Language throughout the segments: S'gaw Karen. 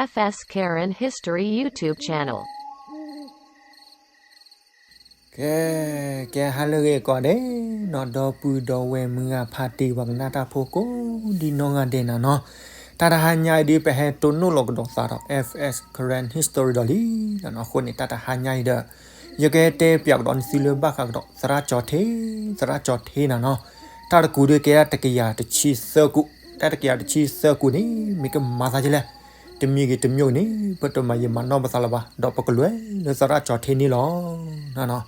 F S Karen History YouTube channel. ကဲ, ကဲဟါလၢအဂ့ၤကိးဂၤဒဲးနီၤ, ဒီပုၢ်ဒီဝဲၢ်မုၢ်ဂၤဖါတံၢ်ပှၤကနၣ်တၢ်ဖိကိးဒ်နီၢ်ဂၤဒဲးနီၤနီၤ, တၢ်တဟါညါအံၤဒုး ပဟဲတိၢ်နီၣ်လီၤကဒီးသးဒီး F S Karen History ဒီးလံနီၤနီၤ. အဃိန့ၣ် တၢ်တဟါညါအံၤဒီး ယကတဲပၠးကဒီးနသုလၢဘၣ်ဃးကဒီး သရၣ်ကၠီၤထ့, သရၣ်ကၠီၤထ့နီၤနီၤ. တၢ်တကူးဒုးကဲတကယၤတဆံသၢကူး, တၢ်တကယၤတဆံသၢကူးန့ၣ် မ့ၢ်ကမၤသးဒ်လဲၣ်, တမံၤဂ့ၤတမံၤဂ့ၤန့ၣ် ပတမၤယံာ်မၤနီၢ်ပသးလၢၤဘၣ်, ဒီးပကလဲၤလၢသရၣ်ကၠီၤထ့န့ၣ်လီၤနီၤနီၤ.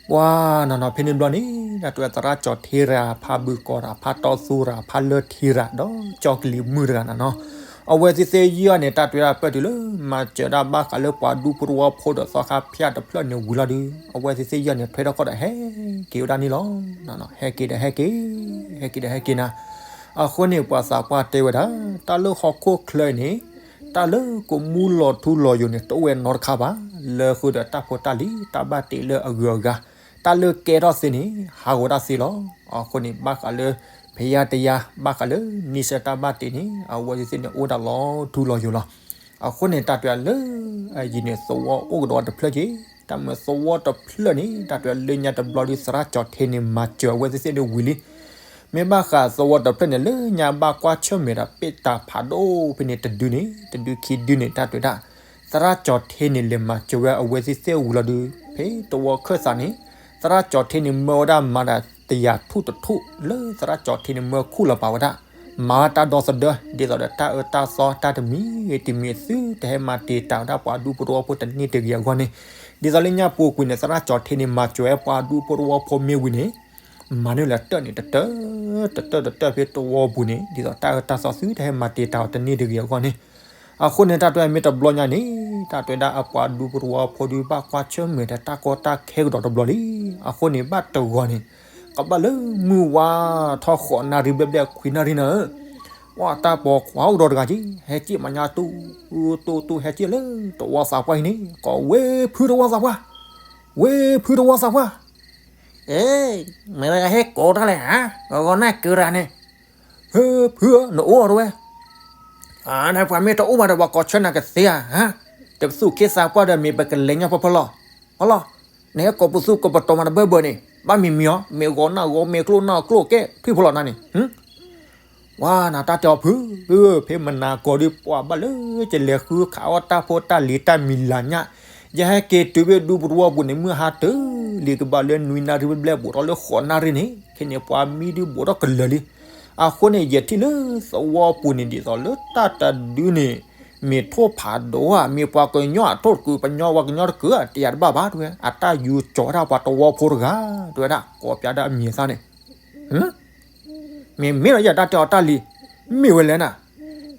ပှၤနီၤနီၤ ဖဲန့ၣ်ဘျီန့ၣ် တၢ်တဲသရၣ်ကၠီၤထ့တဂၤ ဖါဘုၣ်ကီၤတဂၤ ဖါတီသူတဂၤ ဖါလၢထံတဂၤ ဒီးကၠီကလံၤမုၣ်တဂၤနီၤနီၤ. အဝဲသ့ၣ်သ့ၣ်ယဲၢ်န့ၣ် တၢ်တဲဒၣ်ပၢၢ်တုၤလၢ မၤစၢၤဒၣ်ဘၣ်ဃးလၢပှၤဒူဖိတဝီဖိဒီးသီခါဖၠၣ်တဖျၢၣ်န့ၣ်ဝံၤလီၤဒုး အဝဲသ့ၣ်သ့ၣ်ယဲၢ်န့ၣ် ထွဲထီၣ်ခီၣ်ဒီးဟဲက့ၤဝဲဒၣ်န့ၣ်လီၤ. ဟဲက့ၤဒီးဟဲက့ၤ, ဟဲက့ၤဒီးဟဲက့ၤနၤ. အဃိန့ၣ် ပှၤသးပှၢ်တဲဝဲဒၣ် တၢ်လၢဟီၣ်ခိၣ်ချၢအံၤန့ၣ် တၢ်လၢကမူလီၤထူလီၤယိာ်န့ၣ် တအိၣ်ဝဲနီတခါဘၣ်, လၢဃုာ်ဒီးတၢ်ဖိတၢ်လံၤ တၢ်ဘၣ်တ့လၢအဂုၤအဂၤ, တၢ်လၢကဲထီၣ်သ့န့ၣ် ဟးဂီၤတၢ်သ့လီၤ. အဃိန့ၣ် ဘၣ်ဃးလၢ ဖယါတယါ ဘၣ်ဃးလၢနံၣ်ဆၢတၢ်ဘၣ်တ့န့ၣ် အဝဲသ့ၣ်သ့ၣ်န့ၣ် အိၣ်ဒၣ်လီၤထူလီၤယိာ်လီၤ. အဃိန့ၣ် တၢ်တဲလၢ အယံၤန့ၣ် သဝီအိၣ်ကဒီးတဖျၢၣ်က့ၤ, တၢ်မ့ၢ်သဝီတဖျၢၣ်န့ၣ် တၢ်တဲလၢညါတဘျီဒုး သရၣ်ကၠီၤထ့န့ၣ် မၤစၢၤအဝဲသ့ၣ်သ့ၣ်န့ၣ်ဝံၤလံ. မ့ၢ်ဘၣ်ဃးသဝီတဖျၢၣ်န့ၣ် လၢညါဘၣ်ကွၢ်ဆၢၣ်မဲာ်ဒီး ပ့ၣ်တၢ်ဖးဒိၣ်ဖဲန့ၣ် တဒုန့ၣ် တဒုခံဒုန့ၣ် တၢ်တဲဒၣ် သရၣ်ကၠီၤထ့န့ၣ် လဲၤမၤစၢၤဝဲအဝဲသ့ၣ်သ့ၣ်ဝံၤလီၤဒုး ဖဲသဝီခၢၣ်သးန့ၣ် သရၣ်ကၠီၤထ့န့ၣ် မၢဝဲဒၣ်မၤတၢ်တယၤထူၣ်တထူၣ် လၢသရၣ်ကၠီၤထ့န့ၣ် မၢခူၣ်လီၤပာ်ဝဲဒၣ် မၤတၢ်ဒီသဒၢ ဒ်သိးဒီးတၢ်အၢတၢ်သီတၢ်တမံၤဂ့ၤတမံၤ သုတဟဲမၤတံာ်တာ်ဝဲဒၣ်ပှၤဒူဖိတဝီဖိတန့ၢ်တဂ့ၤအဂီၢ်န့ၣ်, ဒ်သိးလၢညါပူၤကွံာ်န့ၣ် သရၣ်ကၠီၤထ့န့ၣ် မၤစၢၤဝဲပှၤဒူဖိတဝီဖိမ့ၢ်ဝံၤန့ၣ် မၤန့ၢ်လၢတၢၢ်န့ၣ် တတၢၢ် တတၢၢ်တတၢၢ်ဖဲတဝီပူၤန့ၣ် ဒ်သိးတၢ်အၢတၢ်သီသုတဟဲမၤတံာ်တာ်အီၤတန့ၢ်တဂ့ၤအဂီၢ်န့ၣ်, အဃိန့ၣ် တၢ်တဲမ့ၢ်တဘျီညါန့ၣ် တၢ်တဲဒၣ်အပှၤဒူဖိတဝီဖိဒုး ဘၣ်ကွၢ်ဆၢၣ်မဲာ်ဒီးတၢ်ကီတၢ်ခဲကဒီးတဘျီလံ. အဃိန့ၣ် ဘၣ်တဂီၤန့ၣ် ကဘၣ်လၢမုၢ်ဝါထီၣ်ဃိးနၣ်ရံၣ်ဘျဲၣ်ဘျဲၣ်ခွံနၣ်ရံၣ်န့ၣ် ပှၤတၢ်ပိာ်ခွါအိၣ်ကဒီးတဂၤက့ၤ ဟဲက့ၤမၤညါတူၢ်တူၢ်တူၢ် ဟဲက့ၤလၢတဝီသးပှၢ်အံၤန့ၣ် ကိးဝ့ၢ်ဖုတဝီသးပှၢ်, ဝ့ၢ်ဖုတဝီသးပှၢ်, အ့ မ့ၢ်ဝဲဟဲကိးတၢ်လဲၣ်ဧါ, ဂီၤဂီၤနၢ်ကၢတၢ်န့ၣ်, ဟ့ ဖုဧၢ နအိၣ်အီၤတဝဲ နပှၤမ့ၢ်တအိၣ်ဘၣ်ဒီး ပှၤကိးဆၢနၤကသ့ဧါ, တပသူၣ်ခ့သးပှၢ်ဒီး မ့ၢ်ပကလဲၤညါဖီဖီလီၤ, ဖီလီၤ, နဟဲကိးပသူၣ်ကိးပတီၤမၤတဘၢဘၢန့ၣ် ဘၣ်မံၤမံၤအီၤ မ့ၢ်ဂီၤနၢ်ဂီၤ မ့ၢ်ကျိၣ်နၢ်ကျိၣ် ကဲဖုဖီလီၤနၤန့ၣ် ဝါနၤတၢ်တဲအီၤဖု, ဖဲမနၤကီၢ်ဒုး ပှၤဘၣ်လၢကလဲၤဃုခးအီၣ်တၢ်ဖိတၢ်လံၤတၢ်မံၤလၢညါ, ယဟဲက့ၤတုၤဖဲဒူပတဝီပူၤန့ၣ် မုၢ်ဟါတၢၢ်လံ ကဘၣ်လၢနွံနၣ်ရံၣ်ဘျဲၣ်ဘျဲၣ် ဘူးထီၣ်လၢဃိးနၣ်ရံၣ်န့ၣ် ခဲန့ၣ်ပှၤမံဒုးဘူးထီၣ်ကလၢာ်လံ. အဃိန့ၣ် ယထံၣ်လၢသဝီပူၤန့ၣ် ဒ်သိးလၢတၢ်တဒုန့ၣ် မ့ၢ်ထိၣ်ဖးဒိၣ်ဧါ မ့ၢ်ပှၤကညီအထိၣ်တကုး ပညီဝဲကညီတကုးဧါ တယၤတဘၣ်ဘၣ် တဲဝဲ အတၢ်ယူၤကၠီၤဝဲဒၣ်ပှၤတဝီဖိတဂၤ တဲဝဲဒၣ် ကိးပၠးဒၣ်အမံၤအသၣ်န့ၣ် မ့ၢ်မ့ၢ်ဒီးယတၢ်တဲအီၤတၢ်လံၤ မ့ၢ်ဝဲလဲၣ်နၤ,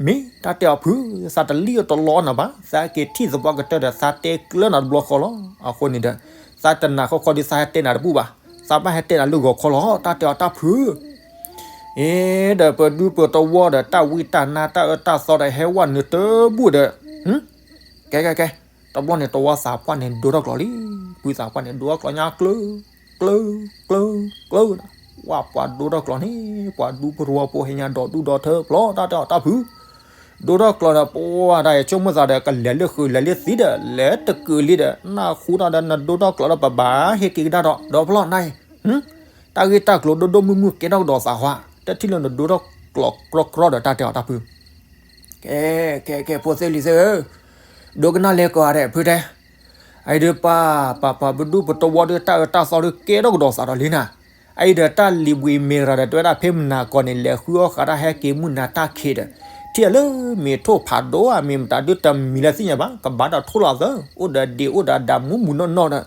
မ့ၢ်တၢ်တဲအီၤဖု သးတလံၣ်အီၤတလီအီၤနၤဘၣ် သးက့ၤထံၣ်သပှၢ်ကတၢၢ်ဒီး သးတဲကျၢနၤတဘျီဃီလီၤ. အဃိန့ၣ်ဒီး သးတနာ်ခီခီဒီး သးဟဲတဲနၤတဘူၣ်ဘၣ်, သးဘၣ်ဟဲတဲနၤလၢဂီၤခီလီၤ တၢ်တဲအီၤတၢ်ဖု အ့ ဒီးပဒူပတဝီဒီး တၢ်ဝံတၢ်နါတၢ်အၢတၢ်သီဒီး ဟဲဝဲနုာ်တဘူၣ်ဒီး ကဲကဲကဲ တဘျီန့ၣ် တဝီသးပှၢ်န့ၣ် ဒိထီၣ်ကျိးလံ. ဖုသးပှၢ်န့ၣ် ဒိထီၣ်ကျိးညါကျၢၤ ကျၢၤ ကျၢၤ ကျၢၤ ဝဲပှၤဒိထီၣ်ကျိးန့ၣ် ပှၤဒူဖိတဝီဖိဟဲညါဒီးဒူၣ်ဒီးထၢဖျီ တၢ်တဲအီၤတၢ်ဖု ဒိထီၣ်ကျိးဒီး ပဝဲဒၣ်ယဆိကမိၣ်သးဒီး ကလဲၤလၢဃုာ်လဲၤလၢသံဒီး လဲၤတကုာ်လံဒီး နၢ်ဟူတၢ်ဒီး နဒိထီၣ်ကျိးဒီး ပဘၣ်ဟဲက့ၤကဒါဒီး ဒီးဖျီနၤအံၤ တၢ်ဂ့ၢ်တၢ်ကျိၤဒိၣ်ဒိၣ်မုၢ်မုၢ်ကဲထီၣ်ကဒီးသးဟါ တထံၣ်လၢနဒိထီၣ်ကျိးကြီကြီဒီး တၢ်တဲအီၤတၢ်ဖု ကဲ ကဲ ကဲ ဖိသ့ၣ်လံၤသ့ၣ်ဧၢ, ဒိကနၣ်လဲၤကိးဂၤဒဲး ဖုတဲ, အအံၤဒီးပှၤ ပှၤ ပှၤပဒူပတဝီဒီး တၢ်အၢတၢ်သီဒီး ကဲထီၣ်ကဒီးသးဒီးလံနၤ, အအံၤဒီးတၢ်လံၤဘှံးမ့ၢ်တဂၤဒီး တဲဝဲဒၣ်ဖဲမနၤကီၢ်န့ၣ် လဲၤဃုအီၣ်ဃးတၢ်ဟဲက့ၤမုၢ်နၤတၢ်ခံးဒီး ထံၣ်အလၢမ့ၢ်ထိၣ်ဖးဒိၣ်ဧါ မ့ၢ်မတၤဒုးတမံၤလၢသ့ၣ်ညါဘၣ် ကဘၣ်ဒီးထိၣ်လီၤသၢ, အိၣ်ဒီးဒံးအိၣ်ဒီးဒၣ်မူးမူးနီၢ်နီၢ်ဒီး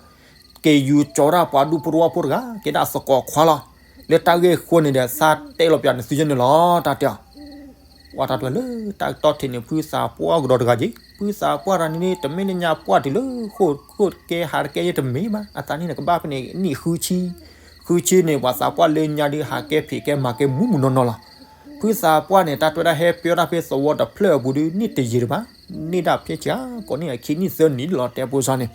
က့ၤယူၤကၠီၤဒၣ်ပှၤဒူဖိတဝီဖိတဂၤ ကဲဒၣ်သကိးခွါလီၤ. လၢတၢ်ဂ့ၢ်အဃိန့ၣ်ဒီး သးတဲလီၤပၠးနသုယဲန့ၣ်လီၤ တၢ်တဲအီၤ ဝဲတၢ်တဲလၢတၢ်ကတီၢ်ထံးန့ၣ် ဖုသးပှၢ်ကဒီးတဂၤက့ၤ, ဖုသးပှၢ်တဂၤန့ၣ် တမ့ၢ်လၢညါပှၢ်တုၤလၢ ဃိၣ်ဃိၣ်တကဲဟးတကဲယဲတမ့ၢ်ဘၣ်, အသးနံၣ်န့ၣ် ကဘၣ်ဖဲန့ၣ် နံၣ်ဃုဆံ, ဃုဆံန့ၣ် ပှၤသးပှၢ်လၢညါဒုးဟးကဲဖံးကဲမၤကဲမူးမူးနီၢ်နီၢ်လီၤ. ဖုသးပှၢ်န့ၣ် တၢ်တဲဝဲဒၣ်ဟဲပၢတၢ်ဖဲသဝီတဖျၢၣ်အပူၤဒုး နံၣ်တယံာ်တဘၣ်, န့ၢ်ဒၣ်ဖဲဆံးကိးနံၣ်အခံနံၣ်သၢနံၣ်လီၤ တဲဖိစါန့ၣ်,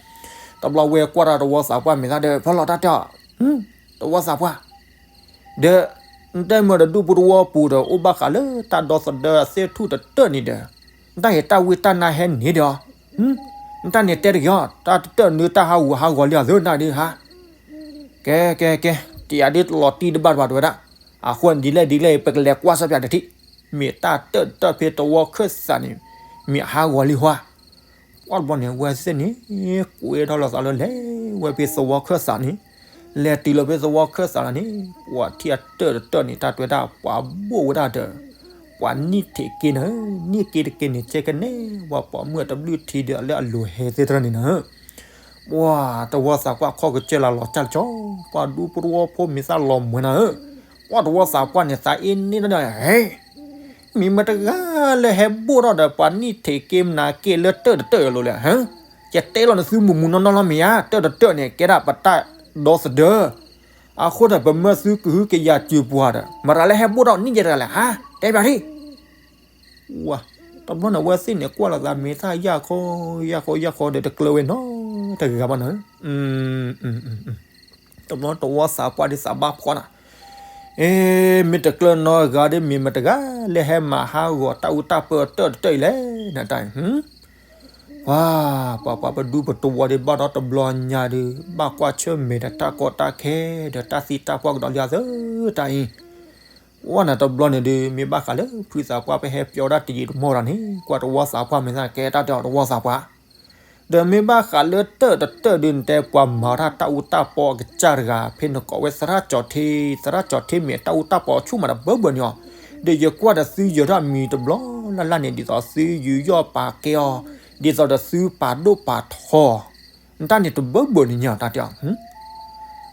တဘျီဝဲကွၢ်တၢ်တဝီသးပှၢ်မဲာ်သၣ်ဒီး ဖီလီၤတၢ်တဲအီၤ, တဝီသးပှၢ် ဒီး နတဲမ့ၢ်ဒီးဒူပတဝီပူၤဒီး အိၣ်ဘၣ်ဃးလၢတၢ်ဒီသဒၢသ့ၣ်ထူၣ်တတၢၢ်န့ၣ်ဒီး တၢ်ဟဲတၢ်ဝံတၢ်နါဟဲန့ၣ်ဒီး, နတၢ်န့ၣ်တဲတဂ့ၤအီၤ, တၢ်တတၢၢ်နုတၢ်ဟးဂူာ်ဟးဂီၤလံအီၤသၢနၢ်ဒုးဟါ. ကဲ ကဲ ကဲ, တယၤဒ်လီၤတံၢ်တဘၣ်တဘၣ်တဝဲဒၣ်. အဃိန့ၣ်ဒ်လဲၣ်ဒ်လဲၣ် ပကလဲၤကွၢ်စၢ်ပၠးတထံၣ်, မ့ၢ်တၢ်တၢၢ်တတၢၢ်ဖဲသဝီခၢၣ်စးန့ၣ်, မ့ၢ်အဟးဂီၤလံဟါ. ပှၢ်တဘျီန့ၣ် အဝဲသ့ၣ်န့ၣ် ကွဲထီၣ်လီၤသးလၢလဲၤဝဲဖဲသဝီခၢၣ်စးန့ၣ်, လဲၤတုၤလီၤဖဲသဝီခၢၣ်စးလီၤန့ၣ်, ပှၤထံၣ်အတၢၢ်တတၢၢ်န့ၣ် တၢ်တွဲဒၣ်ပှၤဘိၣ်ဝဲဒၣ်ဒီး ပှၤနံၣ်ထံးက့နၤ, နံၣ်က့တက့န့ၣ် ကဲကနဲ ပှၤပိာ်မုၣ်အတဘျုးထံဒီးလၢအလိၤဟဲသ့ၣ်တဖၣ်န့ၣ်နၤ. ပှၤသဝီသးပှၢ်ခီၣ်ကစၢၢ်လၢလီၤကၢ်ကၠီ, ပှၤဒူပရူဝီဖိမ့ၢ်သၣ်လီၤမွဲနၤဧၢ. ပှၤသဝီသးပှၢ်န့ၣ် သးအ့န့ၣ်ဒီး ဟဲ မ့ၢ်မတၤတဂၤလၢဟဲဘိၣ်ထီၣ်ဒီးပှၤနံၣ်ထံးက့မနၤက့လၢတၢၢ်တတၢၢ်အလိၤလဲၣ်, ဟါ, ယတဲလီၤနသုမုၢ်မုၢ်နီၢ်နီၢ်လီၤမ့ၢ်ဧါ, တၢၢ်တတၢၢ်န့ၣ် ကဲဒၣ်ပတၢ်ဒီသဒၢ, အဃိဒီးပမၢသုကဟုကယာ်စၢၤပှၤဒီး မတၤလၢဟဲဘိၣ်ထီၣ်နံၣ်ယဲၢ်တဂၤလဲၣ်, ဟါ, တဲပၠးထံၣ်. ဝၤ, တဘျီန့ၣ် အဝဲသ့ၣ်န့ၣ် ကွၢ်လိာ်သးမ့ၢ်သၣ်ယၢ်ခီ ယၢ်ခီ ယၢ်ခီဒီး တကျၢၤဝဲနီတဂၤဘၣ်နၤ. တဘျီသဝီသးပှၢ်ဒ်သးဘၣ်ဖှီၣ်နၤ, အ့ မ့ၢ်တကျၢၤနီတဂၤဒီး မ့ၢ်မတၤတဂၤလၢဟဲမၤဟးဂီၤတၢ်အူတၢ်ပၢတၢၢ်တတၢၢ်အံၤလဲၣ် နတၢ်အံၤ. ပှၤ ပှၤပဒူပတဝီၤဒ်ဘၣ်ဒီး တဘျီညါဒီး ဘၣ်ကွၢ်ဆၢၣ်မဲာ်ဒီးတၢ်ကီတၢ်ခဲ ဒီးတၢ်သံတၢ်ပှၢ်ကဒီးလံအသၢတၢ်အံၤ. ဝဲန့ၣ်တဘျီန့ၣ်ဒီး မ့ၢ်ဘၣ်ဃးလၢဖုသးပှၢ်ပဟဲပၠီဒၣ်တယံာ်တမီၢ်တၢ်န့ၣ် ကွၢ်သဝီသးပှၢ်မ့ၢ်သၣ်ကဲတၢ်တဲအီၤသဝီသးပှၢ်, ဒီးမ့ၢ်ဘၣ်ဃးလၢတၢၢ်တတၢၢ်ဒုးနတဲပှၤမၤတၢ်တၢ်အူတၢ်ပီအကစၢ်တဂၤ ဖဲနကိးဝဲသရၣ်ကၠီၤထ့, သရၣ်ကၠီၤထ့မ့ၢ်တၢ်အူတၢ်ပီဆူၣ်မးတဘၢဘၢန့ၣ်အီၤ, ဒီးယကွၢ်ဒီးသုယၢၤထီၣ်မံၤတဘျီလၢ်လၢ်န့ၣ် ဒ်သိးသုယူးယီၣ်ပာ်ကဲအီၤ, ဒ်သိးဒီးသုပာ်ဒိၣ်ပာ်ထီ နတၢ်န့ၣ်တဘၢဘၢန့ၣ်ညါတၢ်တဲအီၤ,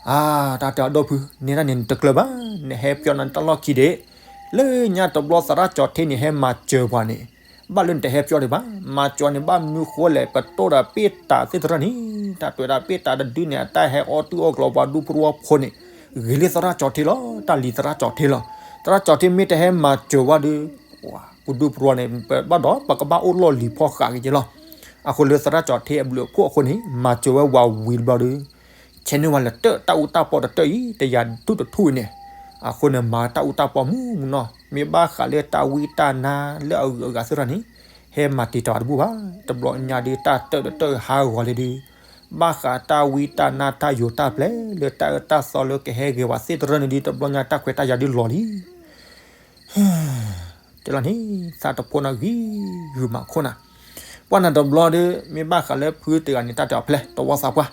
အါ တၢ်တဲအီၤဒီပုၢ် နတၢ်န့ၣ်နတကျၢၤဘၣ်, နဟဲပၠီနတၢ်လီၢ်ခံဒံး, လၢညါတဘျီသရၣ်ကၠီၤထ့န့ၣ် ဟဲမၤစၢၤပှၤန့ၣ်, ဘၣ်လၢနတဟဲပၠီဒံးဘၣ်, မၤစၢၤန့ၣ် ဘၣ်မနုၤဃိလဲၣ် ပတိၢ်ဒီးပ့ၢ်တးသ့ၣ်တဖၣ်န့ၣ်, တၢ်တွဲဒၣ်ပ့ၢ်တးတဒုန့ၣ် အတၢ်ဟဲအီၣ်တုၢ်အီၣ်ကျီပှၤဒူပရူဝီဖိန့ၣ်, ဂ့ၤလၢသရၣ်ကၠီၤထ့လီၤ, တၢ်လံၤသရၣ်ကၠီၤထ့လီၤ, သရၣ်ကၠီၤထ့မ့ၢ်တဟဲမၤစၢၤဝဲဒီး ပဒူပရူဝီန့ၣ် ဘၣ်ဒီးပကဘၣ်အိၣ်လီၢ်လံၤဖီဃးက့ၤက့လီၤ. အဃိလၢသရၣ်ကၠီၤထ့အဘျုးအဖှိၣ်အဃိန့ၣ် မၤစၢၤဝဲဝၤဝံၤတဘျီဒီး, ဆဲးန့ၢ်ဝဲလၢတၢ်အူတၢ်ပီတတၢၢ်အံၤ တယၤဒူၣ်တထူၣ်အံၤန့ၣ်, အဃိန့ၣ် မၤတၢ်အူတၢ်ပီမုၢ်မုၢ်နီၢ်, မ့ၢ်ဘၣ်ဃးလၢတၢ်ဝံတၢ်နါလၢအဂုၤအဂၤသ့ၣ်တဖၣ်န့ၣ်, ဟဲမၤတံာ်တာ်တဘူၣ်ဘၣ်, တဘျီညါဒုးတၢ်တၢၢ်တတၢၢ်ဟးဂီၤလံဒုး, ဘၣ်ဃးတၢ်ဝံတၢ်နါတၢ်ယိာ်တၢ်ပျဲလၢတၢ်အၢတၢ်သီလၢကဟဲဂ့ၤဝဲသ့ၣ်တဖၣ်န့ၣ်ဒုး တဘျီညါတၢ်ခွဲးတၢ်ယာ်ဒုးလီၤလံ တဲလီၤန့ၣ် သးတဖိနၤဂံၤဂုာ်မးခိၣ်နၤ, ပှၢ်နၤတဘျီဒီး မ့ၢ်ဘၣ်ဃးလၢဖုတဂၤန့ၣ် တၢ်တဲအီၤဖျဲး တဝီသးပှၢ်,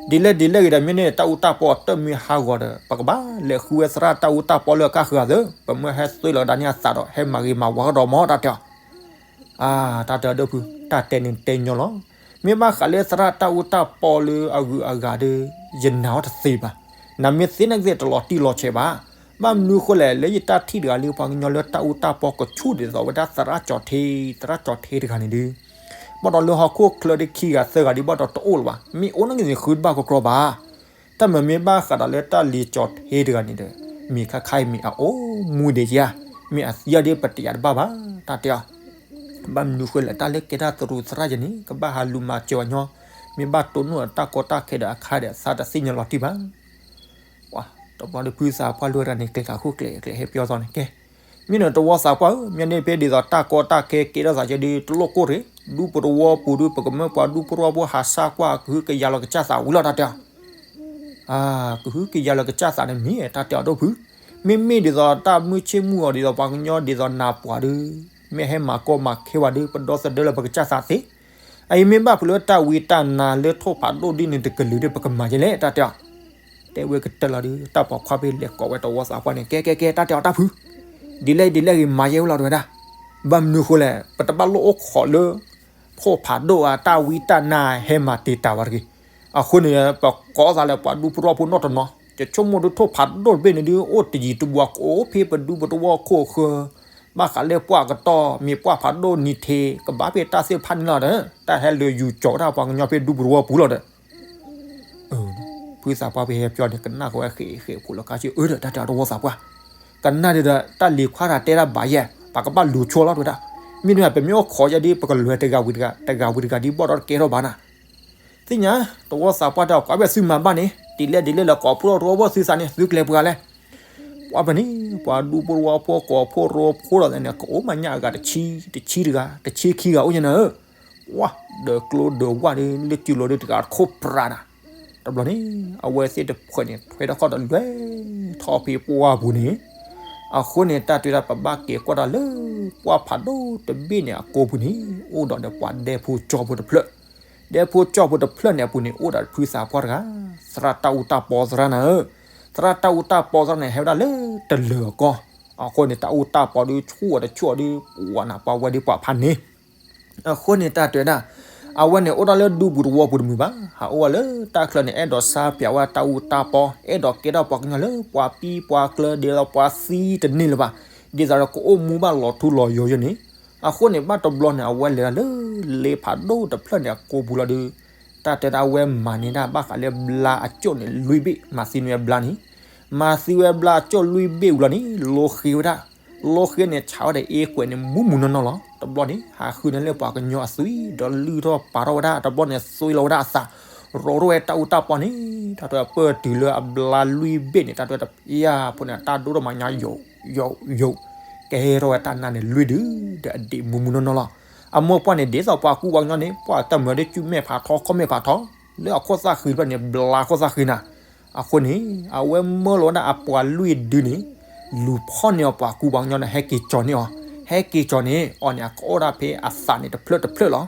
ဒ်လဲၣ်ဒ်လဲၣ်ဂ့ၤဒီး မ့ၢ်န့ၢ်တၢ်အူတၢ်ပီတၢၢ်မ့ၢ်ဟးဂီၤဒီး ပကဘၣ်လဲၤဃုဝဲသရၣ်တၢ်အူတၢ်ပီလၢအကါဃုာ်အသး ပမ့ၢ်ဟဲသွံလီၤကဒါန့ၢ်အသးဒီး ဟဲမၤဂ့ၤမၤဝါကဒီးမး တၢ်တဲအီၤ အါ တၢ်တဲအီၤဒီပုၢ် တၢ်တဲန့ၣ်တဲညီလီၤ. မ့ၢ်ဘၣ်ဃးလၢသရၣ်တၢ်အူတၢ်ပီလၢအဂုၤအဂၤဒီး ယနာ်အီၤတသ့ဘၣ်. နမ့ၢ်သ့နာ်က့ၤတလီၤတံၢ်လီၤဆဲးဘၣ်. ဘၣ်မနုၤဃိလဲၣ် လၢယတၢ်ထံၣ်တဂၤလၢပှၤကညီလၢတၢ်အူတၢ်ပီကဆူၣ်ဒ်သိးဝဲဒၣ်သရၣ်ကၠီၤထ့, သရၣ်ကၠီၤထ့တဂၤန့ၣ်ဒုး ဘၣ်ဒီးလၢဟီၣ်ခိၣ်ချၢဒ်ခံဂၤသၢဂၤဒ်ဘၣ်ဒီးတအိၣ်လၢၤဘၣ်. မ့ၢ်အိၣ်နာ်က့ၤန့ၣ်ဃုတဘၣ်ကကြီဘၣ်. တၢ်မၤမ့ၢ်ဘၣ်ဃးဒီးလၢတၢ်လံၤကၠီၤထ့တဂၤန့ၣ်ဒီး မ့ၢ်ခါခါအံၤမ့ၢ်အအိၣ်မူဒံးဧါ, မ့ၢ်အသံအီၤဒ်ပတယၤတဘၣ်ဘၣ် တၢ်တဲအီၤ. ဘၣ်မနုၤဃိလဲၣ် တၢ်လၢကဲတၢ်သရူးသရၣ်ယဲန့ၣ် ကဘၣ်ဟးလူၤမၤစၢၤဝဲညီ, မ့ၢ်ဘၣ်တိၢ်နီၣ်တၢ်ကီတၢ်ခဲဒီးအခါဒီးသးတသ့ၣ်ညါလီၤတံၢ်ဘၣ်. ပှၤတဘျီဒီးဖုသးပှၢ်လၢတဂၤန့ၣ် ကျဲၤဃာ်ခိၣ်ကျဲၤကျဲၤဟဲပၠီသီန့ၣ်ကဲ, မ့ၢ်န့ၣ်တဝီသးပှၢ်ဧၢ, မ့ၢ်န့ၣ်ဖဲဒ်သိးတၢ်ကီတၢ်ခဲကဲထီၣ်သးယဲဒုး တလိၣ်ကိၢ်ရ့ၣ်, ဒူပတဝီပူၤဒုး ပကမၢပှၤဒူပတဝီဖိဟးဆါကွၢ်ကဟုကယာ်လီၤကစၢ်သးဝံၤလီၤ တၢ်တဲအီၤ. ကဟုကယာ်လီၤကစၢ်သးန့ၣ်မ့ၢ် တၢ်တဲအီၤဒီပုၢ်, မ့မ့ၢ်ဒ်သိးတၢ်မုၢ်ဆ့ၣ်မုၢ်ဂီၤဒ်သိးပှၤကညီဒ်သိးနၢ်ပှၤဒီး မ့ၢ်ဟဲမၤကီမၤခဲဝဲဒီး ပဒီသဒၢလၢပကစၢ်သးသ့ အအံၤမ့ၢ်ဘၣ်ဖုးလၢတၢ်ဝံတၢ်နါလၢထိၣ်ဖးဒိၣ်ဒ်န့ၣ်တကလုာ်ဒီး ပကမၤယဲလဲၣ် တၢ်တဲအီၤ. တဲဝဲကတၢၢ်လီၤဒီး တၢ်ပိာ်ခွါဖဲလဲၤကိးဝဲတဝီသးပှၢ်န့ၣ် ကဲကဲကဲ တၢ်တဲအီၤတၢ်ဖုး, ဒ်လဲၣ်ဒ်လဲၣ်ဂ့ၤ မၤယဲဝဲလီၤတဝဲဒၣ်. ဘၣ်မနုၤဃိလဲၣ် ပတဘၣ်လိၣ်အိၣ်ခိးလၢ ထိၣ်ဖးဒိၣ်ဧါ တၢ်ဝံတၢ်နါဟဲမၤတံာ်တာ်ဝဲတဂ့ၤ. အဃိန့ၣ် ပကိးသးလၢပှၤဒူပတဝီဖိနီၢ်တနီၤ ယဆိကမိၣ်ဒုး ထိၣ်ဖးဒိၣ်တဘ့ၣ်န့ၣ်ဒုး အိၣ်တယံၤတဘှီးကအိၣ်ဖဲပဒူပတဝီခိၣ်ဃၢၤ, ဘၣ်ဃးလၢပှၢ်ကတီၢ် မ့ၢ်ပှၢ်ဖးဒိၣ်နံၤထံး ကဘၣ်ဖဲတၢ်သ့ၣ်တဖၣ်န့ၣ်လီၤဒီး တၢ်ဟဲလၢယူၤကၠီၤတၢ်ပှၤကညီဖဲဒူပတဝီပူၤလီၤဒီး ဖုသးပှၢ်ဖဲဟဲပၠီန့ၣ် ကနၣ်ဃီဝဲဃဲးဃဲးဖိလီၤ ကါဆံအၢဒီး တၢ်တဲအီၤတဝီသးပှၢ်, ကနၣ်ဒ်ဒီး တၢ်လံၤခွါတၢ်တဲတၢ်ဘၣ်ယဲၢ် ပကဘၣ်လူၤဆိလီၤတဝဲဒၣ်. မ့တမ့ၢ် ပမ့ၢ်အိၣ်ခိးယဲဒ် ပကလဲၤတဂၤဝံၤတဂၤ တဂၤဝံၤတဂၤဒ်ဘၣ်ဒီးတကဲထီၣ်ဘၣ်နၤ သ့ၣ်ညါ, တဝီသးပှၢ်တဲအီၤ ကွၢ်ဘၣ်သုမၤဘၣ်န့ၣ် ဒ်လဲၣ်ဒ်လဲၣ်လၢကိးဖှိၣ်ထီၣ်တဝီဘၣ်သုသးန့ၣ် သုကျဲၤပှၤလဲၣ်. ပှၤဖဲန့ၣ် ပှၤဒူဖိတဝီဖိ ကိးဖိရိဖိဒီးန့ၣ် ကအိၣ်မးညၣ်အဂၤတဆံ, တဆံတဂၤ, တဆံခံဂၤအိၣ်ညါန့ၣ်ဧၢ, ဝါ, ဒီးကျိဒီးဝၣ်ဒီး လၢကျိလိၤဒီးတဂၤတခိၣ်ပြးနၤ. တဘျီန့ၣ် အဝဲသ့ၣ်တဖုန့ၣ် ထွဲထီၣ်ခီၣ်တလွဲထီၣ်ဖဲပှၢ်ပူၤန့ၣ်, အဃိန့ၣ် တၢ်တဲဒၣ် ပဘၣ်က့ၤကွၢ်တၢ်လၢ ပှၢ်ဖးဒိၣ်တဘ့ၣ်န့ၣ်အကိာ်ပူၤန့ၣ် အိၣ်ဒီးဒီးပှၤဒဲဖိကၠီဖိတဖျၢၣ်, ဒဲဖိကၠီဖိတဖျၢၣ်န့ၣ်အပူၤန့ၣ် အိၣ်ဒီးဖုသးပှၢ်တဂၤ, သရၣ်တၢ်အူတၢ်ပီသရၣ်နၤဧၢ, သရၣ်တၢ်အူတၢ်ပီသရၣ်န့ၣ် ဟဲဝဲဒၣ်လၢတလၢၤအကီၢ်, အဃိန့ၣ် တၢ်အူတၢ်ပီဒီး ဆူၣ်အီၤတဆူၣ်အီၤဒီး ပှၤနၤပှၤဝဲဒီးပှၤဖးန့ၣ် အဃိန့ၣ် တၢ်တဲဝဲဒၣ် အဝဲန့ၣ်အိၣ်ဒၣ်လၢဒူပူၤတဝီပူၤတမုာ်ဘၣ်, ဟးအိၣ်ဝဲလၢတၢ်ချၢန့ၣ် အဲၣ်ဒိးစါပၠးဝဲတၢ်အူတၢ်ပီ, အဲၣ်ဒိးကဲထီၣ်ပှၤကညီလၢပှၤပံပှၤကျၢၤ ဒ်သိးပှၤသံတန့ၢ်လၢၤဘၣ်, ဒ်သိးဒီးကအိၣ်မူဘၣ်လီၤထူလီၤယိာ်ယိာ်န့ၣ်, အဃိန့ၣ် ဘၣ်တဘျီန့ၣ် အဝဲလဲၤဒၣ်လၢ လ့ဖးဒိၣ်တဖျၢၣ်န့ၣ်အကိာ်ပူၤလီၤဒီး တၢ်တဲဒၣ် အဝဲမၤန့ၢ်ဒၣ်ဘၣ်ဃးလၢဘျါအကၠိၣ်န့ၣ် လွံၢ်ဘ့ၣ်, မၤသံန့ၢ်ဝဲဘျါန့ၣ်, မၤသံဝဲဘျါအကၠိၣ်လွံၢ်ဘ့ၣ်ဝံၤလီၤန့ၣ် လိဃ့ဝဲဒၣ်, လိဃ့န့ၣ် ဆးဝဲဒီးအ့ကွဲးန့ၣ် မူးမူးနီၢ်နီၢ်လီၤ. တဘျီန့ၣ် ဟးဃုန့ၢ်လၢပှၤကညီအသွံၣ် ဒီးလုၢ်ထီၣ်ပာ်ထီၣ်ဝဲဒၣ်, တဘျီန့ၣ် သွံလီၤဝဲဒၣ်အသး, ရိးထီၣ်ဝဲတၢ်အူတၢ်ပီန့ၣ်, တၢ်တဲပၢၢ်တုၤလၢအဘျါလွံၢ်ဘ့ၣ်န့ၣ် တၢ်တဲတပျၢ်ဖိန့ၣ် တၢ်ဒိၣ်ထီၣ်မးညါယိာ်ယိာ်ယိာ်, ကဲထီၣ်ဝဲတၢ်နါန့ၣ်လွံၢ်ဒု ဒီးအဒံးမူးမူးနီၢ်နီၢ်လီၤ. အမိၢ်ပှၢ်န့ၣ် ဒ်သိးပှၤကူပှၤကညီန့ၣ် ပှၤတၢ်မၤဒီး စုမဲာ်ဖးထီ ခီၣ်မဲာ်ဖးထီ, လၢအခိၣ်သၣ်ဃံတဖျၢၣ်န့ၣ် ဘျါခိၣ်သၣ်ဃံနၤ, အဃိန့ၣ် အဝဲမၢလီၤဝဲဒၣ်အပှၤလွံၢ်ဒုန့ၣ် လူၤဖီၣ်န့ၢ်အီၤပှၤကူပှၤကညီန့ၣ် ဟဲက့ၤကၠီၤန့ၢ်အီၤ, ဟဲက့ၤကၠီၤန့ၢ်အီၤန့ၣ် အကအီၣ်ဒၣ်ဖဲအသးန့ၣ်တဖျၢၣ်တဖျၢၣ်လီၤ.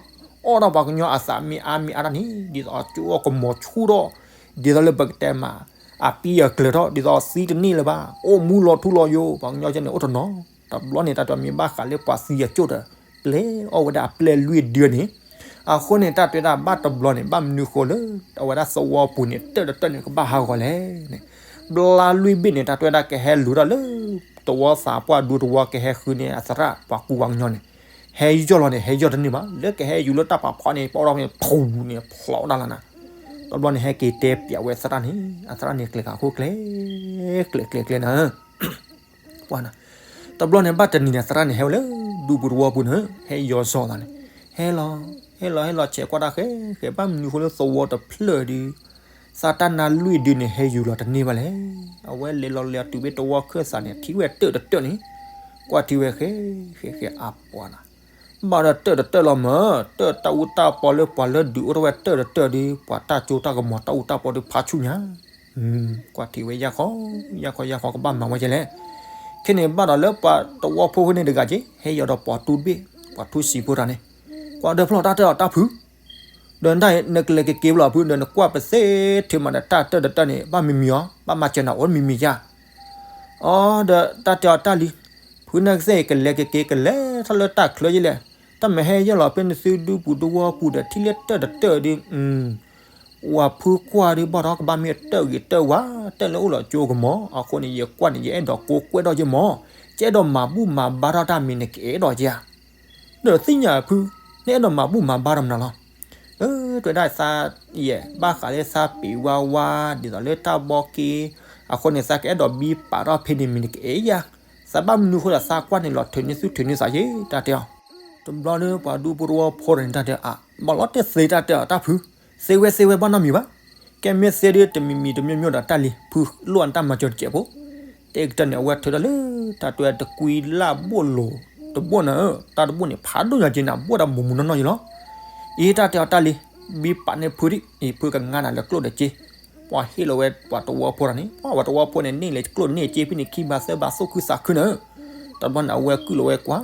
အီၣ်ဒၣ်ပှၤကညီအသးမ့ၢ်အါမ့ၢ်အါဒၣ်န့ၣ် ဒ်သိးအကၠိအီၣ်ကမီၤဆူၣ်ထီၣ်, ဒ်သိးလၢပကတဲမး အပံအကျၢၤထီၣ်, ဒ်သိးသံတန့ၢ်လၢၤဘၣ်, အိၣ်မူလီၤထူလီၤယိာ်, ပှၤကညီကဲန့ၣ်အိၣ်တနီၤ, တဘျီန့ၣ် တၢ်တဲမ့ၢ်ဘၣ်ဃးလၢပှၤသံအကၠိၣ်ဒီး ပျဲအီၣ်ဝဲဒၣ်အပျဲၢ်လွံၢ်ဒုန့ၣ်, အဃိန့ၣ် တၢ်တဲဒၣ်ဘၣ်တဘျီန့ၣ် ဘၣ်မနုၤဃိလၢ အဝဲဒၣ်သဝီပူၤန့ၣ် တၢၢ်တတၢၢ်န့ၣ် ကဘၣ်ဟးဂီၤလဲၣ်န့ၣ်, ဘျါလွံၢ်ဘ့ၣ်န့ၣ် တၢ်တဲဝဲဒၣ်ကဟဲလူၤထီၣ်လၢ သဝီသးပှၢ်ဒူသဝီ ကဟဲဃုန့ၢ်အသရၣ်ပှၤကူပှၤကညီန့ၣ်, ဟဲယီၢ်လီၤန့ၣ် ဟဲယီၢ်တန့ၢ်ဘၣ်, လၢကဟဲယူၤလၢတၢ်ပာ်ဖီန့ၣ် ပအီၣ်ထီၣ်န့ၣ် ဖူးန့ၣ် ဖျိးဒၣ်လီၤနၤ, တဘျီန့ၣ် ဟဲက့ၤတဲပၠးဝဲသရၣ်န့ၣ် အသရၣ်န့ၣ် ကျဲၤဃာ်ခိၣ်ကျဲ ကျဲၤကျဲၤကျဲၤနၤ ပှၤနၤ, တဘျီန့ၣ် ဘၣ်တနံၤန့ၣ် သရၣ်န့ၣ် ဟဲဝဲလၢ ဒူပူၤတဝီပူၤန့ၣ် ဟဲယီၤစီၤသးန့ၣ်, ဟဲလီၤ, ဟဲလီၤ ဟဲလီၤဆဲးကွၢ်တၢ်ဃဲဃဲ ဘၣ်မနုၤဃိလၢသဝီတဖျၢၣ်ဒီး သးတၢ်နါလွံၢ်ဒုန့ၣ် ဟဲယူၤလီၤတန့ၢ်ဘၣ်လဲၣ်. အဝဲလဲၤလီၤလဲၤတုၤဖဲတဝီခၢၣ်သးန့ၣ် ထံၣ်ဝဲတၢၢ်တတၢၢ်န့ၣ်, ကွၢ်ထံဝဲဃဲဃဲဃဲ အပှၤနၤ, ဘၣ်ဒီးတၢၢ်တတၢၢ်လီၤမၢ်, တၢၢ်တၢ်အူတၢ်ပီလၢပှၤလၢဒုးအိၣ်ထီၣ်ဝဲတၢၢ်တတၢၢ်ဒီး ပှၤတၢ်ကၠိတၢ်ကမီၤတၢ်အူတၢ်ပီဒီးဖးဆူၣ်ညါ ကွၢ်ထံဝဲယၢ်ခီ, ယၢ်ခီယၢ်ခီ ကဘၣ်မၤဝဲကဲလဲၣ်. ခဲန့ၣ်ဘၣ်ဒီးလၢပှၤတဝီဖိဃုန့ၣ်တဂၤက့ ဟဲယီၤဒီးပှၤတူၢ်တဘ့ၣ်, ပှၤထူစံးဖိတၢ်န့ၣ်, ကွၢ်ဒီးဖျီၣ်တၢ်တၢၢ်အီၤတၢ်ဖု, ဒီးနတၢ်နကလဲၤကက့ၤဖျီၣ်ဖု ဒီးနကွၢ်ပသ့ထဲမးဒီးတၢ်တၢၢ်တတၢၢ်န့ၣ် ဘၣ်မံမံၤအီၤ ဘၣ်မၤစၢၤနၤအိၣ်မံမံၤယါ အီၤဒီးတၢ်တဲအီၤတၢ်လံ, ဖုနကသ့ၣ်ကလဲၤကက့ၤကလဲၤထီၣ်လၢတၢ်ချၢယလဲၣ်, တၢ်မ့ၢ်ဟဲယီၢ်လီၤဖဲနသုဒူပူၤတဝီပူၤဒီး ထံၣ်လၢတၢၢ်တတၢၢ်ဒီး ဝၤဖုကွၢ်ဒီးဘၣ်ဒီးကဘၣ်မ့ၢ်တၢၢ်ဂ့ၤတၢၢ်ဝါ, တၢၢ်လၢအိၣ်လီၤကၠိကမီၤ, အဃိန့ၣ် ယကွၢ်န့ၣ် ယအဲၣ်ဒိးကိးကွဲးဒီးယမီၤ, ယအဲၣ်ဒိးမၤဘူၣ်မၤဘါထီၣ်တၢ်မံၤန့ၣ် ကအဲၣ်ဒိးယါ ဒီးသ့ၣ်ညါဖု, နအဲၣ်ဒိးမၤဘူၣ်မၤဘါဒီးမနုၤလီၤ. အၢ တဲဝဲဒၣ်သးယဲၢ် ဘၣ်ဃးလၢသးပ့ၤဝါဝါ ဒ်သိးလၢတၢ်ဘီက့, အဃိန့ၣ် သးကအဲၣ်ဒိးဘံပာ်ထီၣ်ဖဲန့ၣ်မံၤန့ၣ် ကအဲၣ်ယါ, သးဘၣ်မနုၤဃိဒီးသးကွၢ်န့ၣ်လီၤထုးန့ၢ်သူထုးန့ၢ်သးယဲၢ် တၢ်တဲအီၤ. တဘျီဒီးပှၤဒူဖိတဝီဖိန့ၣ် တၢ်တဲအီၤ အါ ဘၣ်လီၤတဲသ့တၢ်တဲအီၤတၢ်ဖု, သ့ဝဲသ့ဝဲ ဘၣ်နီတမံၤဘၣ်, ကဲမ့ၢ်သ့ဒီး တမံၤမံၤတမံၤမံၤဒီးတၢ်လံ, ဖုလိၣ်အတၢ်မၤစၢၤတစဲးဖိ တဲကတၢၢ်န့ၣ် အဝဲထုးထီၣ်လၢ တၢ်တဲတကွံလၢ်ဘိၣ်လိၤတဘိၣ်န့ၣ်, တၢ်တဘိၣ်န့ၣ် ဖးဒိၣ်ညါက့ၤန့ၣ် ဘိၣ်ဒၣ်မူးမူးနီၢ်နီၢ်ယလီၤ. အံၤတၢ်တဲအီၤတၢ်လံ, ဘံပာ်န့ၢ်ဖုဒံး, အံၤဖုကငါနၤလၢကျိၣ်ဒီးစ့, ပှၤဟ့ၣ်လီၤဝဲပှၤတဝီဖိတၢ်န့ၣ်, ပှၤတဝီဖိန့ၣ်န့ၢ်လၢကျိၣ်န့ၢ်စ့ဖဲန့ၣ်ခံဘးသၢဘးသိၣ်ခုသးခုန့ၣ်, တဘျီန့ၣ် အဝဲကုၢ်လီၤဝဲကွၢ်,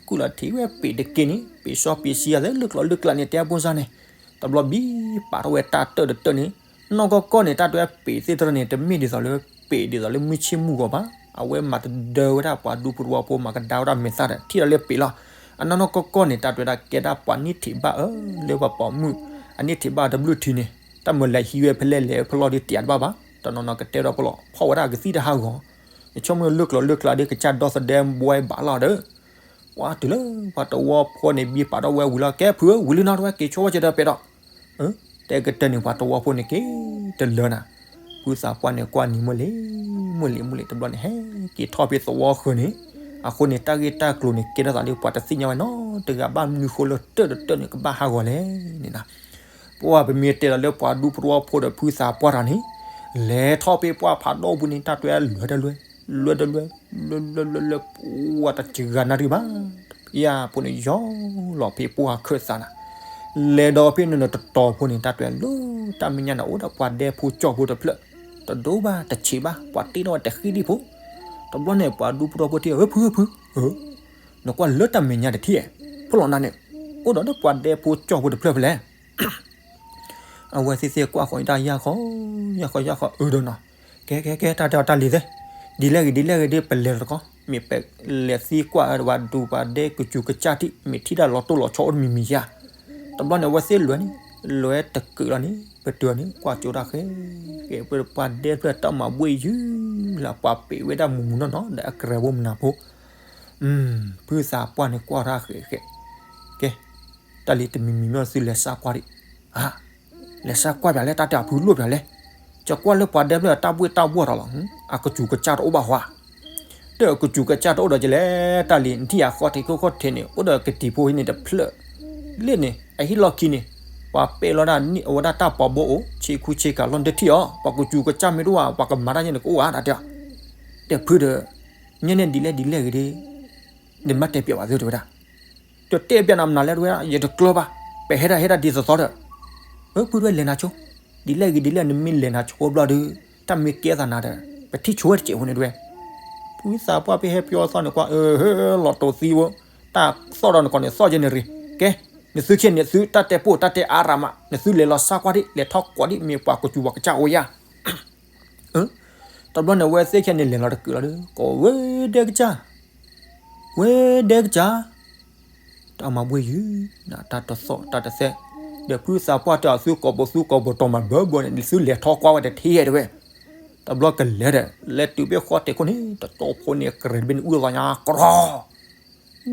ကုၢ်လီၤထံၣ်ဝဲပ့ၤတက့ၢ်န့ၣ် ပ့ၤစီပ့ၤဆံအသးလၢကျိၤလၢကျါန့ၣ် တဲအဘိစၢ်န့ၣ်, တဘျီဘံပာ်ထီၣ်ဝဲတၢ်တၢၢ်တတၢၢ်န့ၣ်, နီၢ်ကီၢ်ကီၢ်န့ၣ် တၢ်တဲပ့ၤသ့ၣ်တဖၣ်န့ၣ် တမ့ၢ်ဒ်သိးလၢ ပ့ၤဒ်သိးလၢမုၢ်ဆ့ၣ်မုၢ်ဂီၤဘၣ်, အဝဲမၤတဒၢဝဲဒၣ်ပှၤဒူဖိတဝီဖိ မၤကဒါဝဲဒၣ်မဲာ်သၣ်ဒီး ထံၣ်ဒီးလၢပ့ၤလီၤ. အနီၢ်နီၢ်ကီၢ်ကီၢ်န့ၣ် တၢ်တဲဝဲဒၣ်ကဲဒၣ်ပှၤန့ၢ်ထံးဘၣ်အၢ လၢပှၤပိာ်မုၣ် အန့ၢ်ထံးဘၣ်တဘျုးထံးန့ၣ်, တၢ်မၤလဲၤဟံးဝဲဖဲလဲၣ်လဲၤဖဲလဲၣ်ဒီးတ့ၢ်တဘၣ်ဘၣ်, တနီၤနီၤကတဲဒီးဖဲလဲၣ် ဖီၣ်ဝဲဒၣ်ကသံၣ်တဟးဂီၤ, ယဆိကမိၣ်လၢကျိၤလၢကျါဒီး ကစၢ်ဒီသဒၢဘှဲဘၣ်လီၤဒီး ပှၤတုၤလၢပှၤတဝီဖိန့ၣ် ဘံပာ်ထီၣ်ဝဲဝံၤလီၤ ကဲဖုဧၢ ဝံၤလံနီၤ တဝဲက့ၤဆိဝဲကဒီးပဲဒီး, တဲကတၢၢ်န့ၣ် ပှၤတဝီဖိန့ၣ်က့ၤတလၢနၤ, ဖုသးပှၢ်န့ၣ်ကွၢ်နံၤမုၢ်လံ, မုၢ်လံမုၢ်လံ တဘျီန့ၣ် ဟဲက့ၤထီၣ်ဖဲသဝီဃၢၤန့ၣ်, အဃိန့ၣ် တၢ်ဂ့ၢ်တၢ်ကျိၤန့ၣ် ကဲထီၣ်သးလၢပှၤတသ့ၣ်ညါဝဲနီၤ တဂၤဘၣ်မနုၤဃိလၢတၢၢ်တတၢၢ်န့ၣ် ကဘၣ်ဟးဂီၤလဲၣ်န့ၣ်နၤ. ပှၤပမ့ၢ်တဲလီၤလၢပှၤဒူဖိတဝီဖိဒီးဖုသးပှၢ်တၢ်န့ၣ်, လဲၤထီၣ်ဖဲပှၢ်ဖးဒိၣ်ပူၤန့ၣ် တၢ်တဲလွဲတလွဲ လွဲတလွဲ, လွဲလွဲလွဲလွဲ ပှၤတစှၤနၣ်ရံၣ်ဘၣ်, တဖၣ်ဖိန့ၣ်ယီၤလီၤဖဲပှၢ်ခၢၣ်သးနၤ, လဲၤဒီးဖဲန့ၣ်တတီၤဖိန့ၣ် တၢ်တဲလၢတၢ်မဲာ်ညါန့ၣ် အိၣ်ဒီးပှၤဒဲဖိကၠီဖိတဖျၢၣ်, တဒိဘၣ်တဆံးဘၣ် ပှၤတ့ထီၣ်ဝဲတဃံဒံဖိ, တဘျီန့ၣ် ပှၤဒူဖိထီဖိထံၣ် ဧၢ ဖုဧၢဖု, နကွၢ်လၢတၢ်မဲာ်ညါတထံၣ်, ဖီလီၤနၤန့ၣ်, အိၣ်ဒီးလၢပှၤဒဲဖိကၠီဖိတဖျၢၣ်ဖဲလဲၣ် အဝဲသ့ၣ်သ့ၣ်ကွၢ်ဃီၤတၢ်ယၢ်ဃီ, ယၢ်ဃီယၢ်ဃီ အၢဒီးနီၤ, ကဲကဲကဲ တၢ်တဲအီၤတၢ်လံၤသ့ၣ်, ဒ်လဲၣ်ဂ့ၤဒ်လဲၣ်ဂ့ၤဒ် ပလဲၤလီၤတကီၢ်, မ့ၢ်ပလဲၤသံကွၢ်ဝဲဒူပှၤဒဲကစူၤကစၢ်ထံၣ် မ့ၢ်ထံၣ်တၢ်လီၤတိၢ်လီၤဆီအိၣ်တမံၤမံၤဧါ, တဘျီန့ၣ် အဝဲသ့ၣ်လဲၤန့ၣ်, လဲၤတကုာ်လီၤန့ၣ် ပတုာ်န့ၣ် ကွၢ်ကၠိတၢ်ဃဲ, ကဲပှၤဒဲဖျၢၣ်တၢ်မၤဘှ့ၣ်ယုၢ်လၢပှၤပ့ၤဝဲဒၣ်မုၢ်မုၢ်နီၢ်နီၢ် ဒီးအကြဲးဖိမနၤဖိ ဖုသးပှၢ်န့ၣ် ကွၢ်တၢ်ဃဲဃဲ, ကဲ, တၢ်လံၤတမံၤမံၤမ့ၢ်သုလဲၤစးကွၢ်ဒံး, အါ, လဲၤစးကွၢ်ပၠးလဲၣ် တၢ်တဲအဖုလိၣ်ပၠးလဲၣ်, ကကွၢ်လၢပှၤဒဲဖျၢၣ်တၢ်ဘှ့ၣ်တၢ်ဘှီၣ်ထီၣ်လီၤ, အကစူၤကစၢ်တအိၣ်ဘၣ်ဟီဧါ, ဒီးအကစူၤကစၢ်တအိၣ်ဒီးကလဲၣ်, တၢ်လံၤနထံၣ်အဃီထံးခိၣ်ဃီထံးန့ၣ် အိၣ်ဒီးကတံၤဖိန့ၣ်တဖျၢၣ်, လၢန့ၣ် အဟံၣ်လီၢ်ခံန့ၣ်, ပှၤပဲာ်လီၤဒၣ်အဝဲဒၣ်တၢ်ပှၤဘိအိၣ် ဆ့ခူဆ့ကၤလီၢ်နတထံၣ်အီၤ, ပှၤကစူၤကစၢ်မ့ၢ်တအိၣ်ဧါ ပှၤကမၤတၢ်န့ၣ်နကအိၣ်ဧါ တၢ်တဲအီၤ, တဲဖုဒီး, ညါန့ၣ်ဒ်လဲၣ်ဒ်လဲၣ်ဂ့ၤဒ် နမ့ၢ်တဲပၠးဘၣ်သုတဝဲဒၣ်, တတဲပၠးနၤမနုၤလဲၣ်တဝဲဒၣ် ယတကျၢၤဘၣ်, ပဟဲဒၣ်ဟဲဒၣ်ဒ်သိးသိးဒီး, အၢ ဖုတဝဲလဲၤနၤဆိ, ဒ်လဲၣ်ဂ့ၤဒ်လဲၣ် နမ့ၢ်လဲၤနၤဆိဘျီဒီး, တၢ်မ့ၢ်ကဲသးနၤဒီး, ပထံၣ်ဆိဝဲတစဲးဖိန့ၣ်တဝဲ, ဖုသးပှၢ်ဖဲဟဲပၠီသီန့ၣ်ကွၢ် အၢ လီၤတိာ်သံဝဲ, တၢ်သီၣ်ဒီးနကိးန့ၣ်သီၣ်ယဲန့ၣ်ရ့, ကဲ, နသုခဲန့ၣ်သုတၢ်တဲပိၢ်တၢ်တဲအါရၤမး နသုလဲၤလီၤစးကွၢ်ဒံး လဲၤထီၣ်ကွၢ်ဒံး မ့ၢ်ပှၤကစူၤပှၤကစၢ်အိၣ်ယါ တဘျီန့ၣ် အဝဲသ့ၣ်ခဲန့ၣ်လဲၤလီၤတကုာ်လီၤဒီး ကိးဝဲဒဲကစၢ်, ဝဲဒဲကစၢ်, တၢ်မၤဘှ့ၣ်ယုၢ်, တၢ်တသီၣ်တၢ်တသဲ, ဒီးဖုသးပှၢ်တဲအီၤ သုကိာ်ဘိသုကိာ်ဘိတီၤမၤဘၢဘၢန့ၣ် သုလဲၤထီၣ်ကွၢ်ဝဲတထံၣ်ယဲတဝဲ, တဘျီကလဲၤဒီး လဲၤတုၤဖဲဃီထံးခိၣ်န့ၣ် တတီၤဖိန့ၣ် ကြဲးတဘ့ၣ်န့ၣ် အူသီၣ်ညါကရီ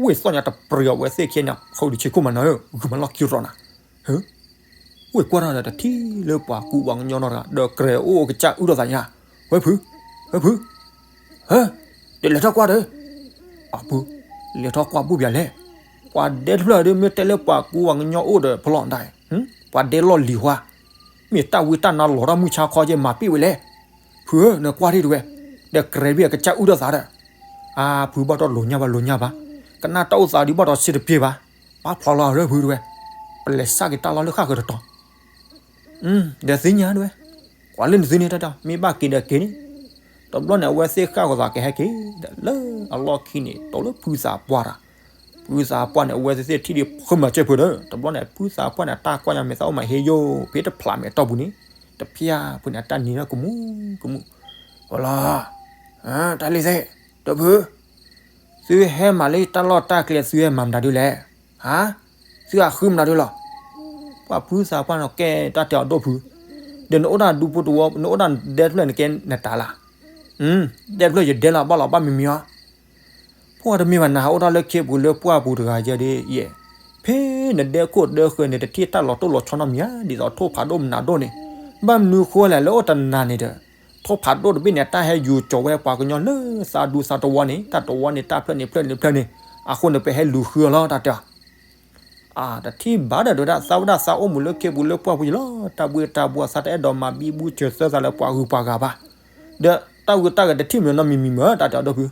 ဝ့ၢ်သီၣ်ညါတပျံၤအီၤ အဝဲသ့ၣ်ခံဂၤန့ၣ် ဖုဒံးဆ့ခိၣ်မးနၤဧၢ, ဂုာ်မၤလီၢ်ခံရီၤနၤ, ဟၢ, ဝ့ၢ်ကွၢ်ထီၣ်ဒီးတထံၣ်လၢပှၤကူပှၤကညီနီတဂၤ ဒီးကြဲးအိၣ်ကစၢ်အူထီၣ်သးညါ, ဝဲဖု, ဝဲဖု, ဟၢ, ဒီးလဲၤထီၣ်ကွၢ်ဒီး, အဖု, လဲၤထီၣ်ကွၢ်ဘူၣ်ပၠးလဲၣ်, ပှၤဒဲတဖျၢၣ်ဒီး မ့ၢ်တဲလၢပှၤကူပှၤကညီအိၣ်ဒီးဖလီၢ်ဒၣ်, ပှၤဒဲလီၢ်လံၤဟါ မ့ၢ်တၢ်ဝံတၢ်နါလီၤထီၣ်မုၢ်ဆါခီကဲမၤပ့ၢ်ဝဲလဲၣ်, ဖုဧၢ နကွၢ်ထံၣ်တဝဲ, ဒီးကြဲးဘ့ၣ်အကစၢ်အူထီၣ်သးဒီး, အါဖုဘၣ်ဒီးလိာ်ညါဘၣ်လိာ်ညါဘၣ်, ကနၣ်တၢ်အိၣ်သးဒုးဘၣ်ဒီးစ့တပျ့ၤဘၣ်, ပာ်ဖျါလီၤရၢဖုတဝဲ, ပလဲၤစးက့ၤတၢ်လီၢ်လၢဃၣ်ဃၢၤတတီၤ, ဒီးသ့ၣ်ညါတဝဲ, ကွၢ်လၢနသုန့ၣ်တၢ်တၢ် မ့ၢ်ဘၣ်က့ၤဒီးက့ၤန့ၣ်, တဘျီန့ၣ် အဝဲသ့ၣ်ဃၣ်ဂီၤသးကဟဲက့ၤ, ဒီးလၢအလီၢ်ခံန့ၣ် တိၤလၢဖုသးပှၢ်တၢ် ဖုသးပှၢ်န့ၣ် အဝဲသ့ၣ်သ့ၣ်ထံၣ်ဒံးဖုမၤစၢၤဖုဒီး တဘျီန့ၣ် ဖုသးပှၢ်န့ၣ် တၢ်ကွၢ်ညါမဲာ်သၣ်အိၣ်မးဟ့ယိၣ် ဖဲတဖျးမဲာ်တီၢ်ပူၤန့ၣ် တဖျးဖုန့ၣ် အတၢ်နံၤထီၣ်ကမူၣ်ကမူၣ်, အိၣ်လီၤ, တၢ်လံၤသ့ၣ်, ဒီးဖု, သုဟဲမၤလၢတၢ်လီၢ်တၢ်ကျဲ သုဟဲမၤမတၤဒုလဲၣ်, ဟါ, သုဟးဃုမတၤဒုလီၤ ပှၤဖုသးပှၢ်န့ၣ် ကဲတၢ်တဲအီၤဒိၣ်ဖု, ဒီးနအိၣ်ဒၣ်ဒူဖိတဝီ နအိၣ်ဒၣ်ဒဲတဖျၢၣ်န့ၣ်ကဲနတၢ်လၢ်, ဒဲတဖျၢၣ်ယဒဲလီၤ ဘၣ်လီၤဘၣ်မံၤမံၤအီၤ, ပှၤတမ့ၢ်ဘၣ်နၤဟးအိၣ်တၢ်လၢခ့ပူၤလၢပှၢ်ပူၤတဂၤယဲဒ်ယဲ, ဖဲနဒဲခိၣ်ဒဲဃၢၤန့ၣ် တထံၣ်တၢ်လီၤတိၢ်လီၤဆီနီတမံၤဧါ, ဒ်သိးထိၣ်ဖးဒိၣ်မနုၤဒိၣ်န့ၣ်, ဘၣ်မနုၤဃိလဲၣ် လၢအိၣ်တနၤန့ၣ်ဒီး, ထိၣ်ဖးဒိၣ်တဘ့ၣ်န့ၣ် တၢ်ဟဲယူၤကၠီၤဝဲပှၤကညီလၢသးဒူသးတဝီန့ၣ် တၢ်တဝီန့ၣ် တၢ်ဖျၢၣ်န့ၣ်ဖျၢၣ်န့ၣ်ဖျၢၣ်န့ၣ်, အဃိန့ၣ် ပဟဲလူၤဃုအီၤလီၤ တၢ်တဲအီၤ အတထံၣ်ဘၣ်ဒီး တဝဲဒၣ်သးဝဲဒၣ်သးအိၣ်မူလၢခ့ပူၤလၢပှၢ်ပူၤယလီၤ, တၢ်ဘှ့တၢ်ဘှီသးတအဲၣ်ဒိးမၤဘံဘူဆၢသၢသးလၢပှၤဂုၤပှၤဂၤဘၣ်, ဒီးတၢ်ဂုၤတၢ်ဂၤတထံၣ်မ့ၢ်နီတမံၤမံၤမ့ၢ် တၢ်တဲအီၤဒိၣ်ဖု,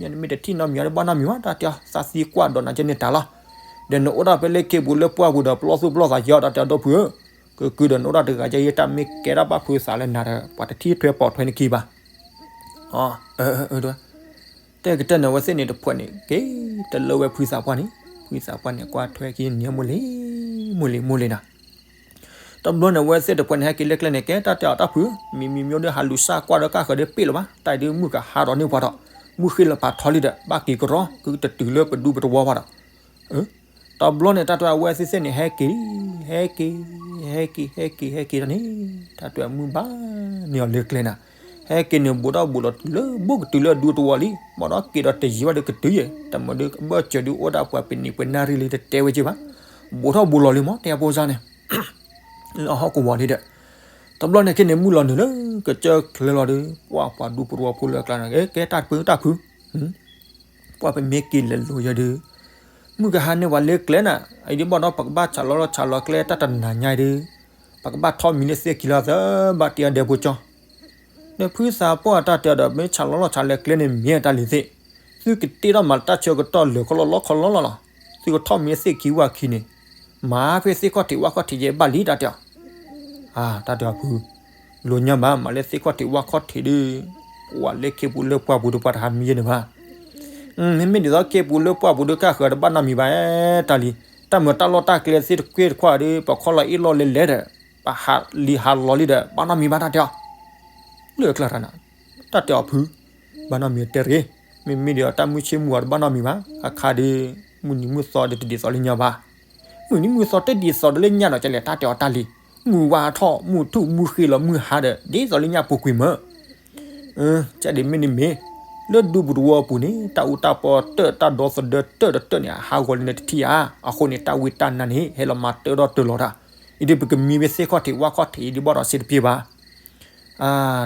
မ့တမ့ၢ်တထံၣ်နီတမံၤအီၤဒီးဘၣ်နီတမံၤဘၣ် တၢ်တဲအီၤ သးသံကွၢ်ဒီးနၤကဲန့ၣ်တၢ်လီၤ, ဒီးနအိၣ်ဒၣ်ဖဲလၢခ့ပူၤလၢပှၢ်ပူၤဒီး ပလီၢ်သူၣ်ပလီၢ်သးယီၤ တၢ်တဲအီၤဒိၣ်ဖုဧၢ, ကကုဒီးနအိၣ်ဒၣ်တဂၤယဲ ယတၢ်မ့ၢ်ကဲဒၣ်ဘၣ်ဖုသးလၢနၤဒီး ပှၤတထံၣ်ထွဲပိာ်ထွဲနခံဘၣ် တဲကတၢၢ်န့ၣ် အဝဲသ့ၣ်န့ၣ်တဖှဲးန့ၣ် က့ၤတလၢဝဲဖုသးပှၢ်န့ၣ်, ဖုသးပှၢ်န့ၣ် ကွၢ်ထွဲက့ၤန့ၣ်မိၢ်လံၤ, မိၢ်လံၤ မိၢ်လံၤနၤ, တဘျီန့ၣ် အဝဲသ့ၣ်တဖှဲးန့ၣ် ဟဲက့ၤလၢကျဲန့ၣ် ကဲတၢ်တဲအီၤတၢ်ဖု, မံၤမံၤမံၤဒီး ဟးလူၤစၢ်ကွၢ်ဒီးကၢ်ဃၢၤဒီးပ့ၢ်လီၤဘၣ်, တၢ်အံၤဒုးမုၢ်ကဟါဒီးန့ၢ်ပှၤဒီး, မုၢ်ဃ့လီၤဖးထီလံဒီး ဘၣ်က့ၤကရီ ကတတုၤလၢပဒူပတဝီဘၣ်ဒီး တဘျီန့ၣ် တၢ်တဲအဝဲသ့ၣ်သ့ၣ်န့ၣ် ဟဲက့ၤ, ဟဲက့ၤ, ဟဲက့ၤ ဟဲက့ၤ ဟဲက့ၤဒီးန့ၣ်, တၢ်တဲမုၢ်ဘၣ်န့ၢ်အီၤလၢကျဲနၤ, ဟဲက့ၤန့ၣ် ဘူးထီၣ်ဘူးလီၤတုၤလၢဘူးကတုၤလၢအဒူတဝီလံ, ဘၣ်ဒီးက့ၤဒီးတယံာ်ဘၣ်ဒီးကတုၤယဲ, တမ့ၢ်ဒီးအဘၢၣ်စၢၤဒုးအိၣ်ဒၣ်ပှၤပနံာ်ပနၢ်ရံၣ်လံ တတဲဝဲက့ၤဘၣ်, ဘူးထီၣ်ဘူးလီၤလံမး တဲအဖိစၢ်န့ၣ် လၢအဟီၣ်ကဝီၤလံဒီး, တဘျီန့ၣ်ခဲန့ၣ် မုၢ်လီၤနုာ်လၢကစၢၢ်ချၢလီၤဒီး ပှၤပှၤဒူဖိတဝီဖိလၢအကျါန့ၣ် ကဲတၢ်ဖုတၢ်ဖု, ပှၤပမ့ၢ်က့ၤလဲၤလိၤယဲဒုး, မုၢ်ကဟါန့ၢ်ပှၤလၢကျဲနၤ, အံၤဒ်ဘၣ်ဒီး ပကဘၣ်ဆးလီၤလီၤဆးလီၤကျဲတၢ်တနၤညါအံၤဒုး, ပကဘၣ်ထီၣ်မံၤလၢသ့ၣ်ခံလီၤသၢဘၣ်တ့အီၤဒဲဖိကၠီ ဒီးဖုသးပှၢ်တၢ်တဲအီၤဒီး မ့ၢ်ဆးလီၤလီၤဆးလဲၤကျဲန့ၣ် မ့ၢ်တၢ်လံၤသ့ၣ်, သုကတ့ထီၣ်မၤတၢ်ဆၢကတီၢ်လၢာ်ခီလီလီခီလီလီၤလီၤ. သုကထီၣ်မ့ၢ်သ့ၣ်ခံဝၣ်ခံန့ၣ်, မၤဖဲသ့ၣ်ခီၣ်ထံးဝၣ်ခီၣ်ထံးယဲဘၣ်လံတၢ်တဲအီၤ. တၢ်တဲအီၤဖု, လိာ်ညါဘၣ် မၤလၢသ့ၣ်ခီၣ်ထံးဝၣ်ခီၣ်ထံးဒီး, ပှၤလၢခ့ပူၤလၢပှၢ်ပူၤဒီးပှၤတဟးမံယဲန့ၣ်ဘၣ်. မ့မ့ၢ်ဒ်သိးခ့ပူၤလၢပှၢ်ပူၤဒီးကၢ်ဃၢၤတဘၣ်နီတမံၤဘၣ်တၢ်လံၤ, တၢ်မုာ်တၢ်လီၢ်တၢ်ကျဲသ့ၣ်တကွ့ၢ်တခွါဒီး ပှၤခီလီၤအ့ၣ်လိာ်လဲၤလဲၤဒီး, ပှၤဟးလံၤဟးလီၤလံဒီး ဘၣ်နီတမံၤဘၣ်တၢ်တဲအီၤ. လၢကျါတၢ်နၤ, တၢ်တဲအီၤဖု, ဘၣ်နီတမံၤတဲတဂ့ၤ, မ့မ့ၢ်ဒ်အီၤတၢ်မုၢ်ဆ့ၣ်မုၢ်ဂီၤတဘၣ်နီတမံၤဘၣ်, အခါဒီး, မုၢ်နံၤမုၢ်သီဒီးတဒ်သိးလၢညါဘၣ်. မုၢ်နံၤမုၢ်သီတဒ်သိးဒီးလၢညါနီၤ ကလဲၤတၢ်တဲအီၤတၢ်လံၤ, မုၢ်ဝါထီၣ် မုၢ်ထူၣ်မုၢ်ဃ့လီၤမုၢ်ဟါဒီး ဒ်သိးလၢညါပူၤကွံာ်မၢ် ကဒ်မ့ၢ်န့ၣ်မ့ၢ်, လၢဒူပူၤတဝီပူၤန့ၣ် တၢ်အူတၢ်ပီတၢၢ်တၢ်ဒီသဒၢတၢၢ်တတၢၢ်န့ၣ် အဟးဂီၤလံနတထံၣ်ဧါ, အဃိန့ၣ် တၢ်ဝံတၢ်နါန့ၣ် ဟဲလီၤမၤတၢၢ်ဒီးတၢၢ်လီၤတၢ်, အံၤဒ်ပကမံဖဲသ့ၣ်ခီၣ်ထံးဝၣ်ခီၣ်ထံးအံၤဒ်ဘၣ်ဒီးစ့တပျ့ၤဘၣ်.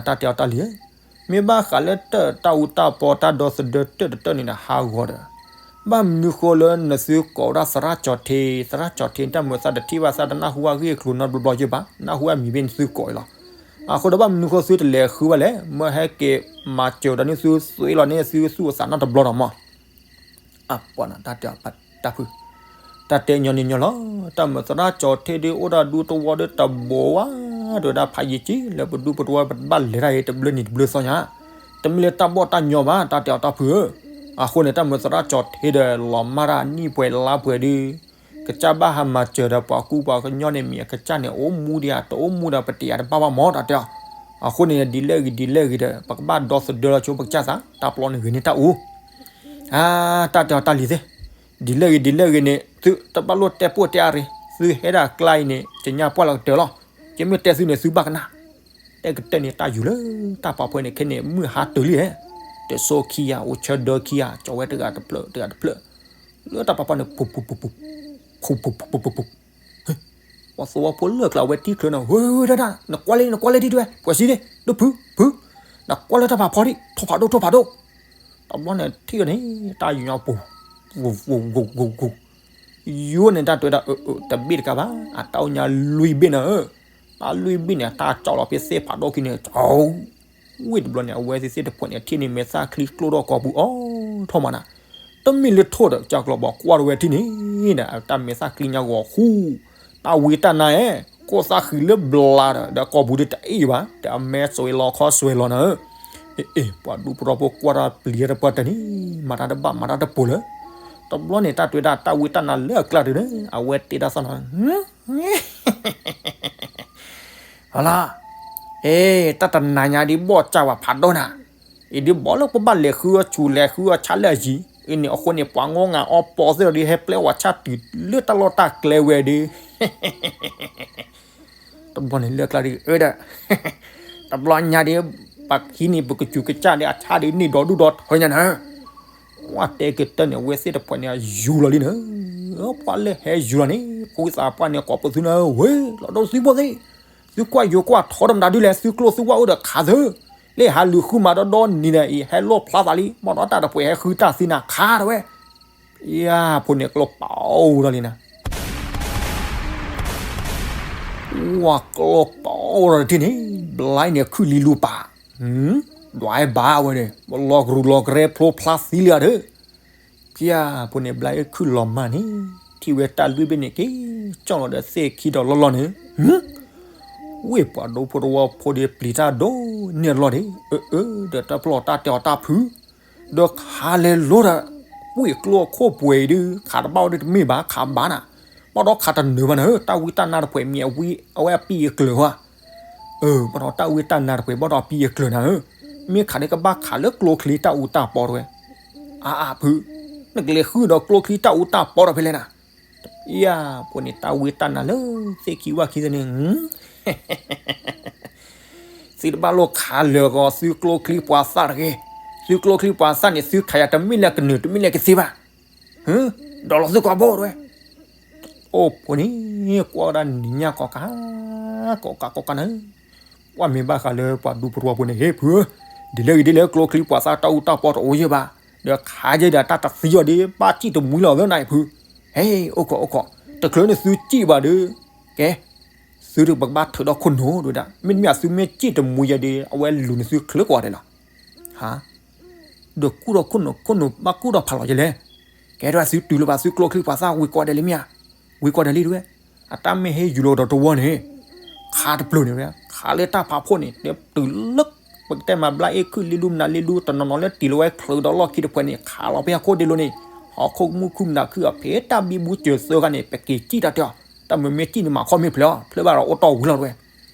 တၢ်တဲအီၤတၢ်လံၤဧၢ, မ့ၢ်ဘၣ်ဃးလၢတၢ်အူတၢ်ပီတၢ်ဒီသဒၢတၢၢ်တတၢၢ်န့ၣ်ဒီးဟးဂီၤဒီး, ဘၣ်မနုၤဃိလၢနသုကိးဝဲဒၣ်သရၣ်ကၠီၤထ့, သရၣ်ကၠီၤထ့တၢ်မုာ်သးတထံၣ်ဘၣ်သးတနၢ်ဟူဘၣ်ဂ့ၢ်ကျိၤနီတဘျီဘျီယဲဘၣ်, နၢ်ဟူဘၣ်မံၤဘ့ၣ်နသုကိးအံၤလီၤ. အဃိဒီးဘၣ်မနုၤဃိသုတလဲၤဃုဘၣ်လဲၣ်, မ့ၢ်ဟဲက့ၤမၤစၢၤဒီးန့ၣ်သုသွံလီၤန့ၣ်သုသူၣ်အသးနီတဘျီဒီးမး အပှၤနတၢ်တဲအီၤတၢ်ဖု, တၢ်တဲညီနုၢ်ညီလီၤ, တၢ်မုာ်သရၣ်ကၠီၤထ့ဒ်အိၣ်ဒၣ်ဒူတဝီဒီးတဘိဝါ, ဒိၣ်ဒၣ်ဖးယံာ်ကံလၢပဒူပတဝီပတဘၣ်လဲၤတၢ်အံၤတဘျုးနံၤတဘျုးသီညါ, တမ့ၢ်လၢတၢ်ဘီၣ်တၢ်ညီဘၣ် တၢ်တဲအီၤတၢ်ဖုဧၢ, အဃိန့ၣ် တၢ်မုာ်သရၣ်ကၠီၤထ့ဒီးလီၤမၢ်တၢ်နံၣ်ပှဲၤလါပှဲၤဒီး ကစၢ်ဘၣ်ဟးမၤစၢၤဒီးပှၤကူပှၤကညီန့ၣ်မ့ၢ်အကစၢ်န့ၣ် အိၣ်မူဒံးဧါ တအိၣ်မူဒီးပတယၤတဘၣ်ဘၣ်မး တၢ်တဲအီၤ, အဃိန့ၣ် ဒ်လဲၣ်ဂ့ၤဒ်လဲၣ်ဂ့ၤဒီး ပကဘၣ်ဒီသဒၢလီၤဆိပကစၢ်သး တၢ်ပျီန့ၣ်ဂ့ၤန့ၢ်တၢ်အူ တၢ်တဲအီၤတၢ်လံၤသ့ၣ်, ဒ်လဲၣ်ဂ့ၤဒ်လဲၣ်ဂ့ၤန့ၣ် သုတဘၣ်လိၣ်တဲပိၢ်တဲအါရ့ၤ, သုဟဲဒၣ်ကျါအံၤန့ၣ် ကညးပှၢ်လီၤကတၢၢ်လီၤ, ကမ့ၢ်တဲသုန့ၣ်သုဘၣ်ကနၣ်, တဲကတၢၢ်န့ၣ်တၢ်ယူၤလၢတၢ်ပာ်ဖှဲန့ၣ်ခဲန့ၣ် မုၢ်ဟါတၢၤလံဧဲ, တစိခံဂၤ အိၣ်ဆၢဒၢခံဂၤ ကၠီၤဝဲတဂၤတဖျၢၣ်တဂၤတဖျၢၣ်, လၢတၢ်ပာ်ဖှဲန့ၣ် ပူၤပူၤပူၤပူၤ ပှၤသဝီဖိလၢကျါဝဲထံၣ်ချုးန့ၣ် ဝဲဝဲဒၣ်ဒၣ် နကွၢ်လၢနကွၢ်လၢထံၣ်တဝဲ ပှၤစံးဒ့ ဒိၣ်ဖု ဖု, နကွၢ်လၢတၢ်ဖးဖီဒံး ထီၣ်ဖးဒိၣ်ထီၣ်ဖးဒိၣ်, တဘျီန့ၣ်ထံၣ်န့ၣ် တၢ်ယူၤညါပူၤ ဂူၤဂူၤဂူၤဂူၤဂူၤ, ယူၤန့ၣ်တၢ်တဲဝဲဒၣ် အၢ အၢ တဘ့ၣ်တကးဘၣ် အတၢ်အိၣ်ညါလွံၢ်ဘ့ၣ်န့ၣ်ဧၢ, တၢ်လွံၢ်ဘ့ၣ်န့ၣ် တၢ်ကၠီလီၤဖဲသ့ၣ်ဖးဒိၣ်ခံန့ၣ် ကၠီ ဝ့ၢ်တဘျီန့ၣ် အဝဲသ့ၣ်သ့ၣ်တဖၣ်န့ၣ် အထံၣ်န့ၣ်မဲာ်သၣ်ချံကျိၣ်ထီၣ်ကိာ်ပူၤအိၣ်ထီၣ်မးနၤ, တမ့ၢ်လၢထိၣ်ဒီး ကၠီကျီၤဘီကွၢ်ထီၣ်ဝဲထံၣ်န့ၣ်ဒီး တၢ်မဲာ်သၣ်ချံညါဂီၤဃူ, တၢ်ဝံတၢ်နါဧၢ, ခိၣ်သၣ်ဃံလၢဘျါဒီး ဒီးကိာ်ပူၤဒီးတအ့ၣ်ဘၣ် ဒီးအမဲာ်စွဲလီၤခီစွဲလီၤနၤဧၢ, အ့ၣ် ပှၤဒူဖိထီဖိကွၢ်တၢ်ပျံၤတပှၢ်တၢၢ်န့ၣ် မၤတၢ်တဘၣ်မၤတၢ်တပိၤလၢ, တဘျီန့ၣ် တၢ်တဲဝဲဒၣ်တၢ်ဝံတၢ်နါလၢအကျါတန့ၣ် အဝဲတဲဒၣ်သီၣ်နၤ ဟါလီၤ, အ့ တၢ်တနၤညါဒ်ဘီၣ်ကၢ်ဝဲဖးဒိၣ်နၤ, အံၤဒ်ဘီၣ်လၢပဘၣ်လဲၤဃုအီၤဆူၣ်လဲၤဃုအီၤဆါလၢအယံၤ, အံၤန့ၣ်အဃိန့ၣ် ပှၤငိုငါအီပီသ့ၣ်ဒီးဟဲပျဲဝဲဆၣ်တုၤလၢတၢ်လီၢ်တၢ်ကျဲဝဲဒီး တဘျီန့ၣ်လၢကျါဒ်အၢဒီး တဘျီညါဒီး ပှၤဟံးန့ၢ်ပကစူၤကစၢ်ဒီးအဆါဒီးန့ၢ်ဒီဒူၣ်ဒီထၢညါနၤ, ကွၢ်တဲကတၢၢ်န့ၣ် အဝဲသ့ၣ်တဖၣ်န့ၣ် ယူၤလီၤလံနၤ, ပှၤလၢဟဲယူၤလီၤန့ၣ် ဖိသၣ်ပှၢ်န့ၣ် ကိးပသူနၤဝဲ လီၤဒိၣ်သုဖိသ့ၣ်, သုကွၢ်ယိၤကွၢ်ထီတမတၤဒုလဲၣ် သုကျိသုဝၣ်အိၣ်ဒီးခးသၢ လၢဟးလူၤဃုမၤဒီဒီနံၤဒီးအံၤ ဟဲလိၣ်ဖျါသးလံ ဘၣ်ဒီးတၢ်တပှဲၤဟဲဃုတၢ်သံနၤခးတဝဲ, ယၤဖိန့ၣ်ကျိပာ်အိၣ်ဒီးလံနၤ ဝၤကျိပာ်အိၣ်ဒီးတထံၣ်န့ၣ် ဘျါအံၤန့ၣ်ခုၣ်လံလူပာ်, ဒွးဘၣ်ဝဲန့ၣ် လီၤကရူၢ်လီၤကရဲဖျိဖျါသံလံဧါဒၢး, ဖျါဖိန့ၣ်ဘျါအံၤခုၣ်လီၤမၢ်န့ၣ် ထံၣ်ဝဲတၢ်လွံၢ်ဘ့ၣ်န့ၣ်က့ၤ ကၠီၣ်လီၤဒီးသ့ၣ်ခံဒီးလီၢ်လီၢ်န့ၣ် ဝ့ၢ်ပှၤဒိဖိတဝီဖိဒီးပျံၤတၢ်ဒိၣ်န့ၢ်အလီၢ်န့ၣ် အၢ အၢ ဒီးတၢ်ပျီၢ်တၢ်တဲအီၤတၢ်ဖု ဒီးခးလဲၤလိၤဒီး ဝ့ၢ်ကျိအခိၣ်ပှဲၤအံၤဒုး ခးတဘၣ်ဝဲဒုးတမ့ၢ်ဘၣ် ခးဘၣ်နၤ, ဘၣ်ဒီးခးတနၢၤဘၣ်နၤဧၢ တၢ်ဝံတၢ်နါတပှဲၤမ့ၢ်အဝံအဝဲအပံၢ်အကျၢၤဟါ, အၢ ဘၣ်ဒီးတၢ်ဝံတၢ်နါတပှဲၤဘၣ်ဒီးအပံၢ်အကျၢၤနၤဧၢ, မ့ၢ်ခးန့ၣ်ကဘၣ်ခးလၢကျိချံတၢ်အူတၢ်ပီတဝဲ, အါအါဖု, နကလဲၤဃုဒီးကျိချံတၢ်အူတၢ်ပီဒီးဖဲလဲၣ်နၤ, ယၤ ဖိန့ၣ်တၢ်ဝံတၢ်နါလၢသ့ၣ်ခံဝၣ်ခံသ့ၣ်န့ၣ် သုတဘၣ်လိၣ်ခးလၢာ်ဂီၤသုကျိချံပှၤသၣ်တဂ့ၤ, သုကျိချံပှၤသၣ်န့ၣ် သုခးယၤတမ့ၢ်လၢကနၢၤတမ့ၢ်လၢကသ့ဘၣ်, ဒီးလီၤသုကိးဘိတဝဲ, အိၣ်ဖိန့ၣ် ကွၢ်ဝဲဒၣ်နံၤညါကိးကး, ကိးကးကိးကးန့ၣ်, ကွၢ်မ့ၢ်ဘၣ်ဃးလၢပှၤဒူဖိတဝီဖိန့ၣ် ဟ့ၣ်ဖုဧၢ, ဒ်လဲၣ်ဂ့ၤဒ်လဲၣ်ကျိချံပှၤသၣ်တၢ်အူတၢ်ပီတအိၣ်ယဲၢ်ဘၣ်, ဒီးခးယဲၢ်ဒီးတၢ်တသံအီၤဒ်ဘၣ်စံၣ်တမှံလီၤသၢနၤအံၤဖု, ဟဲ အိၣ်ခိးအိၣ်ခိး, တချုးန့ၣ်သုစံၣ်ဘၣ်ဒီး, ကဲ သ သုတပကဘၣ်ထုးဒီးခိၣ်နူာ်ဒဝဲဒၣ်, မ့တမ့ၢ်သုမ့ၢ်စံၣ်တမူယဲဒီး အဝဲလူၤန့ၢ်သုချုးကိးဂၤဒဲးလီၤ. ဟါ, ဒီးကူၣ်ဒီးခိၣ်နူာ် ခိၣ်နူာ်ဘၣ်ကူၣ်ဒီးဖးလီၤယဲလဲၣ်. ကဲဒၣ်သုတုၤလၢၤဘၣ်သုကျိချံပှၤသၣ်ဝံၤကိးဂၤဒဲးလံမ့ၢ်ဧါ, ဝံၤကိးဂၤဒဲးလံဒဝဲ, အတၢ်မ့ၢ်ဟဲယူၤလီၤဒီးတဝီန့ၣ်, ခါတပျုာ်န့ၣ်ဝဲ, ခးလၢတၢ်ဖးဖှိၣ်န့ၣ် တဲတုၤလၢ ပကတဲမၤဘျါအ့ၣ်ခုၣ်လ့လူမနုၤလ့လူ တနီၤနီၤလၢတံၢ်လီၤဝဲချုးဒီးလီၢ်ခံတဖၣ်န့ၣ် ခးလီၤဖဲဟီၣ်ခိၣ်ဒ့လိၤန့ၣ်, ဟီၣ်ခိၣ်မူခိၣ်မနုၤခုၣ်အဖဲတၢ်ဘံဘူစၢၤသၢခါန့ၣ် ပက့ၤစံၣ်တၢ်တဲအီၤ, တၢ်မ့ၢ်မ့ၢ်စံၣ်န့ၣ်မၤခီၣ်မ့ၢ်ဖျဲးအီၤ ဖျဲးဘၣ်ဒီးအိၣ်တီၢ်ဝံၤလီၤတဝဲ.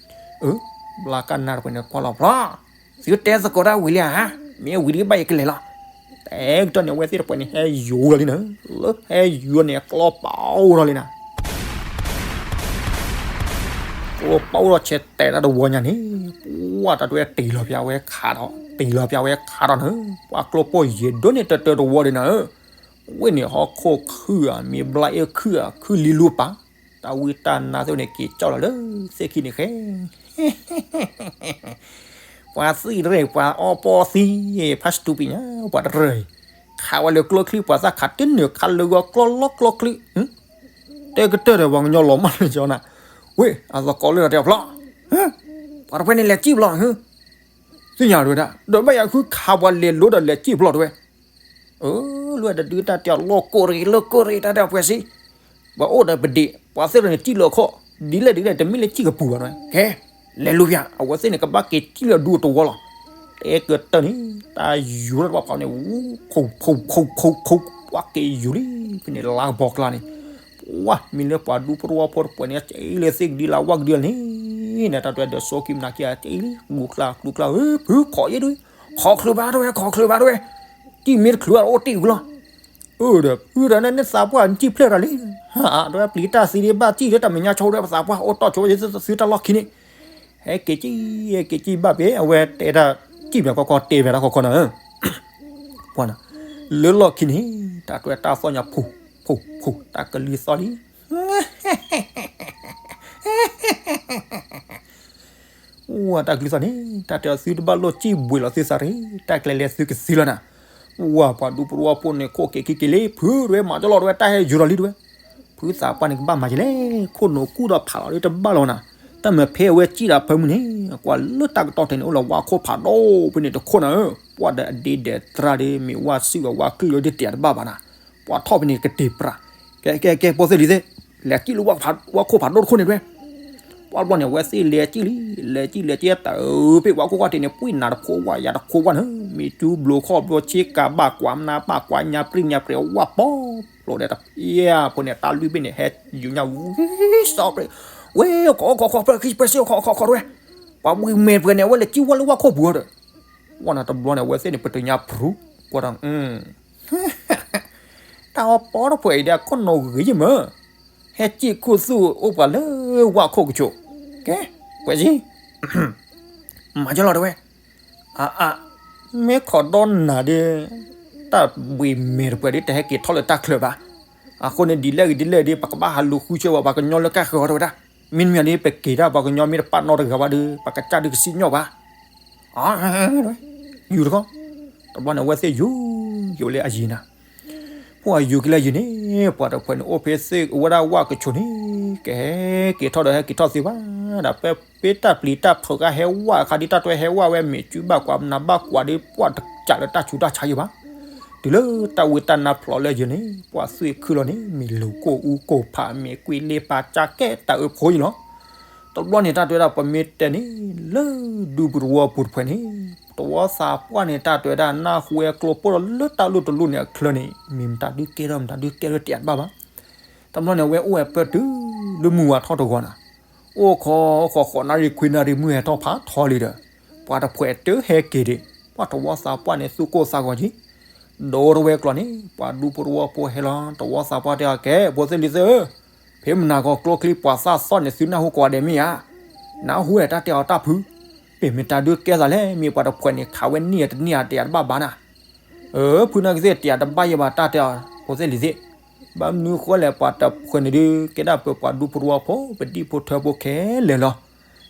အၢ, ဘျါကနၣ်တဖၣ်န့ၣ်ကွၢ်လီၤဖျီ, သုတဲသကိးတၢ်ဝံၤလံဧါ, မ့ၢ်ဝံၤဒ်ဘၣ်ယကလဲၤလီၤ. တဲကတီၢ်န့ၣ် အဝဲသ့ၣ်တဖၣ်န့ၣ် ဟဲယူၤလီၤလံနၤ, လၢဟဲယူၤန့ၣ် ကျီပာ်အိၣ်ထီၣ်လံနၤ ကျီပာ်အိၣ်ထီၣ်ဆဲးတဲာ်တၢ်တဝီညါန့ၣ်, ပှၢ်တၢ်တဝဲတ့ၢ်လီၤပၠးဝဲခးထီၣ်, တ့ၢ်လီၤပၠးဝဲခးထီၣ်နၤ, ပှၢ်ကျီပိၢ်ယဲၢ်ဒိၣ်န့ၣ်တတၢတဝီဒီးနၤ, ဝဲန့ၣ်ဟီၣ်ခိၣ်ခုၣ်ဧါ မ့ၢ်ဘျါအ့ၣ်ခုၣ်ဧါ ခုၣ်လံလူပၢ်, တၢ်ဝံတၢ်နါသ့ၣ်န့ၣ် က့ၤကၠီၣ်လီၤလၢသ့ၣ်ခံန့ၣ်ဃဲ ပှၤသံၣ်တရၢၣ် ပှၤအီပီသံ ဖါစတူပံညါ ပှၤတရၢၣ်, ခးဝဲလၢကျိချံ ပှၤသၣ်ခးတနုာ်ခးလၢဂီၤကျီလီကျိချံ, တဲကတၢၢ်ဒီးပှၤကညီလီၤမၢ်လၢကၠီနၤ, ဝ့ၢ် အသကိးလၢတၢ်တဲအဖျီ, ပှၤတဖၣ်န့ၣ်လဲၤစံၣ်ဘျီ, သ့ၣ်ညါတဝဲဒၣ် ဒီးဘၣ်ယၤဃုခးပှၤလဲၤလိဒီးလဲၤစံၣ်ဘျီတဝဲ အၢ လွဲၢ်တဒုတၢ်တဲအီၤလီၢ်ကိၢ်ရ့ၣ်လၢကိၢ်ရ့ၣ်တၢ်တဲအီၤပှဲၤစံ, ပှၤအိၣ်ဒီးပဒ့ၣ် ပှၤသ့ၣ်တဖၣ်န့ၣ်စံၣ်လၢခီၣ်, ဒ်လဲၣ်ဒ်လဲၣ်တမ့ၢ်လၢစံၣ်ကပူၤဘၣ်နၤ, ကဲ လဲၤလူၤပၠး အဝဲသ့ၣ်န့ၣ် ကဘၣ်က့ၤစံၣ်လၢဒူတဝီလီၤ. တဲကတၢၢ်န့ၣ် တၢ်ယူၤထီၣ်တဘၣ်ဖးန့ၣ် ဝူ ခိၣ်ခိၣ်ခိၣ်ခိၣ်ခိၣ် ပှၤက့ၤယူၤလံ ဖဲန့ၣ်လါကပီၤကျါန့ၣ်, ပှၢ် မ့ၢ်လၢပှၤဒူပရူၢ်ဖိတပှဲၤန့ၣ် က့ၤလၢသ့ၣ်ကဒံလၢဝၣ်ကဒံလီၤန့ၣ်, နတၢ်တဲဒီးစီၤကံမနၤခံဂၤ က့ၤလံ ကျူကျါကျူကျါ ဧၢ ဖုခီၣ်ယဲၢ်ဒု ခီၣ်ချုးဘၣ်တဝဲ ခီၣ်ချုးဘၣ်တဝဲ, စံၣ်မ့ၢ်တချုးဘၣ်အိၣ်တ့ၢ်ဝံၤလီၤ. အၢ ဒီးဖုဒီးန့ၣ် နသးပှၢ်နစံၣ်ဖျဲၣ်တၢ်လံ, ဟး တဝဲပျံၤတၢ်သံဒံးဘၣ်စံၣ်လၢတၢ်မဲာ်ညါဆိဒီး ပသးပှၢ်အိၣ်တီၢ်ဆိဝဲသုတၢ်လီၢ်ခံန့ၣ်, ဟဲက့ၤစံၣ် ဟဲက့ၤစံၣ်ဘၣ်ဖဲ အဝဲတဲတၢ်စံၣ်ပၠးခီခီတဲပၠးတၢ်ခီခီနၤ, ပှၢ်နၤ, လၢလီၢ်ခံန့ၣ် တၢ်တွဲတၢ်သီၣ်ညါဖူ ဖူ ဖူ တၢ်ကလုၢ်သီၣ်လံ ဝဲတၢ်ကလုၢ်သီၣ်န့ၣ် တၢ်တဲအီၤသုတဘၣ်လိၣ်စံၣ်ဘှံးလီၤသုသးရ့ တၢ်ကျဲလဲၤသုကသ့လီၤနၤ, ဝဲပှၤဒူပရူၢ်ဖိန့ၣ် ခိၣ်က့ၤခံက့ၤလံ ဖုတဝဲမၤကလီၢ်တဝဲတၢ်ဟဲယူၤလီၤလံတဝဲ, ဖုသးပှၢ်န့ၣ်ကဘၣ်မၤယလဲၣ် ခိၣ်နူာ်ကူၣ်ဒီးဖးလီၤလံတဘၣ်လီၤနၤ, တၢ်မ့ၢ်ဖဲအဝဲစံၣ်တၢ်ဖၢမုၢ်န့ၣ် ကွၢ်လၢတၢ်ကတီၢ်ထဲန့ၣ် အိၣ်လီၤဝၣ်ခိၣ်ဖးဒိၣ်ဖဲန့ၣ်တခိၣ်နၤဧၢ, ပှၢ်ဒီးအဒ့ဒဲးသရၣ်ဒီး မ့ၢ်ဝၣ်စုၣ်အဝၣ်ကလုၢ်လီၤဒ်တဲာ်တဘၣ်ဘၣ်နၤ, ပှၢ်ထီၣ်ဖဲန့ၣ်ကတ့ၢ်ပြး, ကဲ ကဲ ကဲ ဖိသ့ၣ်လံၤသ့ၣ်, လဲၤစံၣ်လၢဝၣ်ခိၣ်ဖးဒိၣ်တခိၣ်န့ၣ်တဝဲ, ပှၢ်ဘျီန့ၣ် အဝဲသ့ၣ်လဲၤစံၣ်လံ, လဲၤစံၣ်လဲၤစံၣ်တၢ်အၢ ဖဲဝၣ်ခိၣ်ခီၣ်ထံးန့ၣ် ပှံၢ်နၤတဖိဝၣ်ယၤတဖိဝၣ်န့ၣ် မ့ၢ်ကၠူဘျိးခီၣ်ဘျိးဆ့ကၤဘၣ်ကွၢ်မနၤဘၣ်ကွၢ်ညါပြံၢ်ညါပြဲၤဝၣ်ပီ ဖျိးဒီးတဖျၢၣ်ဖိန့ၣ် တၢ်လွံၢ်ဘ့ၣ်န့ၣ် ဟဲယူၤညါဝံၤစီးပြဲၤ, ဝဲ ခီခီခီခီ ပၢဆံပၢဆံခီခီခီတဝဲ, ပှၤဘှံးမဲာ်တဖၣ်န့ၣ် အဝဲလဲၤစံၣ်ဝၣ်လၢဝၣ်ခိၣ်ပူၤဒီး, ဝဲနၤတဘျီန့ၣ် အဝဲသ့ၣ်န့ၣ် ပတညါဖြူ, ကွၢ်ဒီး တၢ်အီပီတဖျၢၣ်အံၤဒီး ခိၣ်နူာ်ဂ့ၤယမၢ, ဟဲစံၣ်ခိၣ်သူၣ်အိၣ်ပှၤလၢဝၣ်ခိၣ်ကဆိး, ကဲ, ပှဲၤစံ, မၤကလီၤတဝဲ, အါအါ, မ့ၢ်ခိးဒီးနၤဒီး, တၢ်ဘှံးမဲာ်တဖျၢၣ်ဒီး တဟဲက့ၤထီၣ်လၢတၢ်ချၢးဘၣ်, အဃိန့ၣ် ဒ်လဲၣ်ဂ့ၤဒ်လဲၣ်ဒီး ပကဘၣ်ဟးလူၤဃုဆၢဝဲ ပှၤကညီလၢကၢ်ဃၢၤအီၤတဝဲဒၣ်, မ့တမ့ၢ်ဒီး ပက့ၤဒၣ်ပှၤကညီမ့ၢ်တပာ်နီတဂၤဘၣ်ဒီး ပကစၢ်ဒုးကစံၣ်ညီၣ်ဘၣ် ယူၤတခီ, တဘျီန့ၣ် အဝဲသ့ၣ်ယူၤ, ယူၤလၢအယံၤနၤ, ပှၢ်ယူၤကလၢယံၤန့ၣ် ပှၤတဖျၢၣ်န့ၣ် အိၣ်ဖဲသ့ၣ်ဝဲဒၣ်ဝၣ်ကဆိးန့ၣ် ကဟဲက့ၤထီၣ်ဒီးဟဲက့ၤထီၣ်သ့ဘၣ်, ဒီးဖဲတၢ်ပျံၤတၢ်ဖုးကဟဲဝၣ်အခါဒ်တၢ်တွဲဟဲဝၣ်ဝဲ မ့ၢ်စုဘၣ်ကွၢ်မနၤဘၣ်ကွၢ်ဒီး ပှၢ်တစးလၢတၢ်ဆူးတၢ်ဆါယံၤဘၣ်, တုၤလၢတၢ်ဝံတၢ်နါဖျိးလၢယံၤန့ၣ် ပှၢ်သွံၣ်ခုလီၤန့ၣ် မ့ၢ်လူၤကိၢ်အူကိၢ်ဖး မ့ၢ်ကွံာ်လ့ပာ်ကၢ်ကဲတၢ်အၢဖိယံၤလီၤ တဘျီန့ၣ် တၢ်တဲဝဲဒၣ် ပမ့ၢ်တဲန့ၣ် လၢဒူပတဝီပူၤတဖျၢၣ်န့ၣ် တဝီသးပှၢ်န့ၣ် တၢ်တဲဝဲဒၣ် နၢ်ဟူဝဲကျိပိၢ်ဒီးလၢတၢ်လိၣ်တလိၣ်န့ၣ်အချၢန့ၣ် မ့ၢ်မတၤဒုးကဲထီၣ်မတၤဒုးကဲထီၣ်တၢ်ဘၣ်ဘၣ်. တဘျီန့ၣ် အဝဲအိၣ်ဝဲပၢၢ်တုၤလၢမုၢ်ဝါထီၣ်တဂီၤနၤ, အိၣ်ခိးခိးဃိးနၣ်ရံၣ်ခွံနၣ်ရံၣ် မုၢ်ဟဲထီၣ်ဖးထီလံဒီး ပှၤတဖျၢၣ်တဟဲက့ၤဒံး ပှၤတဝီသးပှၢ်န့ၣ် သူၣ်ကိၢ်သးဂီၤက့ၤ ဒိတဝဲကျီၤန့ၣ် ပှၤဒူဖိတဝီဖိဟဲလီၤ တဝီသးပှၢ်တဲအီၤ ကဲ ဖိသ့ၣ်လံၤသ့ၣ်ဧၢ, ဖဲမနၤဂီၤကျိချံပှၤသၣ်သီၣ်န့ၣ် သုနၢ်ဟူကိးဂၤဒဲးမ့ၢ်ဧါ, နၢ်ဟူဝဲတၢ်တဲအီၤတၢ်ဖု, ပ့ၢ်မ့ၢ်တၢ်ဒုးကဲသးလဲၣ် မ့ၢ်ပှၤတဖျၢၣ်န့ၣ် ခးဝဲန့ၢ်တန့ၢ်ဧါ တယၤတဘၣ်ဘၣ်နၤ, အၢ ဖုနၢ်ကသ့ၣ်တယၤတဘၣ်ယဲဘၣ်တၢ်တဲအီၤ ဖိသ့ၣ်လံၤသ့ၣ်, ဘၣ်မနုၤဃိလဲၣ် ပှၤတဖျၢၣ်န့ၣ်ဒုး ကဲဒၣ်ပပှၤဒူဖိတဝီဖိ ပဒံဖိထၢဖိခဲလၢာ်လီၤ.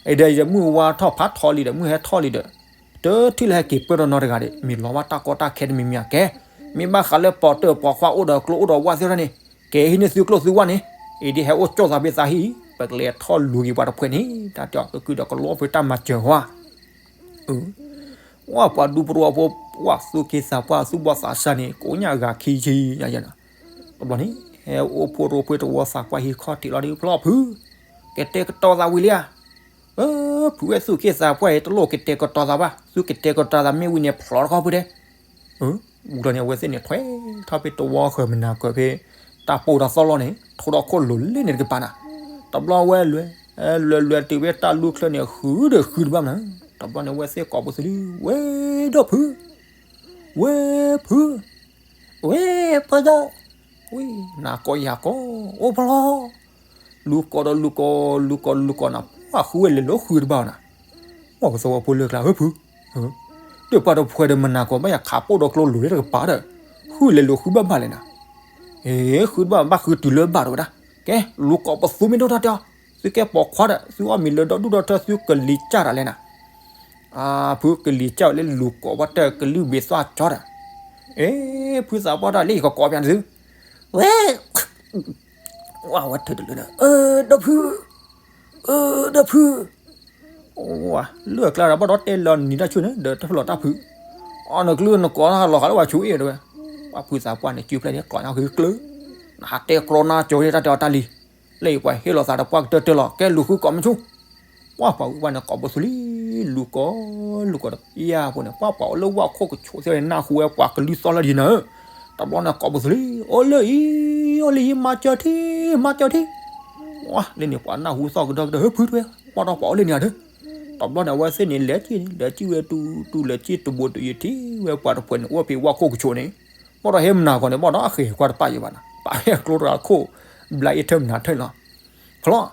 အံၤဒီးယမုၢ်ဝါထီၣ်ဖးထီလံဒီး မုၢ်ဟဲထီၣ်လံဒီး တထံၣ်လၢဟဲက့ၤပၢၢ်ထီၣ်နီတဂၤဒီး မ့ၢ်လီၤဘၣ်တၢ်ကီတၢ်ခဲတမံၤမံၤဧါကဲ, မ့ၢ်ဘၣ်ဃးလၢပိာ်တၢၢ်ပိာ်ခွါအိၣ်ဒီးကျိအိၣ်ဒီးဝၣ်သ့ၣ်တဖၣ်န့ၣ် ကဲဟံးန့ၢ်သုကျိၣ်သုဝၣ်န့ၣ်, အံၤဒ်ဟဲအိၣ်ကၠီၣ်သးဘ့ၣ်သးဟံၣ် ပကလဲၤထီၣ်လူၤက့ၤပှၤတဖှဲးန့ၣ် တၢ်တဲအီၤ ကကုၢ်ဒီးကလီဖဲတၢ်မၤစၢၤဟါ ဝဲပှၤဒူပရိဝဲဖိ ဝဲသူၣ်က့သးပှၢ်သူၣ်ဘီၣ်သးစၢ်န့ၣ် ကိးညၣ်ဂၤခံဆံယၤယၤနီၤ, တဘျီန့ၣ် ဟဲအိၣ်ဖှိၣ်ရိဖှိၣ်တဝီသးပှၢ်ဟံးခီၣ်ထံးလီၤဒီး ဖျီၣ်ဖု, ကတဲာ်ကတီၤသးဝံၤလံဧါ, ဖုဝဲသူၣ်က့သးပှၢ်အံၤ တလိၣ်ကတဲာ်ကတီၤသးဘၣ်, သုကတဲာ်ကတီၤသးမ့ၢ်ဝံၤန့ၣ် ဖျီတခီဖုတဲ ဝံၤလီၤန့ၣ် အဝဲသ့ၣ်န့ၣ် ထွဲထီၣ်ဖဲတဝီဃၢၤမနၤကၢၤဖဲ တၢ်ပိၢ်တၢ်သီလီၤန့ၣ် ထိဒီးခိၣ်လိၤလ့န့ၣ်တကပၤနၤ, တဘျီဝဲလွဲ, လွဲလွဲတုၤဖဲတၢ်လူၢ်ချၢန့ၣ် ဃုဒီးဃုတဘၣ်မနၤ, တဘျီန့ၣ် အဝဲသ့ၣ်ကိးပသူလံ ဝဲဒီးဖု, ဝဲဖု, ဝဲဖုဒီး, ဝံၤ နၤကိးယၤကိး, အိၣ်ဖျီ လူၤကိးဒီးလူၤကိး လူၤကိးလူၤကိးနၤ ပှၤဃုဝဲလဲၤလိာ်ဃုတဘၣ်နၤ, ပှၤကသဝီဖိလၢကျါဧၢဖု, ဒီးပှၤတဖှဲးဒီးမနၤကိးဘၣ်ယၤခးပိၢ်ဒီးကျိလိၤလ့တကပၤဒီး, ဃုလဲၤလိာ်ဃုဘၣ်ဘၣ်လဲၣ်နၤ, အ့ ဃုတဘၣ်ဘၣ်ဃုတုၤလၢဘၣ်တဝဲဒၣ်, ကဲ လူၤကိးပသူမ့ၢ်ဒိၣ်တၢ်တဲအီၤ, သုကဲပိာ်ခွါဒီး သုအီၣ်မ့ၤလၢဒီဒူၣ်ဒီထၢ သုကလံၤစၢ်တၢ်လဲၣ်နၤ အဖုကလံၤစၢ်ဝဲလၢလူၤကိးဘၣ်တၢ်ကလုၢ်ဘ့ၣ်သွၣ်ကၠီဒီး, အ့ ဖုသးပှၢ်တၢ်လၢယကကိးပျးန့ၣ်သု, ဝဲ, ဝဲထုးတလၢဒီး ဒီးဖု, ဒီးဖု, လၢအကျါဒီးဘၣ်ဒီးတဲလီၤနံၤတၢ်ဆူၣ်န့ၣ် ဒီးတၢ်ဖျိးတၢ်ဖုး, အီနကျုၢ်နကိးတၢ်လီၤဃာ်လၢပှၤဆူၣ်အ့ၣ်တဝဲ, ပှၤဖုသးပှၢ်န့ၣ် စုဖျဲၣ်န့ၣ် ကျီညါဃုကျုၢ်, နဟးတဲကြီနါကၠိန့ၣ် တၢ်တဲအီၤတၢ်လံ, လၢအံၤပှၤဟ့ၣ်လီၤသးဒီးပှၢ်ကတၢၢ်တၢၢ်လီၤ ကဲလူၤဃုကိးမုၢ်ဆူၣ်, ပှၤပှၤဝဲန့ၣ်ကိးပသူလံ, လူၤကိး, လူၤကိးဒီး ပယၢ်ဖိန့ၣ် ပှၤပှၤအိၣ်လၢဝၣ်ခိၣ်ကဆိးသ့ၣ်န့ၣ် နၢ်ဟူဝဲပှၤကလုၢ်သီၣ်လၢဒ်နၤဧၢ, တဘျီန့ၣ်ကိးပသူလံ, အိၣ်လၢအံၤ, အိၣ်လၢအံၤ မၤစၢၤထံ, မၤစၢၤထံ, ပှၤလၢန့ၣ် ပှၤနၢ်ဟူသီၣ်ကဒီကဒီ ဟၢဖုတဝဲ, ပှၤဒီးပှၤအိၣ်လၢန့ၣ်ဧါဒၢ, တဘျီန့ၣ် အဝဲသ့ၣ်န့ၣ် လဲၤကံၣ်န့ၣ် လဲၤကံၣ်ဝဲတူတူ လဲၤကံၣ်တဘိတယံၤထံၣ်ဝဲပှၤတဖှဲးန့ၣ် အိၣ်ဖဲဝၣ်ခိၣ်ကဆိးန့ၣ်, ဘၣ်ဒီးဟဲမနၤဂီၤန့ၣ် ဘၣ်ဒီးအဃဲၤကွၢ်တပၣ်ယံၤဘၣ်နၤ, ပာ်ဖဲအကျိတဂၤခိၣ်, ဘျးအ့ၣ်ထၢၣ်မနၤထၢၣ်လီၤ, ဖျီၣ်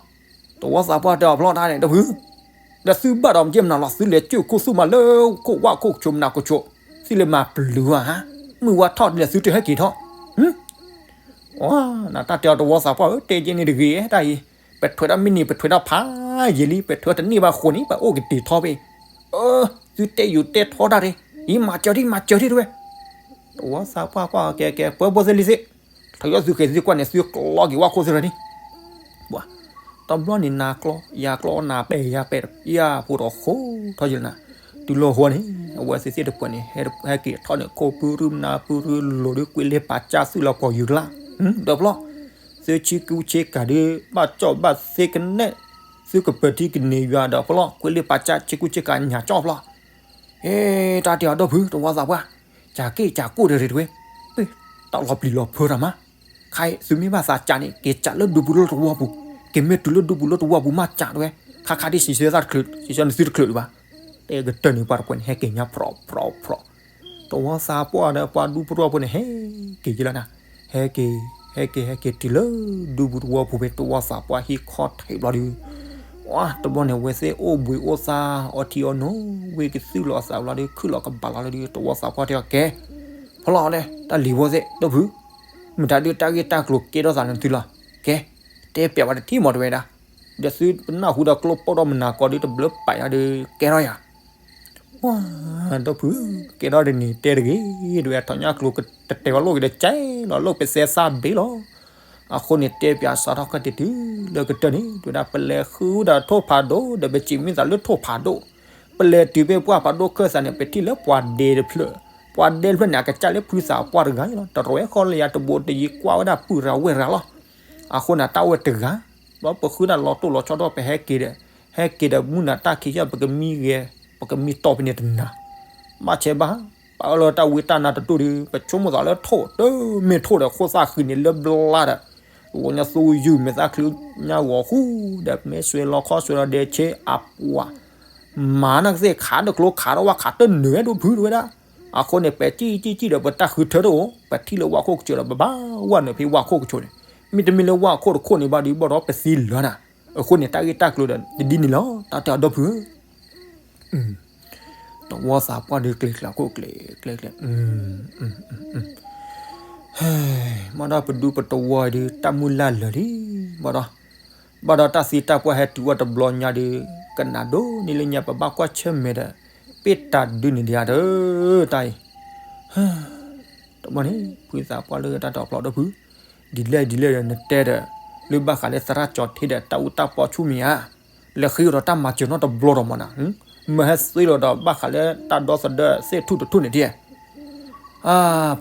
တဝီသးပှၢ်တဲအီၤဖျီၣ်တၢ်န့ၣ် ဒီးဖု, ဒီးသုဘၣ်ဒီးမ့ၢ်မနုၤလီၤ သုလဲၤကၠိၣ်ခိၣ်သူၣ်မးလၢခိၣ်ဝၣ်ခိၣ်ကဆိးမနၤကဆိး, သုလဲၤမၤပျုၤဧါ, မုၢ်ဝါထီၣ်ဒီးသုတဟဲက့ၤထီၣ်, နတၢ်တဲအီၤတဝီသးပှၢ်ဧၢ တဲက့ၤန့ၣ်တဂ့ၤတၢ်အံၤ, ပထွဲးတၢ်မ့ၢ်န့ၣ် ပထွဲးတၢ်ဖးယံာ်လံ ပထွဲးတန့ၢ်ဘၣ်ဃိန့ၣ် ပအိၣ်ကတ့ၤထီၣ်ဖဲ, သုတဲယူၤတဲထီတၢ်တ့ၢ်, ယမၤစၢၤထံ မၤစၢၤထံတဝဲ, တဝီသးပှၢ်ကွၢ်ကဲကဲ ပှဲၤဘိသ့လံသ့ၣ် ထီၣ်ယီၣ်သုဃဲၤသုကွၢ်န့ၣ် သုကျီက့ၤဝၣ်ခိၣ်သ့လီၤန့ၣ်, ပှၤ, တဘျီန့ၣ်နၤကျီ ယၤကျီ နၤပဲာ်ယၤပဲာ် ယၤဖိဒီးဃိထီၣ်ယံၤလီၤနၤ, တုၤလီၤဃီန့ၣ် အဝဲသ့ၣ်သ့ၣ်တဖှဲးန့ၣ် ဟဲက့ၤထီၣ်န့ၣ် ခိၣ်ပုရူမနၤပုရူလိၤဒီး ကွံာ်လ့ပာ်စၢ်သုလီၤပှီၤယုၤကျါ, ဒီးဖျီၣ်, သုဆ့ကူဆ့ကၤဒီး ဘၣ်ကၠီၣ်ဘၣ်သ့ကနဲၣ်, သုကပၢၤထံကန့ၢ်ယွၤဒီးဖျီၣ် ကွံာ်လ့ပာ်စၢ်ဆ့ကူဆ့ကၤညၣ်ကၠီၣ်ဖျီၣ် ဟဲ တၢ်တဲအီၤဒီဖု တဝီသးပှၢ်, ကၢ်က့ၢ်ကၢ်ကိၢ်တရံးတဝဲ, တၢ်လီၤပျံၤလီၤဖုးတၢ်မး, ခဲအံၤ သုမ့ၢ်ဘၣ်သးကၢ်န့ၣ် က့ၤကၢ်လၢဒူပူၤလၢတဝီပူၤ, က့ၤမ့ၢ်တုၤလၢဒူပူၤလၢတဝီပူၤမးကၢ်တဝဲ, ခါခါဒ်စံးဆၢသးတချုး စံးဆၢနသုတချုးဒံးဘၣ်, တဲကတၢၢ်န့ၣ် ပှၤတဖှဲးန့ၣ် ဟဲက့ၤညါဖြီဖြီဖြီ, တဝီသးပှၢ်ဒီးပှၤဒူပရိဝဲဖိန့ၣ် ဟဲက့ၤက့လီၤနၤ, ဟဲက့ၤ, ဟဲက့ၤ ဟဲက့ၤတုၤလၢဒူပူၤတဝီပူၤဖဲတဝီသးပှၢ်ဟံၣ်ခီၣ်ထံးဘျီဒီး တဘျီန့ၣ် အဝဲသ့ၣ်အိၣ်ဘှံးအိၣ်သါ အီထံအီနိ ဝ့ၢ်ကသူၣ်လီၤအသးဘျီဒီး ခုၣ်လီၤကဘၣ်လီၤလၢဒီး တဝီသးပှၢ်တဲအီၤ ကဲ, ဖီလီၤန့ၣ် တၢ်လံၤဖိသ့ၣ် ဒီဖု, မတၤဒုးတၢ်ဂ့ၢ်တၢ်ကျိၤကဲထီၣ်သးန့ၣ်သုလီၤ, ကဲ, တဲပျးဝဲတထံၣ်မးတဝဲဒၣ်, ဒီးသုပနၢ်ဟူဒီးကျိပိၢ်ဒီးမနၤကီးဒီးတဘျုးပာ်ယၤဒီး ကဲထီၣ်ယၤ ပှၤ, ဒီဖု, ကဲထီၣ်ဒ်န့ၣ်တဲတဂ့ၤ, ဒ်ဝဲထီၣ်ညၣ်ကျိၤတတဲဝဲလိၣ်က့ၤဒီးကဲလီၤ လိၣ်ပစဲးသၣ်ဘ့ၣ်လီၤ. အဃိန့ၣ် တဲပၠးစးထီၣ်ခၢၣ်တံၢ်တုၤလၢကတၢၢ်န့ၣ် ဒ်ဝဲဒၣ်ပလဲၤဃုဒီးထိၣ်ဖးဒိၣ် ဒီးပစံးမ့ၢ်သးလၢထိၣ်ဖးဒိၣ်, ပလဲၤတုၤဖဲပှၢ်ဖးဒိၣ်ခၢၣ်သးန့ၣ် ပထံၣ်လၢပှၤဒဲတဖျၢၣ်, ပှၤဒဲတဖျၢၣ်န့ၣ် အကစၢ်လၢဖုသးပှၢ်တဂၤန့ၣ်လီၤ. တရဲၣ်ဃီလၢယၤတဘိတယံၤကွၢ်ဝဲဒၣ်ပုၢ်ရၤဝဲၢ်ရၤလီၤ. အဃိန့ၣ် တၢ်ဝဲတဂၤ ဒီးပဃုဒၣ်လီၤတိၢ်လီၤဆီဒီးပဟဲက့ၤဒီး, ဟဲက့ၤဒီးမုၢ်နၤတၢ်ခံးယၢ် ပကမံဂဲၤ, ပကမံတီၢ်ဖဲန့ၣ်တနၤ, ဘၣ်ဆဲးဘၣ်, ပာ်အၢလီၤတၢ်ဝံတၢ်နါတဒိၣ်ဒီး ပဆိကမိၣ်သးလၢထိၣ်တမ့ၢ်ထိၣ်ဒီး ခိၣ်သၣ်ဃံးန့ၣ်လၢဘျါဒီး, ဂီၤညါသူယုၢ်မဲာ်သၣ်ချံညါဂီၤဃူဒီး မ့ၢ်စွဲလီၤခီၣ်စွဲလီၤဒဲးဆ့အပှၤ မၤနၢ်ကသ့ၣ်ခးတကျိခးထီၣ်ဝဲခးတနၢၤဒိၣ်ဖုတဝဲဒၣ်. အဃိန့ၣ် ပစံၣ်စံၣ်စံၣ်ဒီး ပတၢ်ဃုထၢတအိၣ်, ပထံၣ်လၢဝၣ်ခိၣ်ကစၢၢ်လီၤ ပဘၣ်ဝဲနုာ်ဖဲဝၣ်ခိၣ်ကစၢၢ်န့ၣ်, မ့တမ့ၢ်လၢဝၣ်ခိၣ်တခိၣ်န့ၣ်ဘၣ်ဒီး ဘၣ်ဒီးပသံလၢာ်နၤ. အဃိန့ၣ် တၢ်ဂ့ၢ်တၢ်ကျိၤဒီး တဒ်န့ၣ်လီၤ တၢ်တဲအီၤဒီဖုဧၢ တဝီသးပှၢ်ဒီးကျဲၤကျဲၤခိၣ်ကျဲၤကျဲၤ, ဘၣ်ဒီးပဒူပတဝီဒီး တၢ်မုၢ်လၢ်လၢာ်လံ, ဘၣ်ဒီး, ဘၣ်ဒီးတၢ်သံတၢ်ပှၢ်ဟဲတုၤဝဲတဘျီညါဒီး ကနၣ်ဒိၣ်န့ၢ်လၢညါ ပဘၣ်ကွၢ်ဆၢၣ်မဲာ်ဒီး ပ့ၢ်တၢ်ဒုးန့ၣ်ဒံးဧါဒီး တၢ်အံၤ တဘျီန့ၣ် ဖုသးပှၢ်လၢတၢ်တီၤဖျီဒီဖု, ဒ်လဲၣ်ဒ်လဲၣ်ဒီးနတဲဒီး, လၢဘၣ်ဃးလၢသရၣ်ကၠီၤထ့ဒီးတၢ်အူတၢ်ပီဆူၣ်မ့ၢ်ဧါ, လဲၤဃ့ကဒီးတၢ်မၤစၢၤနီတဘျီဒီးမးနၤ, မ့ၢ်ဟဲသ့လီၤဒီးဘၣ်ဃးလၢတၢ်ဒီသဒၢသ့ၣ်ထူၣ်တထူၣ်န့ၣ်ဒ်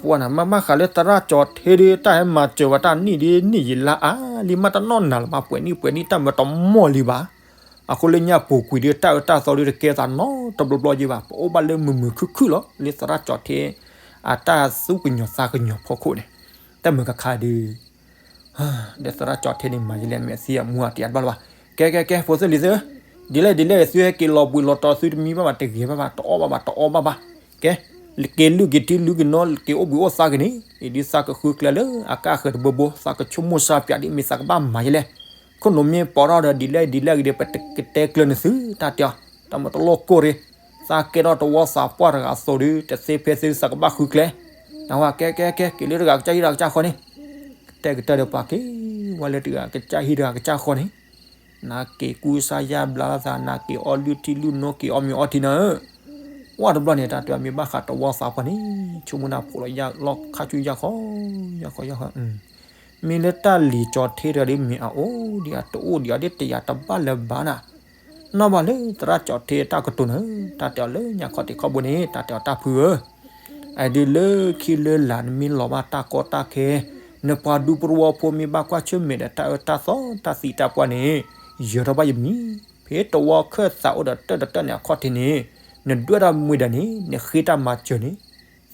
ပှၤနၤ မ့ၢ်ဘၣ်ဃးလၢသရၣ်ကၠီၤထ့ဒီး တၢ်ဟဲမၤစၢၤဝဲတၢ်နံၣ်ဒ်နံၣ်ယံာ်လါအါလံ မ့ၢ်တနီၣ်နၤလၢၤဘၣ် ပှဲၤနံၣ်ပှဲၤနံၣ် တၢ်မၤတမီၢ်လံဘၣ်. အဃိလၢညါပူၤကွံာ်ဒီး တၢ်အၢတၢ်သီဒီးတကဲသးနီတဘျီဘျီယဲဘၣ် ပအိၣ်ဘၣ်လၢမုာ်မုာ်ခုၣ်ခုၣ်လီၤ လၢသရၣ်ကၠီၤထ့ အတၢ်သူၣ်ကညီၤသးကညီၤဖီခိၣ်န့ၣ်, တၢ်မုာ်ကခါဒီး ဒီးသရၣ်ကၠီၤထ့န့ၣ် မၤယလဲၣ် မ့ၢ်အသံအမူအတံၤအတဘၣ်လၢၤဘၣ်. ကဲ ကဲ ကဲ ဖိသၣ်လံၤသ့ၣ်ဧၢ, ဒ်လဲၣ်ဒ်လဲၣ် သုဟဲက့ၤလီၤဘှံးလီၤတီၤ သုတမံဘၣ်ဘၣ် တဂ့ၤဘၣ်ဘၣ် တအီၣ်ဘၣ်ဘၣ် တအီဘၣ်ဘၣ်. ကဲ, က့ၤလုၢ်က့ၤထံလုၢ်က့ၤနီၢ် က့ၤအိၣ်ဘှံးအိၣ်သါက့ၤန့ၣ် အံၤဒ်သးကဃုကျဲလၢအကါဃၢၤတဘိဘိ သးကဆိကမိၣ်စၢ်ပၠးဒ်မ့ၢ်သးကဘၣ်မၤယလဲၣ်. ခိၣ်နူာ်မ့ၢ်ပီးထီၣ်ဒီး ဒ်လဲၣ်ဒ်လဲၣ်ဂ့ၤဒီး ပတကတဲကျၢၤနသု တၢ်တဲအီၤ တၢ်မၤတလိၣ်ကိၢ်ရ့ၣ်, သးကဲထီၣ်တဝီသးပှၢ်တဂၤအသိးဒီး တသ့ဖဲသ့သးကဘၣ်ဃုကျဲ, နဝဲကဲကဲကဲ က့ၤလၢတဂၤကစၢ်ဟံၣ်တဂၤကစၢ်ဃီန့ၣ်, ကတဲကတၢၢ်ဒီးပှၤက့ၤဝဲလၢတဂၤကစၢ်ဟံၣ်တဂၤကစၢ်ဃီန့ၣ်, နက့ၤကူစါယါဘျါသး နက့ၤအီလုၢ်ထံလုၢ်နိ က့ၤအီမ့ၤအီထံနၤဧၢ. ဝဲတဘျီန့ၣ် တၢ်တဲအီၤမ့ၢ်ဘၣ်ဃးတဝီသးပှၢ်န့ၣ် ဆိကမိၣ်နၢ်ဖိးလီၤယၢ်လီၤခါဆူယၢ်ဃီ, ယၢ်ဃီယၢ်ဃီ မ့ၢ်လၢတၢ်လံၤကၠီၤထ့တဂၤဒီး မ့ၢ်အအိၣ်ဒံးအတအိၣ်ဒံးအီၤဒီး တယာ်တဘၣ်လၢၤဘၣ်နၤ, နီၢ်ဘၣ်လၢသရၣ်ကၠီၤထ့တၢ်ကတိၤနၤဧၢ, တၢ်တဲအီၤလၢညါခီၣ်ထံးခီၣ်ဘိန့ၣ် တၢ်တဲအီၤတၢ်ဖုဧၢ, အဒုးလၢခံလၢလာ်နမ့ၢ်လီၤဘၣ်တၢ်ကီတၢ်ခဲ, နပှၤဒူပရိဝီဖိမ့ၢ်ဘၣ်ကွၢ်ဆၢၣ်မဲာ်ဒီးတၢ်အၢတၢ်သီတၢ်သံတၢ်ပှၢ်န့ၣ်, ယၢၤထီၣ်ဘၣ်ယမံၤ, ဖဲတဝီခၢၣ်သးအိၣ်ဒီးတၢၢ်တတၢၢ်န့ၣ်အခီၣ်ထံးန့ၣ်, နဒွဲၣ်ထီၣ်မှ့ဒၣ်န့ၣ် နဃ့တၢ်မၤစၢၤန့ၣ်,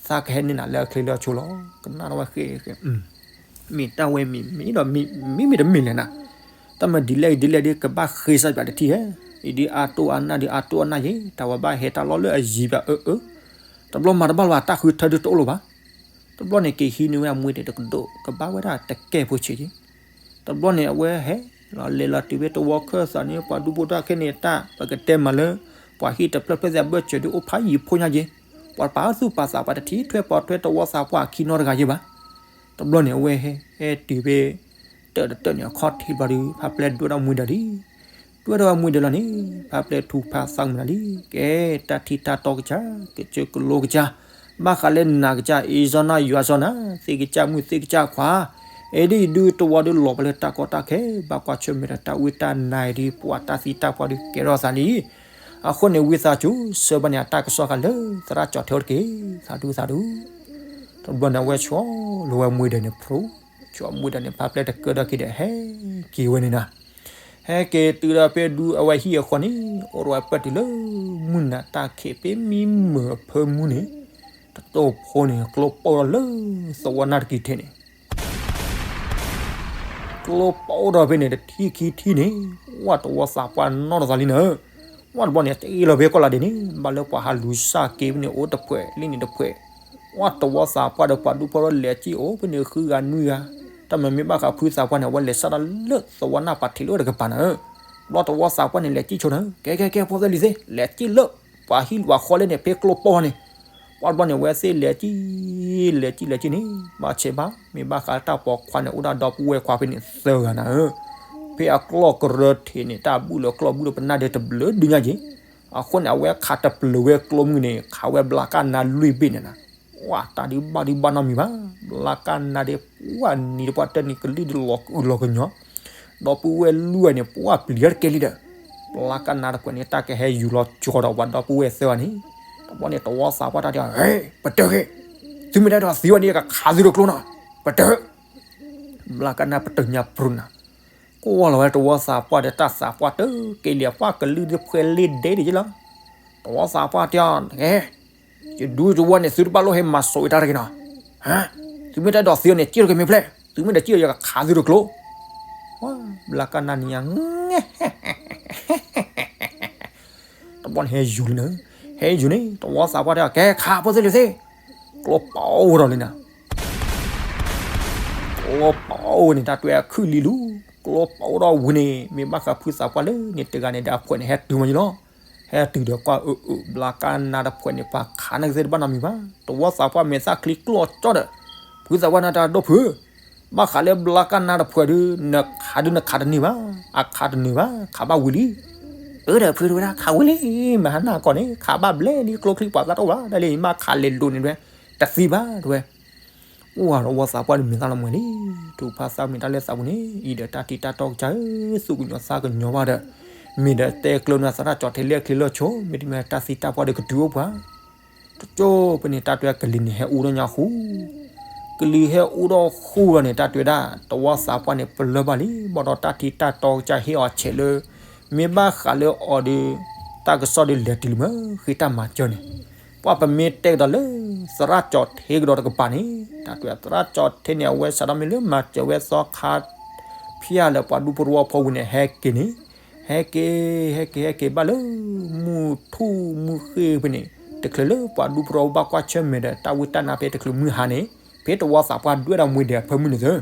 သးကဟဲန့ၢ်နၤလၢအချ့လၢအဆိလီၤ. ကနၣ်ထီၣ်ဝဲဃ့ မ့ၢ်တၢ်ဝဲမ့ၢ်မ့ၢ်ဒီး မ့မ့ၢ်တမ့ၢ်လဲၣ်နၤ, တၢ်မၤဒ်လဲၣ်ဂ့ၤဒ်လဲၣ်ဒီး ကဘၣ်ဃ့စၢ်ပၠးတထံၣ်ဧါ, အံၤဒ်အါတိၢ်အါနၢ်ဒ်အါတိၢ်အါနၢ်ယဲ, တၢ်ဝဲဘၣ်ဟဲတၢ်လီၢ်လၢအယံၤပၠးအၢအၢ, တဘျီမၤတဘၣ်လၢၤဘၣ် တၢ်ဃုထၢဒုးတအိၣ်လၢၤဘၣ်. တဘျီန့ၣ်က့ၤဟံးန့ၢ်ဝဲအမှ့ဒၣ်တကဒိၣ် ကဘၣ်ဝဲဒၣ်တကဲဖိဆံးက့ တဘျီန့ၣ်အဝဲဟဲလီၤလဲၤလီၤတုၤဖဲတဝီခၢၣ်သးန့ၣ် ပှၤဒူဖိတၢ်ခဲန့ၣ်တၢ် ပကတဲမၤလၢ ပှၤဟံၣ်တဖျၢၣ်ဖျၢၣ်သ့ၣ်အဘၢၣ်စၢၤဒုးအိၣ်ဖးယံၤဖိညါက့, ပှၤပာ်သူၣ်ပာ်သး ပှၤတထံၣ်ထွဲပိာ်ထွဲတဝီသးပှၢ်အခံနီတဂၤယဲဘၣ်. တဘျီန့ၣ်အဝဲဟဲဟဲတုၤဖဲ တၢၢ်တတၢၢ်န့ၣ်အခီၣ်ထံးတဘျီဒီး ဖးပျဲၢ်ဒွဲၣ်ထီၣ်မှ့ဒၣ်လံ. ဒွဲၣ်ထီၣ်ဝဲမှ့ဒၣ်လီၤန့ၣ် ဖးပျဲၢ်ထူဖးသးကမုာ်နၤလံ. ကဲ တၢ်ထံတၢ်တီကစၢ် ကစၢၢ်ကလိကစၢ် ဘၣ်ဃးလၢနၤကစၢ် အ့စီနၢ်ယွၤစီနၤ သ့ၣ်ကစၢ်မုၣ်သ့ၣ်ကစၢ်ခွါ, အ့ဒ်အံၤဒုးတဝီဒုးလီၤပှၤလၢတၢ်ကီတၢ်ခဲ ဘၣ်ကွၢ်ဆၢၣ်မဲာ်ဒီးတၢ်ဝံတၢ်နါအံၤဒုး ပှၤတၢ်သံတၢ်ပှၢ်ဒုးကဲထီၣ်သးလံ. အဃိန့ၣ် ဝံသးစူၤ ဆှၢဘၣ်န့ၣ် အတၢ်ကစီၣ်ဃာ်လၢ သရၣ်ကၠီၤထ့အိၣ်တက့ၢ်. သးဒူသးဒူ. တဘျီန့ၣ် အဝဲဆီလီၤဝဲမှ့ဒၣ်န့ၣ်ဖျိ, ဆီမှ့ဒၣ်န့ၣ် ဖးပျဲၢ်တကၢၢ်ဒီးက့ၤဒီး ဟဲက့ၤဝဲန့ၣ်နၤ. ဟဲက့ၤတုၤဒီးဖဲဒူအဝဲဟံၣ်အဃီန့ၣ် အိၣ်ဒီးဝဲပၢၢ်တုၤလၢ မုၢ်နၤတၢ်ခံး ဖဲမံမုာ်အဖၢမုၢ်န့ၣ် တတိၢ်ဖိန့ၣ် ကျိပိၢ်ထီၣ်လၢသဝီနၢ်တကံၤထဲန့ၣ် ကျိပိၢ်ထီၣ်ဖဲန့ၣ် တထံၣ်ခံထံၣ်န့ၣ် ဝဲတဝီသးပှၢ်နီၣ်ထီၣ်သးလံနၤ. ဝဲတဘျီန့ၣ် တ့လီၤဖဲကီၢ်လးဒဲးန့ၣ် ဘၣ်လၢပှၤဟးလူၤစၢ်က့ၤဖဲန့ၣ် အိၣ်တဖှဲးလံန့ၣ်တဖှဲး, ဝဲတဝီသးပှၢ်ဒီးပှၤဒူဖိထီၣ်လဲၤစံၣ်အိၣ်ဖဲန့ၣ်ဃုဂၤနွံဂၤ, တၢ်မၤမ့ၢ်ဘၣ်ဃးဖုသးပှၢ်န့ၣ် အဝဲလဲၤစၢ်ဒၣ်လၢသဝီနၢ်ပၤထံးလၢတကပၤနၤဧၢ. ဘျီတဝီသးပှၢ်န့ၣ် လဲၤစံၣ်ဆိနၤဧၢ, ကဲ ကဲ ကဲ ဖိသၢလံၤသ့ၣ် လဲၤစံၣ်လၢ ပှၤဟံၣ်ပှၤဃီလဲၣ်န့ၣ် ဖဲကျိပိၢ်န့ၣ် ပှၤတဘျီန့ၣ် အဝဲသ့ၣ်လဲၤစံၣ် လဲၤစံၣ်လဲၤစံၣ်န့ၣ် ဘၣ်ဆဲးဘၣ် မ့ၢ်ဘၣ်ဃးတၢ်ပိာ်ခွါန့ၣ် အိၣ်ဒၣ်ဒီပုၢ်ဝဲၢ်ခွါဖဲန့ၣ်သၢဂၤနၤဧၢ. ဖဲအကျီၢ်ကရၢထံးန့ၣ် တၢ်ဘူၣ်လၢကျီၢ်ဘူၣ်လၢပနၢ်ဒဲးတဘျုးဒုညါက့ၤ, အဃိန့ၣ် အဝဲခးတပျုာ်ဝဲကျိမုၢ်န့ၣ် ခးဝဲဘျါကၢ်နါလွံၢ်ဘ့ၣ်န့ၣ်နၤ ပှၤတၢ်ဒုးဘၣ်ဒုးဘၣ်နီတမံၤဘၣ်, ဘျါကၢ်နါဒဲး ပှၤနံၤတပှၢ်တၢၢ်နံၤကလံၢ်ဒုးလီၤအုးလီၤကညီၤ, ဒီပုၢ်ဝဲၢ်လွံၢ်ဂၤန့ၣ် ပှၤပျံၤတၢ်တကဲလံဒီး, ဘျါကၢ်နါတပှဲၤန့ၣ် တၢ်ကဟဲယူၤလီၤကၠီဒီးပှၤဒီပုၢ်ဝဲၢ်သၢဂၤန့ၣ်, တဘျီန့ၣ် တဝီသးပှၢ်တၢ်တဲအီၤ ဟဲ ပတၢၢ်ဃ့, သုမ့ၢ်တအဲၣ်ဒိးသံဝဲန့ၣ် ယကခးသုတကျိနီၤ, ပတၢၢ် ဘျါကၢ်နါပတၢၢ်ညါပြူၤနၤ, ကွၢ်လီၤဝဲတဝီသးပှၢ်ဒီးတၢ်သးပှၢ်တကဲလံ ပှၤကလုၢ်ဒုးဖှဲးလ့ဒဲးဒံးလီၤ. တဝီသးပှၢ်တဲအီၤ ကဲ, ယဒူတဝီန့ၣ် သုတဘၣ်လိၣ်ဟဲမၤစိးဝဲတၢ်တဂ့ၤနီၤ, သုမ့ၢ်တအဲၣ်ဒိးသံဝဲန့ၣ် စံၣ်လီၤက့ၤမ့ၢ်ဖျဲၣ်, သုမ့ၢ်တစံၣ်လီၤ ယကခးသုတကျိ, ဘျါကၢ်နါနံၤညါ တဘျီန့ၣ်ဟဲယူၤလံနၤ, ဟဲယူၤန့ၣ် တဝီသးပှၢ်တဲအီၤ ကဲခးဖိသ့ၣ်လံၤသ့ၣ်, ကျိပိၢ်ထီၣ်လံနၤ, ကျိပိၢ်န့ၣ် တၢ်တွဲအခုၣ်လံလူၤ, ကျိပိၢ်ထီၣ်ဝံၤန့ၣ် မ့ၢ်ဘၣ်ဃးဖုသးပှၢ်လၢန့ၣ်တဂၤန့ၣ်ဒီးအဖှဲးန့ၣ် ဟဲတုၤမးယလီၤ, ဟဲတုၤဒီးကွၢ်အၢအၢ ဘျါကၢ်နါတဖှဲးန့ၣ် ပှၤခးနၢ်က့ၤသ့ၣ်တဘၣ်နီတမံၤဘၣ်, တဝီသးပှၢ်မဲာ်သၣ်ချံကျိၣ်ကၠီဒီး, ဖုသးပှၢ်နၤတၢ်ဒိၣ်ဖု ဘၣ်ဃးလၢဘျါကၢ်နါတဖှဲးဒုး နခးဒုးနခးတန့ၢ်ဘၣ်, အခးတန့ၢ်ဘၣ် ခးဘၣ်ဝံၤလံ, အၢဒီးဖုတဝဲဒၣ် ခးဝံၤလံ, မဟါနၢ်ကီၢ်န့ၣ် ခးဘၣ်ဘျဲလံ ကျိချံပှၤသးတအိၣ်ဘၣ် ဒ်လဲၣ် မ့ၢ်ခးလဲၤလိၤန့ၣ်တဝဲ, တသံဘၣ်တဝဲ, အိၣ်ဝဲတဝီသးပှၢ်ဒီးမ့ၢ်သၣ်လီၤမှဲၤလံ, ထုးဖးသၣ်မ့ၢ်တၢ်လၢသးပူၤန့ၣ် အံၤဒီးတၢ်ထံတၢ်တီကစၢ်ဧၢ, သူၣ်ကညီၤသးကညီၤဘၣ်ဒီး, မ့ၢ်ဒီးတဲကျၢၤနၤသရၣ်ကၠီၤထ့လၢချံလၢဆိ, မ့တမ့ၢ်တၢ်သံတၢ်ပှၢ်ဒီးကတုၤအိၣ်ပှၤ, တကၠိဖဲန့ၣ် တၢ်တဲကလံၤန့ၣ်ဟဲအူထီၣ်ညါဃူ ကလံၤဟဲအူထီၣ်ဃူလီၤန့ၣ် တၢ်တဲဝဲဒၣ် တဝီသးပှၢ်န့ၣ် ပလၢၢ်ဘၣ်လံ, ဘၣ်ဒီးတၢ်ထံတၢ်တီကစၢ်ဟ့ၣ်အီၤဆဲးလၢ မ့ၢ်ဘၣ်ဃးလၢအီၤဒီး တၢ်ကစီၣ်ဒီးလဲၤတုၤလံမ့ၢ် ဃ့တၢ်မၤစၢၤန့ၣ်, ပှၤပမ့ၢ်တဲကဒီးလၢ သရၣ်ကၠီၤထ့ကဒီးတကပၤန့ၣ် တၢ်တဲသရၣ်ကၠီၤထ့န့ၣ် အဝဲစးထီၣ်မ့ၢ်လၢမၤစၢၤဝဲသီခါ ဖဲလၢပှၤဒူဖိတဝီဖိဝံၤန့ၣ် ဟဲက့ၤန့ၣ်, ဟဲက့ၤ ဟဲက့ၤ ဟဲက့ၤဘၣ်လၢ မုၢ်ထူၣ်မုၢ်ဃ့ဖဲန့ၣ်, တချုးလၢပှၤဒူဖိတဝီဖိဘၣ်ကွၢ်ဆၢၣ်မဲာ်ဒီး တၢ်ဝံတၢ်နါဖဲတချုးမုၢ်ဟါန့ၣ်, ဖဲတဝီသးပှၢ်ဒွဲၣ်ဒီးမှ့ဒဲးအဖၢမုၢ်န့ၣ်သ့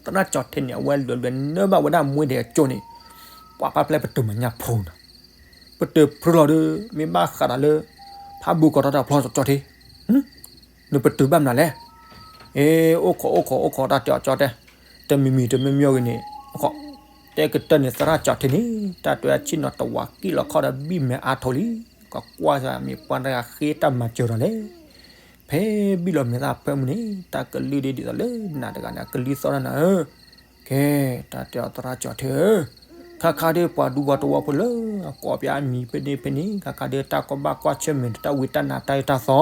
သရၣ်ကၠီၤထ့န့ၣ် အဝဲလဲၤလဲၤနၢဘၣ်ဝဲဒၣ်မှ့ဒဲးအကၠိန့ၣ်, ပှၤပာ်ဖျါပတုာ်မၤညၣ်ဖျိနၤ, ပတုာ်ဖျိလီၤဒီး မ့ၢ်ဘၣ်ဃးဒီးလၢ ဖးဘူးကီးထီၣ်တၢ်ဖျီကၠီၤထ့, နပတုာ်ဘၣ်မနုၤလဲၣ်, အ့ အိၣ်ခိး အိၣ်ခိး အိၣ်ခိး တၢ်တဲအီၤကၠီတဲ, တမံၤမံၤတမံၤမံၤဂ့ၤန့ၣ်, အိၣ်ခိး, တဲကတၢၢ်န့ၣ် သရၣ်ကၠီၤထ့န့ၣ် တၢ်တဲအဆ့ၣ်နီၤတဝးကံၣ်လီၤခီၣ်ဒီးဘံၣ်မဲာ်အါထီၣ်လံ, ကကွၢ်စၢ်မ့ၢ်ပှၤတဂၤဃ့တၢ်မၤစၢၤဒီးလဲၣ် ဖဲဘံၣ်လီၤမဲာ်သၣ်ဖၢမုၢ်န့ၣ် တၢ်ကလုၢ်ဒ်ဒ်သိးလၢနၤတဂၤန့ၣ် အကလုၢ်သီၣ်တၢ်နၤဧၢ, ကဲ, တၢ်တဲအီၤသရၣ်ကၠီၤထ့ဧၢ, ခါခါဒီးပှၤဒူပှၤတဝီဖိလၢ အကိးပၠးအမံၤဖဲန့ၣ်ဖဲန့ၣ် ခါခါဒီးတၢ်ကဘၣ်ကွၢ်ဆၢၣ်မဲာ်ဒီးတၢ်ဝံတၢ်နါတၢ်အၢတၢ်သီ,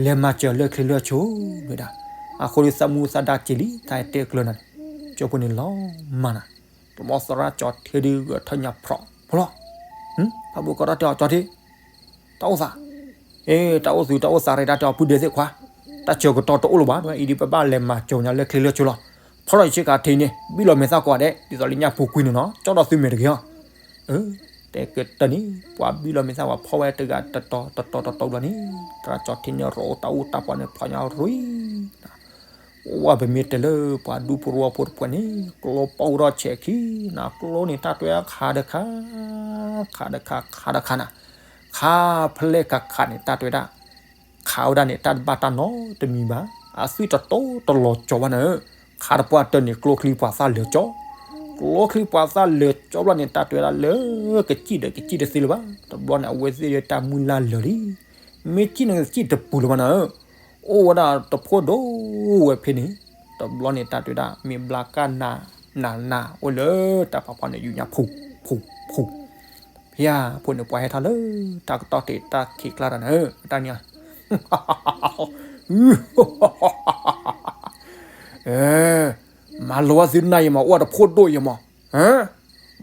လဲၤမၤစၢၤလၢချ့လၢဆိဝဲဒၣ်, အဃိဒီးသးမူသးဒါက့ၤလံ တၢ်တဲကျၢၤနၤန့ၣ်, ကၠိဖိန့ၣ်လီၤမၢ်နၤ, တဘျီသရၣ်ကၠီၤထ့ဒီးဂဲၤထၢၣ်ညါဖျိးဖျိလီၤ, ဖးဘူးကီးတၢ်တဲအီၤကၠီၤထ့ တၢ်အိၣ်သး, အ့ တၢ်အိၣ်သူတၢ်အိၣ်သးရ့ တၢ်တဲအီၤပုၢ်ဒဲးသ့ၣ်ခွါ, တၢ်ဆၢကတီၢ်တအိၣ်လၢၤဘၣ် အံၤဒ်ပဘၣ်လဲၤမၤစၢၤညါလၢချ့လၢဆိလီၤ, ဖီထီၣ်ယဆ့ကၤထ့န့ၣ် ဘံၣ်လီၤမဲာ်သၣ်ကိးဂၤဒဲး ဒ်သိးလၢညၣ်ဖိကွံန့ၣ်နီၤ ကၠီဒီးသုမဲာ်တဂ့ၤအီၤ, အ့ တဲကတၢၢ်န့ၣ် ပှၤဘံၣ်လီၤမဲာ်သၣ်ပှၤဖီဝဲတဂၤတတီၤတတီၤတတီၤဘျီန့ၣ် သရၣ်ကၠီၤထ့န့ၣ် ရိးတၢ်အူတၢ်ပှၤန့ၣ်ဖျိးညါရံ အိၣ်ဝဲပမ့ၢ်တဲလၢပှၤဒူဖိတဝီဖိတပှဲၤန့ၣ် ကျိပိၢ်ထီၣ်ဆဲးခံနၤ ကျိန့ၣ် တၢ်တဲခးဒီးခး, ခးဒီးခး ခးဒီးခးနၤ, ခးဖဲလဲၣ်ခးခးန့ၣ် တၢ်တဲဝဲဒၣ်, ခးဝဲဒၣ်န့ၣ် တၢ်တဘၣ်တၢ်နီတမံၤဘၣ်, အသွံၣ်တတိတလီၤကၠီၤဘၣ်နၤဧၢ, ခးတပှၢ်တၢၢ်န့ၣ် ကျိချံပှၤသၣ်လၢာ်ကၠီ, ကျိချံပှၤသၣ်လၢာ်ကၠီဘျီန့ၣ် တၢ်တဲဝဲဒၣ်လၢ ကစံၣ်ဒီးကစံၣ်တသ့လၢၤဘၣ်, တဘျီန့ၣ် အဝဲသ့ၣ်တၢ်မုၢ်လၢ်လၢာ်လံ, မ့ၢ်စံၣ်န့ၣ်ကစံၣ်တပူၤလၢၤဘၣ်နၤဧၢ အိၣ်ဝဲဒၣ်တဖိဒိၣ်ဝဲဖဲန့ၣ်, တဘျီန့ၣ် တၢ်တဲဝဲဒၣ် မ့ၢ်ဘျါကၢ်နး နးနး အိၣ်လၢတၢ်ဖးဖီန့ၣ် ယူၤညါဖူ ဖူ ဖူ, ဖဲအဖိန့ၣ် ပှၤဟဲထီၣ်လၢ တၢ်ကတီၢ်တ့ၢ်တၢ်ခံးကျါတၢ်နၤဧၢ တၢ်န့ၣ် မၤလိဝဲသုနၤယမး အိၣ်ဝဲတဖိဒိၣ်ယမး,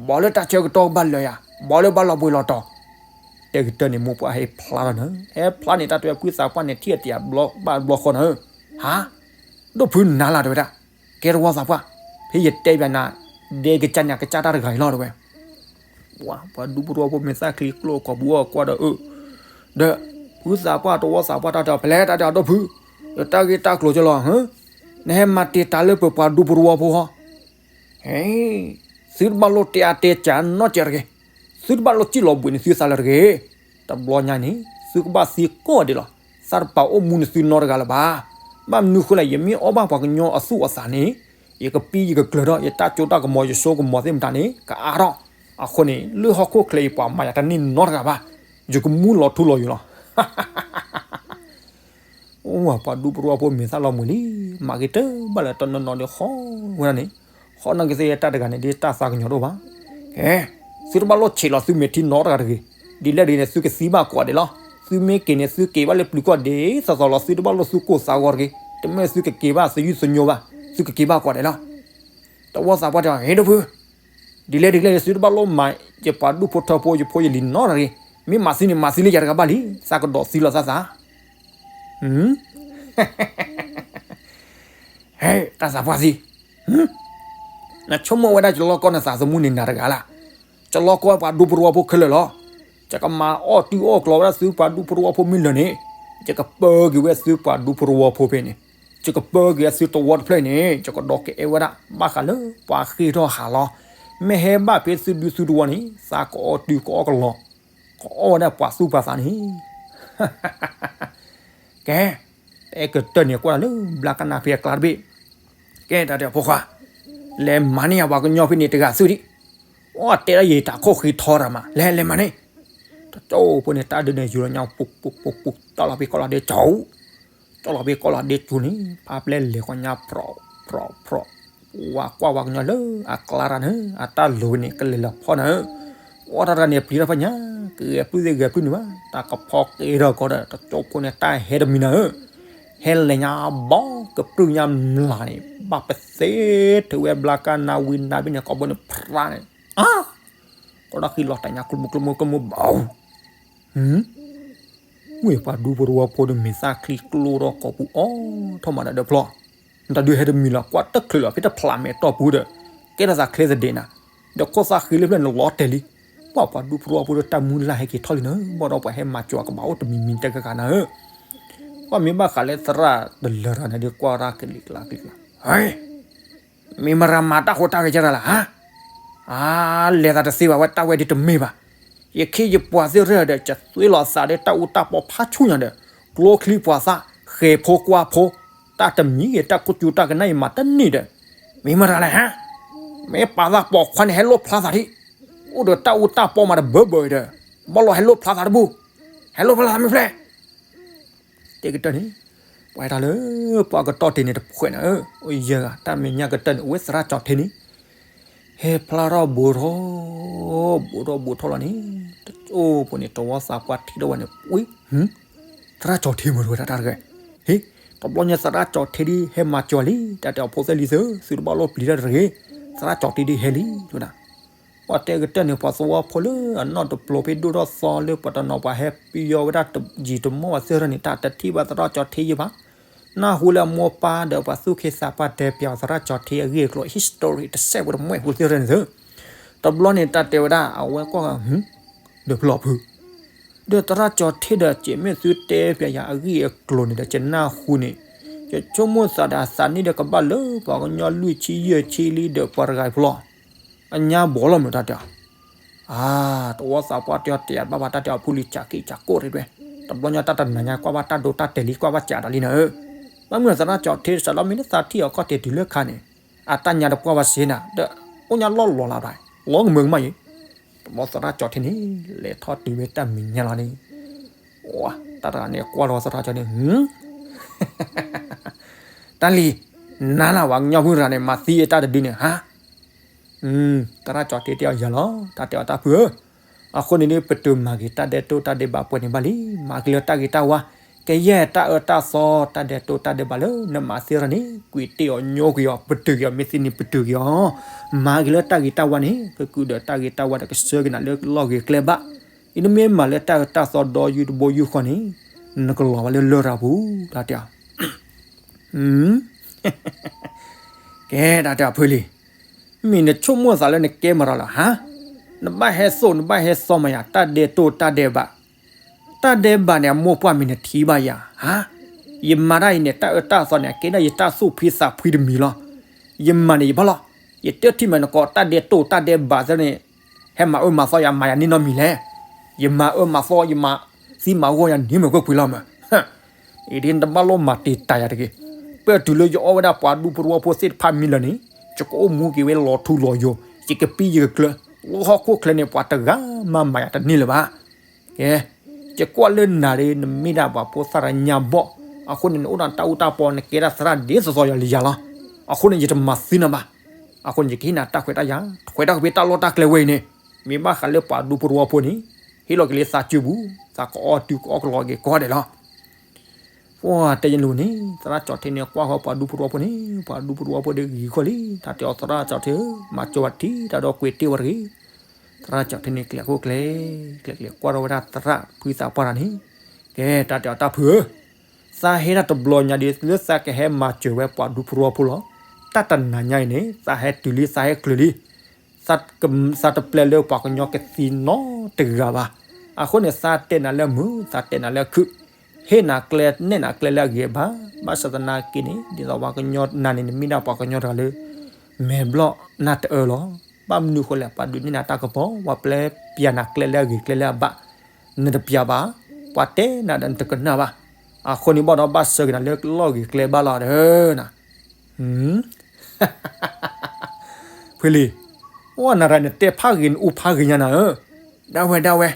ဘၣ်လၢတၢ်ဆၢကတီၢ်ဘၣ်လၢာ်ယၤ, ဘၣ်လၢဘၣ်လီၤဘှံးလီၤတီၤ, တဲကတၢၢ်န့ၣ် မိၢ်ပှၢ်ဟဲဖျါလီၤနၤ, ဟဲဖျါန့ၣ် တၢ်တဲဝဲဖုသးပှၢ်န့ၣ် ထံၣ်အတံၤဘၣ်ဘျီဃီနၤဧၢ, ဟါ, ဒိၣ်ဖုနၤလၢ်တဲဝဲဒၣ်, ကဲတဝီသးပှၢ်, ဖဲယတဲဘၣ်နၤ, ဒဲကစၢ်န့ၣ် ကစၢ်တၢ်တဂၤအံၤလီၤတဲဝဲ ပှၤဒူဖိတဝီဖိမ့ၢ်သၣ်ချံကျိကိာ်ပူၤအီၣ်ကွၢ်ဒီးအၢ, ဒီးဖုသးပှၢ်တဝီသးပှၢ်တၢ်တဲအီၤ ဖဲလဲၣ်တၢ်တဲအီၤဒိၣ်ဖု, ယတၢ်ဂ့ၢ်တၢ်ကျိၤကလီၤ, နဟဲမၤတ့ၢ်တၢ်လၢပပှၤဒူဖိတဝီဖိဟီ, ဟဲ, သုတဘၣ်လိၣ်တဲအါတဲစှၤနီတစဲးတဂ့ၤ, သုတဘၣ်လိၣ်စံၣ်လီၤဘှံးန့ၢ်သုသးလၢၤတဂ့ၤ, တဘျီညါန့ၣ် သုကဘၣ်သံကိးဂၤဒဲးလီၤ, သးတပာ်အိၣ်မူန့ၢ်သုနီတဂၤလၢၤဘၣ်, ဘၣ်မနုၤဃိလဲၣ် ယမ့ၢ်အီၣ်ဘၣ်ပှၤကညီအသူၣ်အသးန့ၣ် ယကပံယကကျၢၤထီၣ် ယတၢ်စိတၢ်ကမီၤ ယစိကမီၤသ့ၣ်မတၤန့ၣ် ကအါထီၣ်, အဃိန့ၣ် လၢဟီၣ်ခိၣ်ချၢအံၤပှၤမၤယၤတန့ၢ်နီတဂၤဘၣ်, ယကမူလီၤထူလီၤယိာ်လီၤ အိၣ်ပှၤဒူပရူအဖိမ့ၢ်သၣ်လီၤမှဲၤလံ, မၤဂ့ၤတၢ်ဘၣ်လၢတနီၤနီၤဒီးဃီဝဲဒၣ်န့ၣ်, ဃီနီၢ်ကသ့ၣ်တၢ်တဂၤန့ၣ် ဒ်တၢ်သးကညီၤဒိၣ်ဘၣ်, ကဲ, သုတဘၣ်လိၣ်ဆံးလီၤသုမဲာ်ထံနီတဂၤတဂ့ၤ, ဒ်လဲၣ်ဒ်န့ၣ် သုကသံဘၣ်ကိးဂၤဒဲးလီၤ, သုမ့ၢ်က့ၤန့ၣ် သုက့ၤဘၣ်လၢပျုၤကိးဂၤဒဲးသီသီလီၤ, သုတဘၣ်လိၣ်သုကိၢ်သးဂီၤတဂ့ၤ, တမ့ၢ်သုကက့ၤဘၣ်သယုၢ်သညိဘၣ်, သုကက့ၤဘၣ်ကိးဂၤဒဲးလီၤ, တဝီသးပှၢ်တဲအီၤ ဟ့ၣ်ဒိၣ်ဖု ဒ်လဲၣ်ဒ်လဲၣ် သုတဘၣ်လိၣ်မၤယပှၤဒူဖိထၢဖိယဖိယလံၤနီတဂၤတဂ့ၤ, မ့ၢ်မၤသံန့ၣ် မၤသံလၢယၤတဂၤဘၣ်လံ, သးကဒီးသံလီၤသးသး, ဟဲ, တၢ်သးပှၢ်သံ, နဆိကမိၣ်ဝဲဒၣ်ယလီၢ်ကီၢ်နသးသမူန့ၣ်နၤတဂၤလၢ်, ယလီၢ်ကီၢ်ပှၤဒူဖိတဝီဖိခဲလၢာ်လီၤ, ယကမၤအီၣ်တုၤအီၣ်ကျီဝဲဒၣ်သုပှၤဒူဖိတဝီဖိမ့ၢ်လၢာ်န့ၣ်, ယကပၢက့ၤဝဲသုပှၤဒူဖိတဝီဖိဖဲန့ၣ်, ယကပၢက့ၤဝဲသုတဝီတဖျၢၣ်န့ၣ်, ယကဒီးကအဲၣ်ဝဲဒၣ် ဘၣ်ဃးလၢပှၤဃ့ထီၣ်ဟးလီၤ, မ့ၢ်ဟဲဘၣ်ဖဲသုဒူသုတဝီန့ၣ် သးကအီၣ်တုၤကအီၣ်ကလီၤ, ကအီၣ်ဝဲဒၣ်ပှၤသူၣ်ပှၤသးန့ၣ် ကဲ, အဲကတၢၢ်န့ၣ်ကွၢ်လၢဘျါကနၣ်ဖဲအကျါတဘ့ၣ်, ကဲတၢ်တဲအဖိခွါ, လဲၤမၤန့ၢ်ယပှၤကညီဖဲန့ၣ်တဂၤသုဒံး, အိၣ်တဲဒၣ်ယတၢ်ခိၣ်ဃ့ထီတဂၤမး, လဲၤလဲၤမၤန့ၢ်, တကၠိဖိန့ၣ် တၢ်ဒုးန့ၣ်ယူၤလီၤညါပူၤပူၤပူၤပူၤ တၢ်လီၤဖဲကီၢ်လီၤဒဲးကၠီ, ကၠီလီၤဘ့ၣ်ကီလီၤဒ့ကၠိန့ၣ် ဖါပျဲလဲၤဃီညါ ဖြီၣ်ဖြီၣ်ဖြီၣ်, ဝၤကွၢ်ဝၤကညီလၢအကျါတၢ်န့ၣ် အတၢ်လိၤန့ၣ် ကလဲၤလီၤဖီၣ်နၤဧၢ, အီၣ်တၢ်တဂၤန့ၣ်ပျံၤတၢ်ဖီၣ်ညါ ကဂဲၤပုၢ်သ့ၣ်ဂဲၤပုၢ်န့ၣ်ဘၣ်, တၢ်ကဖီၣ်က့ၤထီၣ်ကီဒီး တကၠိဖိန့ၣ် တၢ်ဟဲတမံၤနၤဧၢ, ဟဲလဲၤညါဘီကပြုၢ်ညါမျးန့ၣ် ဘၣ်ပသ့ထုးဝဲဘျါကၢ်နါဝံနါဘ့ၣ်န့ၣ် ကိးဘိန့ၣ်ဖြါန့ၣ်, အါ ကီဒီးဃံလီၤတၢ်ညါကျိမိၢ်ကျိမိၢ်ကျိမိၢ်ဘၣ် ဝ့ၢ်ပှၤဒူဖိတဝီဖိဒီးမ့ၢ်သၣ်ချံကျိထီၣ်ကိာ်ပူၤအီၤထီၣ်မးဒီးဒၢးဖျီ, နတၢ်ဒုးဟဲတမံၤလီၤ ကွၢ်တချုးလီၤ ဖဲတဖျးမဲာ်တီၢ်ပူၤဒီး ကဲထီၣ်သးချ့သဒ့နၤ, ဒီးခိၣ်သၣ်ဃံလၢဖျၢၣ်န့ၣ်လီၤတဲာ်လံ, ပှၤပှၤဒူဖိတဝီဖိဒီးတၢ်မုၢ်လၢ်ဟဲက့ၤထီၣ်လံနၤ, ဘၣ်ဒီးပှၤဟဲမၤစၢၤအကဘၣ်အိၣ်တမံၤမံၤတဂၤဂၤနၤဧၢ, ပှၤမ့ၢ်ဘၣ်ဃးလၢသရၣ်တလၢၤတၢ်န့ၣ်ဒီးကွၢ်ရၢ်ကလံၤကျါကလံၤကျါ မ့ၢ်မရၤမၤတၢ်ဟူးတၢ်ဂဲၤကဲရၢ်လၢၤဧါ, အါ လဲၤသးတသ့ဘၣ်ဝဲတၢ်ဝဲဒ်တမ့ၢ်ဘၣ်, ယခ့ယပှၤသ့ၣ်ရၢၢ်ဒီး ကသွ့လီၤသးဒီးတၢ်အူတၢ်ပီဖးဆူၣ်ညါဒီး ကျိချံပှၤသၣ် ဃဲၤဖိကွၢ်ဖိ, တၢ်တမံၤဂ့ၤ တၢ်ကိၢ်ကၠူတၢ်ကနၣ်အံၤမၤတန့ၢ်ဒီး, မ့ၢ်မရၤလဲၣ်ဧါ, မ့ၢ်ပာ်သးပိာ်ခွါန့ၣ် ဟဲလိၣ်ဖျါသးဒံး, အိၣ်ဒီးတၢ်အူတၢ်ပီမၤတဘၢဘၢဒီး, ဘၣ်လီၤဟဲလိၣ်ဖျါသးတဘူၣ်, ဟဲလိၣ်ဖျါသးမ့ၢ်ဖျဲၣ် တဲကတၢၢ်န့ၣ်, ပှၤတၢ်လၢ ပှၤကတီၢ်တ့ၢ်န့ၣ်တဖှဲးနၤဧၢ, အိၣ်ယဲၢ်ဂၤ တၢ်မဲာ်ညါကတၢၢ်န့ၣ် အဝဲသရၣ်ကၠီၤထ့န့ၣ်, ဟဲဖျါထီၣ်ဘူးထီၣ်, ဘူးထီၣ်ဘူးထီၣ်လီၤန့ၣ်, တအိၣ်ဖိန့ၣ် တဝီသးပှၢ်ထံၣ်ထီၣ်ဝဲန့ၣ် ဝံ, သရၣ်ကၠီၤထ့မ့ၢ်တဝဲဒၣ်တၢ်တဂၤ, ဟ့, တဘျီညါသရၣ်ကၠီၤထ့ဒ်ဟဲမၤစၢၤလံ တၢ်တဲအီၤဖိသၣ်လံၤသၢ သုတဘၣ်လိၣ်ပျံၤတၢ်တဂ့ၤ, သရၣ်ကၠီၤထ့ဒ်ဟဲလံ, တဲဝဲဒၣ် ပှၤတဲကတၢၢ်န့ၣ် ပှၤသဝီဖိလၢအနီၢ်တပျိၤဖဲဒိၣ်ထီၣ်သီလၢပှၤတနီၤပှၤဟဲပယီၤဝဲဒၣ်ယံာ်တမီၢ်ဝဲသ့ၣ်ရၢၢ်န့ၣ် တၢ်တထံၣ်ဘၣ်သရၣ်ကၠီၤထ့ယဲၢ်ဘၣ်, နၢ်ဟူလၢအမိၢ်ပၢ်ဒီးပှၤသူၣ်က့သးပှၢ်တဲပၠးအီၤသရၣ်ကၠီၤထ့အဂ့ၢ်အကျိၤ history တစဲးဖိတမှဲၣ်ဖိသ့ၣ်ရၢၢ်န့ၣ်သ့ၣ်, တဘျီန့ၣ်တၢ်တဲဝဲဒၣ် အဝဲကွၢ်ဂၤ ဒီးဖျီဖု ဒီးသရၣ်ကၠီၤထ့ဒီး ကဲမ့ၢ်သုတဲပၠးယၤအဂ့ၢ်အကျိၤန့ၣ်ဒီး ကနၢ်ဟူန့ၣ်, ယဆိကမိၣ်သးဒီးအသးန့ၣ်ဒီးကဘၣ်လၢပှၤကညီလွံၢ်ဆံယဲၢ်ဆံလံဒီးပှၤတဂၤအံၤဖိလီၤ, အညါဘီလီၤမုာ်တၢ်တဲအီၤ, အါ, တဝီသးပှၢ်တဲအီၤတဲဘၣ်ဘၣ်တၢ်တဲအီၤဖုလံ ကးက့ၢ်ကးကိၢ်တဒွဲၣ်, တဘျီညါတၢ်တနၤညါကွၢ်ဘၣ်တၢ်ဒိတၢ်တဲာ်လံ ကွၢ်ဘၣ်ကးဒီးလံနၤဧၢ, ဘၣ်မနုၤသရၣ်ကၠီၤထ့စးလီမ့ၢ်လၢသးထံၣ်အီၤခီၣ်ထံးတုၤလၢခါန့ၣ်, အတၢ်ညါတပှၢ်ဘၣ်စ့နၤ ဒီးအိၣ်ညါလီၢ်လီၤလၢၤဘၣ်, လီၤကမၢကမၣ်ယံၤ တဘျီသရၣ်ကၠီၤထ့န့ၣ် လဲၤထီၣ်တုၤဝဲတၢ်မဲာ်ညါလီၤန့ၣ်, တၢ်တဂၤန့ၣ်ကွၢ်လီၤသရၣ်ကၠီၤထ့န့ၣ်, တၢ်လံၤ, နၤလၢပှၤကညီဖိတဂၤန့ၣ် မၤသံအတၢ်တဒုန့ၣ်ဧါ, သရၣ်ကၠီၤထ့တဲအီၤယၤလီၤ တၢ်တဲအီၤတၢ်ဖုဧၢ, အဃိန့ၣ်ဒ်ပတုာ်မၤက့ၤတၢ်ဒဲးတိၢ်တၢ်ဒဲးဘးပှဲၤန့ၣ်ဘၣ်လံ, မၤက့ၤလၢတၢ်ဂ့ၤတၢ်ဝါ, ကယဲၢ်တၢ်အၢတၢ်သီ တၢ်ဒဲးတိၢ်တၢ်ဒဲးဘးလၢနမၤသ့ၣ်ရၢၢ်န့ၣ် ကွံာ်တ့ၢ်အီၤညိကွံာ်အီၤ ပတုာ်က့ၤအီၤ မ့ၢ်သ့န့ၣ်ပတုာ်က့ၤအီၤ, မၤက့ၤလၢတၢ်ဂ့ၤတၢ်ဝါန့ၣ် ကကုာ်ဒီးတၢ်ဂ့ၤတၢ်ဝါဒီးကဆှၢက့ၤနၤလၢလီၢ်ဂ့ၤကျဲဘၣ်, အံၤနမ့ၢ်မၤလၢတၢ်အၢတၢ်သီဒီယူတဘိယူဃီန့ၣ်, နကလီၤဝဲလၢလရာ်ပူၤ တၢ်တဲအီၤ ကဲ တၢ်တဲအီၤဖုလံၤ, မ့ၢ်နဆိကမိၣ်သးလၢနကဲမတၤလီၤဧါ, နဘၣ်ဟဲသိၣ် နဘၣ်ဟဲသီမၤယၤ တၢ်ဒဲးတိၢ်တၢ်ဒဲးဘး, တၢ်ဒဲးဘးန့ၣ် အမိၢ်ပှၢ်မ့ၢ်နထံၣ်ဘၣ်ယၤဧါ, ယမၤတၢ်အံၤန့ၣ် တၢ်အၢတၢ်သီန့ၣ် အကဲဒၣ်ယတၢ်သူၣ်ဖှံသးဖှံတမံၤလီၤ, ယမၤန့ၣ်ယဘၣ်လီၤ, ယတထံၣ်မးနကိးတၢ်ဒဲးတိၢ်တၢ်ဒဲးဘးသ့ၣ်န့ၣ်, ဟဲမၤအၢမၤသီယၤမၤယၤန့ၢ်နီတမံၤလဲၣ်, ယမၤအၢမၤသီယမၤသံမၤဂီၢ်ယၤန့ၢ်မ့ၢ်ကွ့ၢ်ကွ့ၢ်လီၤမး အံၤဒ်နတဘၣ်လိၣ်မၤတံာ်တာ်ယၤတဂ့ၤ, ပတုၤလၢယအီၣ်ဝဲဒၣ်ပှၤဒူဖိတဝီဖိသ့ၣ်တဖၣ်မံလၢာ်န့ၣ်, ယကအိၣ်မူက့ၤဝဲလီၤထူလီၤယိာ်, ယကပံယကကျၢၤ, လၢဟီၣ်ခိၣ်ချၢန့ၣ် ပှၤတဂၤမၤမၤယၤတန့ၢ်လၢၤဘၣ်. ကဲ, ယကွၢ်လၢနၤဒ်နမ့ၢ်ဒၣ်ပှၤဖိသၣ်တညါဘီၣ်, အဃိန့ၣ် နအိၣ်ဒီးတၢ်အူတၢ်ပီ နကဲဒၣ်သရၣ်ဒ်သိးသိးယၤလံယၤလီၤ. အဃိန့ၣ် ယတမၤသံနၤဘၣ်. အဃိန့ၣ် ယကဟ့ၣ်နၤတၢ်ခွဲးတၢ်ယာ်, ခွဲးတၢ်ခွဲးတၢ်လီၢ်တၢ်ကျဲဝဲအံၤန့ၣ်, မ့ၢ်ဘၣ်ဃးလၢပှၤဒူဖိတဝီဖိန့ၣ်, ဟ့ၣ်လီၤက့ၤလၢသးစုပူၤ, သးကအီၣ်တုၤကအီၣ်ကလီက့ၤကိးဂၤဒဲးလီၤ. ပှၤတဲယလိၤန့ၣ် သရၣ်ကၠီၣ်ထ့န့ၣ် ကွၢ်ဃီပှၤဒူဖိတဝီဖိန့ၣ်, ပှၤဒူဖိတဝီဖိဒီးဂ့ၤဂီၢ်လံ, တၢ်တဲအီၤသရၣ်ကၠီၣ်ထ့ဧၢ, မၤစၢၤဝဲထံၣ်တၢ်ဒီးကွံာ်တ့ၢ်ဝဲတဂ့ၤ. သရၣ်ကၠီၣ်ထ့န့ၣ် ကျဲးခိၣ်ကျဲး, ကျဲးကျဲးကွၢ်ထီၣ်ဝဲဒၣ်သရၣ်ဖှံသးပှၢ်တဂၤန့ၣ်, ကဲ တၢ်တဲအီၤတၢ်ဖုဧၢ, သးဟဲဒၣ်တဘျီညါဒီး လၢသးကဟဲမၤစၢၤဝဲပှၤဒူဖိတဝီဖိလီၤ. တၢ်တနၤညါအံၤန့ၣ် သးဟဲတုၤလံ သးဟဲချုးလံ. သးတပျဲလၢပှၤကညီကသံနီတဂၤဘၣ်. အဃိန့ၣ် သးတဲနၤလၢမုာ်, သးတဲနၤလၢခုၣ်, ဟ့ၣ်နၤကျဲနဲၣ်နၤကျဲလၢအဂ့ၤအဘၣ်. ဘၣ်ဆၣ်သနာ်က့န့ၣ် ဒ်သိးပှၤကညီနၤန့ၣ် နမ့ၢ်ဒၣ်ပှၤကညီတဂၤလၢ မဲာ်ဘျီၣ်နၢ်တအၢလီၤ. ဘၣ်မနုၤအဃိလဲၣ်, ပှၤဒုးနဲၣ်နၤတၢ်ကပီၤ, ပှၤပျဲပျးနၤကျဲလၢအဂ့ၤကျဲလၢအဘၣ်, နတပျးဘၣ်, ပှၤတဲနၤဒီးနတကနၣ်ဘၣ်. အဃိန့ၣ်ဘၣ်ဒီး ဘၣ်ဆၢက့ၤနၤလၢလီၢ်ဂ့ၤကျဲဘၣ်လီၤဒီးနၤ ဖဲလံ, အိၣ်နၤရၤ နတဲဖးဂ့ၤ နအူဖးဂ့ၤညါနၤဧၢ, ဒၣ်ဝဲဒၣ်ဝဲ,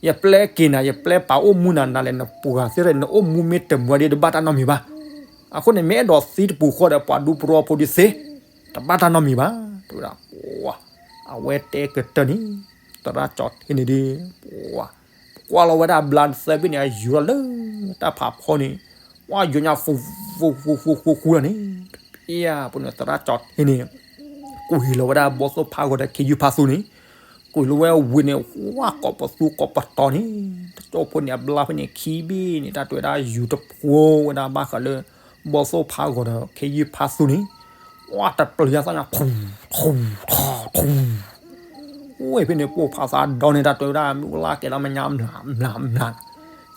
ယပျဲက့ၤနၤ ယပျဲပာ်အိၣ်မူနၤ နၤလဲၣ် နပှၤသ့ၣ်ရၣ် နအိၣ်မူမ့ၢ်တမုာ်ဒ်တဘၣ်တၢ်နီတမံၤဘၣ်. အဃိန့ၣ် မ့ၢ်အဲၣ်ဒိးသံတပူၤဃီဒီး ပှၤဒူဖိတဝီဖိဒုးသ့, တဘၣ်တၢ်နီတမံၤဘၣ် တဲဝဲဒၣ်. အဝဲတဲကတၢၢ်န့ၣ် သရၣ်ကၠီၣ်ထံန့ၣ်ဒီး ကွၢ်လီၤဝဲဒၣ်ဘျါသၢဘ့ၣ်န့ၣ် အယူၤထီၣ်လၢတၢ်ဖးဖီန့ၣ်, ဝါယူၤညါ ဃူဃူဃူဃူဃူဃူလီၤန့ၣ်, တပျၢ်ဖိန့ၣ် သရၣ်ကၠီၣ်ထံန့ၣ် ကွံာ်လီၤဝဲဒၣ်ဘီသိၣ်ဖးဂီၤဒီးခ့ယုၢ်ဖးသူန့ၣ်, ကွံာ်လီၤဝဲဝံၤန့ၣ် ဝါကိးပသူကိးပတီၤန့ၣ်, တကၠိၢ်ဖိန့ၣ် အဘျါဖဲန့ၣ်ခံဘ့ၣ်န့ၣ် တၢ်တဲဝဲဒၣ်ယူၤတဖိဝဲဒၣ်ဘၣ်ဃးလၢ ဘီသိၣ်ဖးဂီၤဒီးခ့ယုၢ်ဖးသူန့ၣ်, ဝါတပျၢ်ယါသၣ်ညါ ထူ ထူ ထီ ထူ ဝဲဖဲန့ၣ် ပိၢ်ဖးသးဒီန့ၣ် တၢ်တဲဝဲဒၣ် မ့ၣ်အူလၢကဲထီၣ်မညါမျးမျးမျး,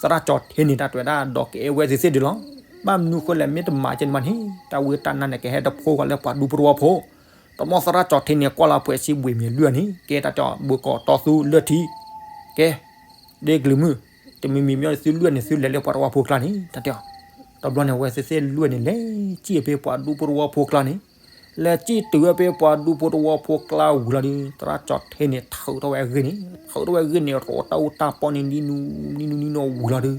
သရၣ်ကၠီၣ်ထံန့ၣ် တၢ်တဲဝဲဒၣ် ဒီးကအဲၣ်ဝဲသ့ၣ်သ့ၣ်ဒုးလီၤ. ဘၣ်မနုၤဃိလဲၣ် မ့ၢ်တမၤကဲန့ၣ်မးန့ၣ် တၢ်ဝံတၢ်နါန့ၣ် ကဟဲတဖိဂီၤလၢပှၤဒူဖိတဝီဖိ, တမီၢ်သရၣ်ကၠီၣ်ထံန့ၣ် ကွၢ်လၢပှဲၤစံးဘှံးမံၤလွံၢ်အန့ၣ် ကဲတၢ်တဲအီၤ ဘုကီးတီသူလၢထံ, ကဲ ဒ့ကလုာ်မုၢ်, တမံၤမံၤမ့ၢ်သုလွံၢ်န့ၣ် သုလဲၤလၢပှၤတဝီဖိကျါန့ၣ် တၢ်တဲအီၤ, တဘျီန့ၣ် အဝဲသ့ၣ်သ့ၣ်လွံၢ်န့ၣ် လဲၤစံၣ်ဖဲပှၤဒူဖိတဝီဖိကျါန့ၣ်, လဲၤစံၣ်တုၤဝဲဖဲပှၤဒူဖိတဝီဖိကျါဝံၤလီၤဒီး သရၣ်ကၠီၣ်ထံန့ၣ် ထုးထီၣ်ဝဲအဂ့ၢ်န့ၣ်, ထုးထီၣ်ဝဲအဂ့ၢ်န့ၣ် ရိးတၢ်အူတၢ်ပီန့ၣ် နံနူနံနူဝံၤလီၤဒီး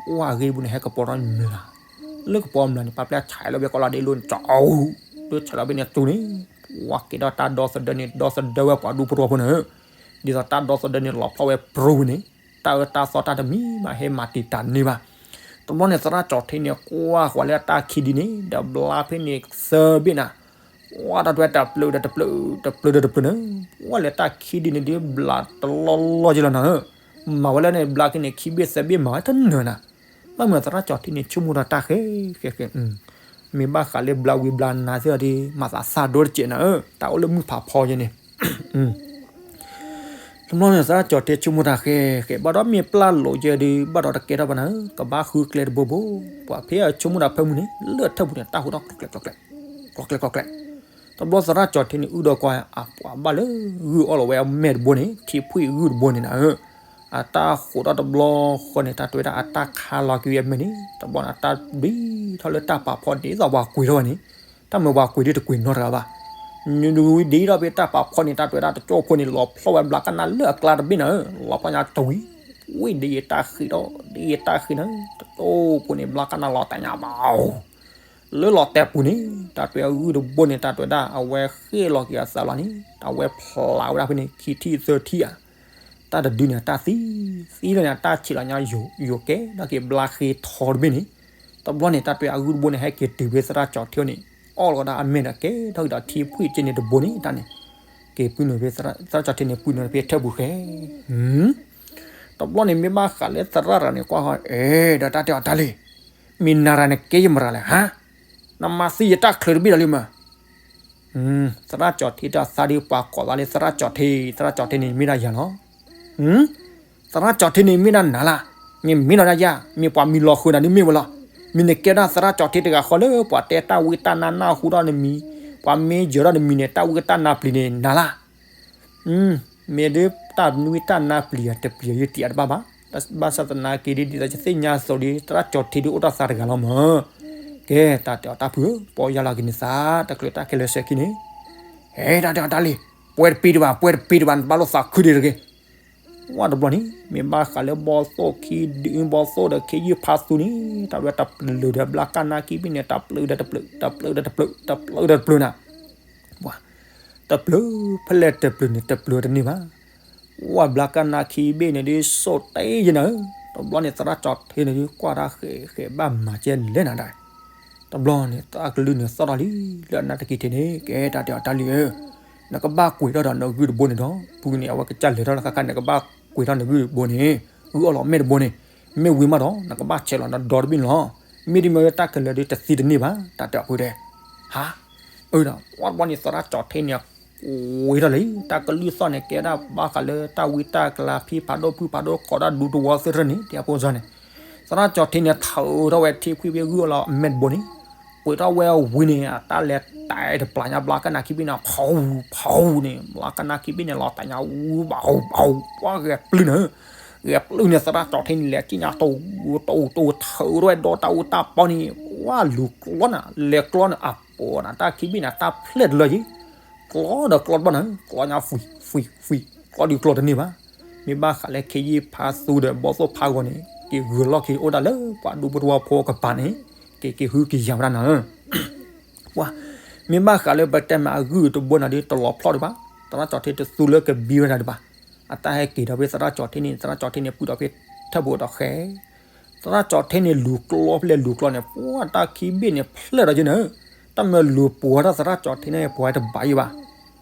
ပှၤအဂ့ၢ်ပူၤန့ၣ် ဟဲကပီၤထီၣ်မျး, လၢကပီၤမျးန့ၣ် ပာ်ပျဲဆဲးလီၤဝဲကိးလီၤဒ့လိၤန့ၣ် ကၠီၣ်အူ, လၢဆဲးလီၤဖဲန့ၣ်အစိၤန့ၣ် ပှၤက့ၤဒီးတၢ်ဒီသဒၢန့ၣ် ဒီသဒၢဝဲပှၤဒူဖိတဝီဖိန့ၣ်, ဒ်သိးတၢ်ဒီသဒၢန့ၣ် လီၤဖျီၣ်ဝဲပြူဝံၤန့ၣ် တၢ်အၢတၢ်သီတၢ်တမံၤမး ဟဲမၤတံာ်တာ်န့ၢ်ဘၣ်. တဘျီန့ၣ် သရၣ်ကၠီၣ်ထံန့ၣ် ကွၢ်ဃီၤလၢအတၢ်ခံဒုန့ၣ် ဒီးဘျါဖဲန့ၣ်သၢဘ့ၣ်နၤ, ဝါတၢ်တဲဝဲတပျၢၤဒီးတပျၢၤ, တပျၢၤဒီးတပျၢၤန့ၣ်, ဝဲလဲၤတၢ်ခံဒုန့ၣ်ဒုးဘျးတလီၢ်လီၢ်က့လီၤနၤဧၢ, မၤဝဲလၢန့ၣ် ဘျါက့န့ၣ် ခံဘ့ၣ်သၢဘ့ၣ်မၤဝဲတနၢၤနၤ, ဘၣ်မနုၤသရၣ်ကၠီၣ်ထံန့ၣ် ဆိကမိၣ်ဒီးတၢ်ဃဲဃဲဃဲ မ့ၢ်ဘၣ်ဃးလၢဘျါဝံၤဘျါနါသ့ၣ်အီၤဒီး မၤသးစၢ်ဒိၣ်တစဲးနၤဧၢ, တၢ်အိၣ်လၢမုၢ်ဖးဖီယဲန့ၣ် တဘျီန့ၣ် သရၣ်ကၠီၣ်ထံဆိကမိၣ်တၢ်ဃဲဃဲ ဘၣ်ဒီးမ့ၢ်ပျၢ်လိာ်ယဲဒုး ဘၣ်ဒီးတကဲထီၣ်ဘၣ်နၤဧၢ, ကဘၣ်ဃုကျဲတဘိဘိ, ပှၤဖဲအဆိကမိၣ်တၢ်ဖၢမုၢ်န့ၣ် လၢထၢၣ်ပူၤန့ၣ် တၢ်ဟူးထီၣ်ကျီကျီကျီကျီ, ကျီကျီကျီကျီ, တဘျီသရၣ်ကၠီၣ်ထံန့ၣ် အုၣ်ဒီးကွၢ်အပှၤဘၣ်လၢ ဂုၢ်အီၣ်လီၤဝဲအမဲာ်တဘိန့ၣ် ထံဖှံဂုၢ်တဘိန့ၣ်နၤဧၢ, အတၢ်ဟူးထီၣ်တဘျီဃီန့ၣ် တၢ်တဲဝဲဒၣ်အတၢ်ခါလီၤက့ၤဝဲအမဲာ်န့ၣ် တဘျီန့ၣ် အတၢ်ဒ်ထီၣ်လၢတၢ်ပာ်ဖီဒ်သိးပှၤကွံာ်ထီၣ်ဝဲန့ၣ်, တၢ်မ့ၢ်ပှၤကွံာ်ဒ်တကွံာ်နီတဂၤဘၣ် နဒုးဝံၤဒ်ထီၣ်ဖဲတၢ်ပာ်ဖီန့ၣ် တၢ်တဲဝဲဒၣ်တကၠိၢ်ဖိန့ၣ် လီၤဖျီၣ်ဝဲဘျါကနၣ်လၢအကျါတဘ့ၣ်နၤဧၢ, လီၤဖျီၣ်ညါတဝံၤ, ဝံၤဒ်ယတၢ်ဃံးဒီး ဒ်ယတၢ်ဃံးနၤဧၢ, တကၠိၢ်ဖိန့ၣ် ဘျါကနၣ်လီၤတၢ်ညါဘၣ်အိၣ်, လၢလီၤတဲာ်ပူၤန့ၣ် တၢ်တဲဝဲဂုၢ်တဘိန့ၣ် တၢ်တဲဝဲဒၣ် အဝဲဃ့ၢ်လီၤက့ၤအသးလီၤန့ၣ် အဝဲဖျါဝဲဒၣ်ဖဲန့ၣ် ခံထံၣ်သၢထံၣ်ဧါ, တၢ်တဒုန့ၣ် တၢ်သံ, သံလီၤန့ၣ် အတၢ်ဆံးလီၤညါယိာ်ကဲထီၣ်က့ၤဘျါဃ့ထီတဘ့ၣ်န့ၣ်, တဘျီန့ၣ် တၢ်တဲဝဲအဂုၢ်တဘိန့ၣ် ဟဲက့ၤတုၤဖဲသရၣ်ကၠီၣ်ထံန့ၣ်, အီၣ်လီၤကဒီးအမဲာ်ဒီးကဲထီၣ်က့ၤဒီးထံဖှံက့န့ၣ်တဘိန့ၣ် တၢ်န့ၣ်, က့ၤပုၢ်နုာ်ဖဲ သရၣ်ကၠီၣ်ထံန့ၣ် ပုၢ်နုာ်ဖဲထၢၣ်ပူၤဃဲ တဘျီန့ၣ် မ့ၢ်ဘၣ်ဃးလၢသရၣ်တဂၤန့ၣ် ကွၢ်ဃီ အဲၣ် ဒီးတၢ်တဲအီၤတၢ်လံ, မ့ၢ်နၤတဂၤန့ၣ်ကဲယမတၤလဲၣ်ဟါ, နမၤသံယတၢ်ချုးတဘ့ၣ်ဒီးလံမး, သရၣ်ကၠီၣ်ထံတၢ်သးဒုးပှၤကိးသးလၢသရၣ်ကၠီၣ်ထံ, သရၣ်ကၠီၣ်ထံန့ၣ်မ့ၢ်ဒၣ်ယၤလီၤ, သရၣ်ကၠီၣ်ထံန့ၣ်မ့ၢ်ဒၣ်နၤလၢ်, မ့ၢ်မ့ၢ်လီၤဒၣ်ယၤ, မ့ၢ်ပှၤမံၤလီၤဃုာ်နၤဒုးမ့ၢ်ဝဲလီၤ, မ့ၢ်နကဲဒၣ်သရၣ်ကၠီၣ်ထံတဂၤဃီလၢပှၤတဲတၢ်ဝံတၢ်နါနၢ်ဟူထီၣ်နမံၤ, ပှၤမ့ၢ်ယၢၤထီၣ်နမံၤန့ၣ် တၢ်ဝံတၢ်နါပျံၤန့ၣ်နၤလၢ် မ့ၢ်ဒ်တၢ်နွံတၢ်နါပျံၤတပျံၤယတံာ်အတဘၣ်ဘၣ်, ဘၣ်ဆၣ်သနာ်က့ဒ်သိးယသ့ၣ်ညါအသိးဒီး သရၣ်ကၠီၣ်ထံဒုးအိၣ်ထီၣ်သးတဂၤလီၤမး, ကဲ တၢ်တဲအီၤတၢ်ဖုဧၢ, ပီၢ်ယၢ်လီၤက့ၤန့ၣ်သး တချုးတၢ်ခဲလၢာ်စဲၤခံန့ၣ်, ဟဲ တၢ်တဲအီၤတၢ်လံ, ပှဲၤတပံၤတဘၣ် ပှဲၤတပံၤတဘၣ် နဘၣ်လိာ်သးခုဒံးတဂ့ၤ ဝဲတဘျီန့ၣ် မ့ၢ်ဘၣ်ဃးလၢဘီသိၣ်ခံဒု ဘီသိၣ်ဒီးခ့ယုၢ်ဖးသူန့ၣ် တၢ်ဝဲတပျၢၤဒီးဘျါကနၣ်ခံဘ့ၣ်န့ၣ် တပျၢၤဒီးတပျၢၤ တပျၢၤဒီးတပျၢၤ တပျၢၤဒီးတပျၢၤနၤ, တပျၢၤဖဲလဲၣ်တပျၢၤန့ၣ် တပျၢၤတန့ၢ်ဘၣ်, ဝဲဘျါကနၣ်ခံဘ့ၣ်န့ၣ်ဒ်စိၣ်တဲယဲနၤဧၢ, တဘျီန့ၣ်သရၣ်ကၠီၣ်ထံန့ၣ်ဒုးကွၢ်တၢ်ဃဲးဃဲးဘၣ်မၤကဲလဲၣ်နၤဒီး တဘျီန့ၣ် သရၣ်ကလုၢ်န့ၣ်သီၣ်ထီၣ်လံ လၢအနၢ်တက့ၤထံးန့ၣ် ကဲတၢ်တဲအီၤတၢ်လံဧၢ, နကဘၣ်ကွံာ်ထီၣ်ဒီးနဂုၢ်တဘိန့ၣ်ဒီး ပူၤန့ၣ် အဝဲကစၢ်လဲၤထီၣ်လၢခါခါ နကဘၣ်ကွံာ်ထီၣ်နဂုၢ်တဘိန့ၣ် ဂုၢ်အီၣ်လီၤမဲာ်တဘိန့ၣ် မ့ၢ်ဝံၤမးဒီး နကဘၣ်ဆဲးလီၤနဒီတဘ့ၣ်န့ၣ်လီၤ, မ့တမ့ၢ်တၢ်ခဲလၢာ်ဒီးတသံတန့ၢ်ဘၣ် တၢ်တဲအီၤဖုတဲ, ဟါ, အၢဒီး ဝဲတဘျီန့ၣ်သရၣ်ကၠီၣ်ထံန့ၣ် ဝံၤထီၣ်လံ တၢ်ကလုၢ်သီၣ်န့ၣ် ကဲဒၣ်ဘၣ်ဃးလၢတၢ်ဝံတၢ်ကလၤဖံးဖးဒိၣ်ဖုဖးဒိၣ်ကိးဒၣ်ဒူသဝီသ့ၣ်တဖၣ်န့ၣ် တဲအဖိစၢ်န့ၣ်, သရၣ်ကၠီၣ်ထံန့ၣ် ထုးထီၣ်ဝဲထံဖှံဖဲဂုၢ်အီၣ်လီၤအမဲာ်တဘိန့ၣ်, ပှ့ၤထီၣ်ဝဲဝံၤန့ၣ် အတၢ်လဲၤတဲတပျၢၤညါဘျါကနၣ်ခံဘ့ၣ်န့ၣ် ဖီဖီန့ၣ် ဘျါကနၣ်ခံဘ့ၣ်န့ၣ် လီၤတဲာ်ညါအူဘၣ်အူဘၣ်အူ ပှၤဂဲၤပျုၢ်န့ၣ်, ဂဲၤပျုၢ်န့ၣ် သရၣ်ကၠီၣ်ထံန့ၣ် လဲၤကံၣ်ညါတိၢ်တိၢ်တိၢ် ထုးထီၣ်ဝဲဒီတၢ်အူတၢ်ပီန့ၣ် ဝဲလူၤကျီနၤ လဲၤကျီန့ၣ် အပီၤနၤ တၢ်ခံဘ့ၣ်န့ၣ် တၢ်ဖျဲၣ်တလၢယံၤ ကျီဒီးကျီတဘျီန့ၣ် ကျီညါ ဖှံၣ် ဖှံၣ် ဖှံၣ် ကျီဒုးကျီတန့ၢ်ဘၣ်. မ့ၢ်ဘၣ်ဃးလၢခ့ယုၢ်ဖါသူဒီးဘီသိၣ်ဖါဂီၤန့ၣ် က့ၤဂုာ်လီၢ်ခံအိၣ်ဒၣ်လၢပှၤဒူဖိတဝီဖိကပၤန့ၣ် က့ၤက့ၤဟုက့ၤယၤဝဲဒၣ်နၤဧၢ ပှၤ မ့ၢ်ဘၣ်ဃးလၢပတဲမးအဂုၢ်တဘိန့ၣ်ဒီး တလီၤဖျီၣ်ဒံးဘၣ်, သရၣ်ကၠီၤထ့တသူလၢကဘံဝဲဒၣ်ဒံးဘၣ်. အတၢ်ဟဲက့ၤဒီးဖဲသရၣ်ကၠီၤထ့န့ၣ် သရၣ်ကၠီၤထ့န့ၣ် ပှံၢ်ဒီးဖဲထၢၣ်ဘိဒီးဃဲ သရၣ်ကၠီၤထ့န့ၣ် လူၤကျီဖဲလဲၣ်လူၤကျီန့ၣ် ပှၤတၢ်ခံဘ့ၣ်န့ၣ် ဖျၢၣ်ဒီးက့ၤနၤဧၢ, တၢ်မၤလူၤပှီၤတၢ်သရၣ်ကၠီၤထ့န့ၣ် ပှၤတဘၣ်ယံၤဘၣ်.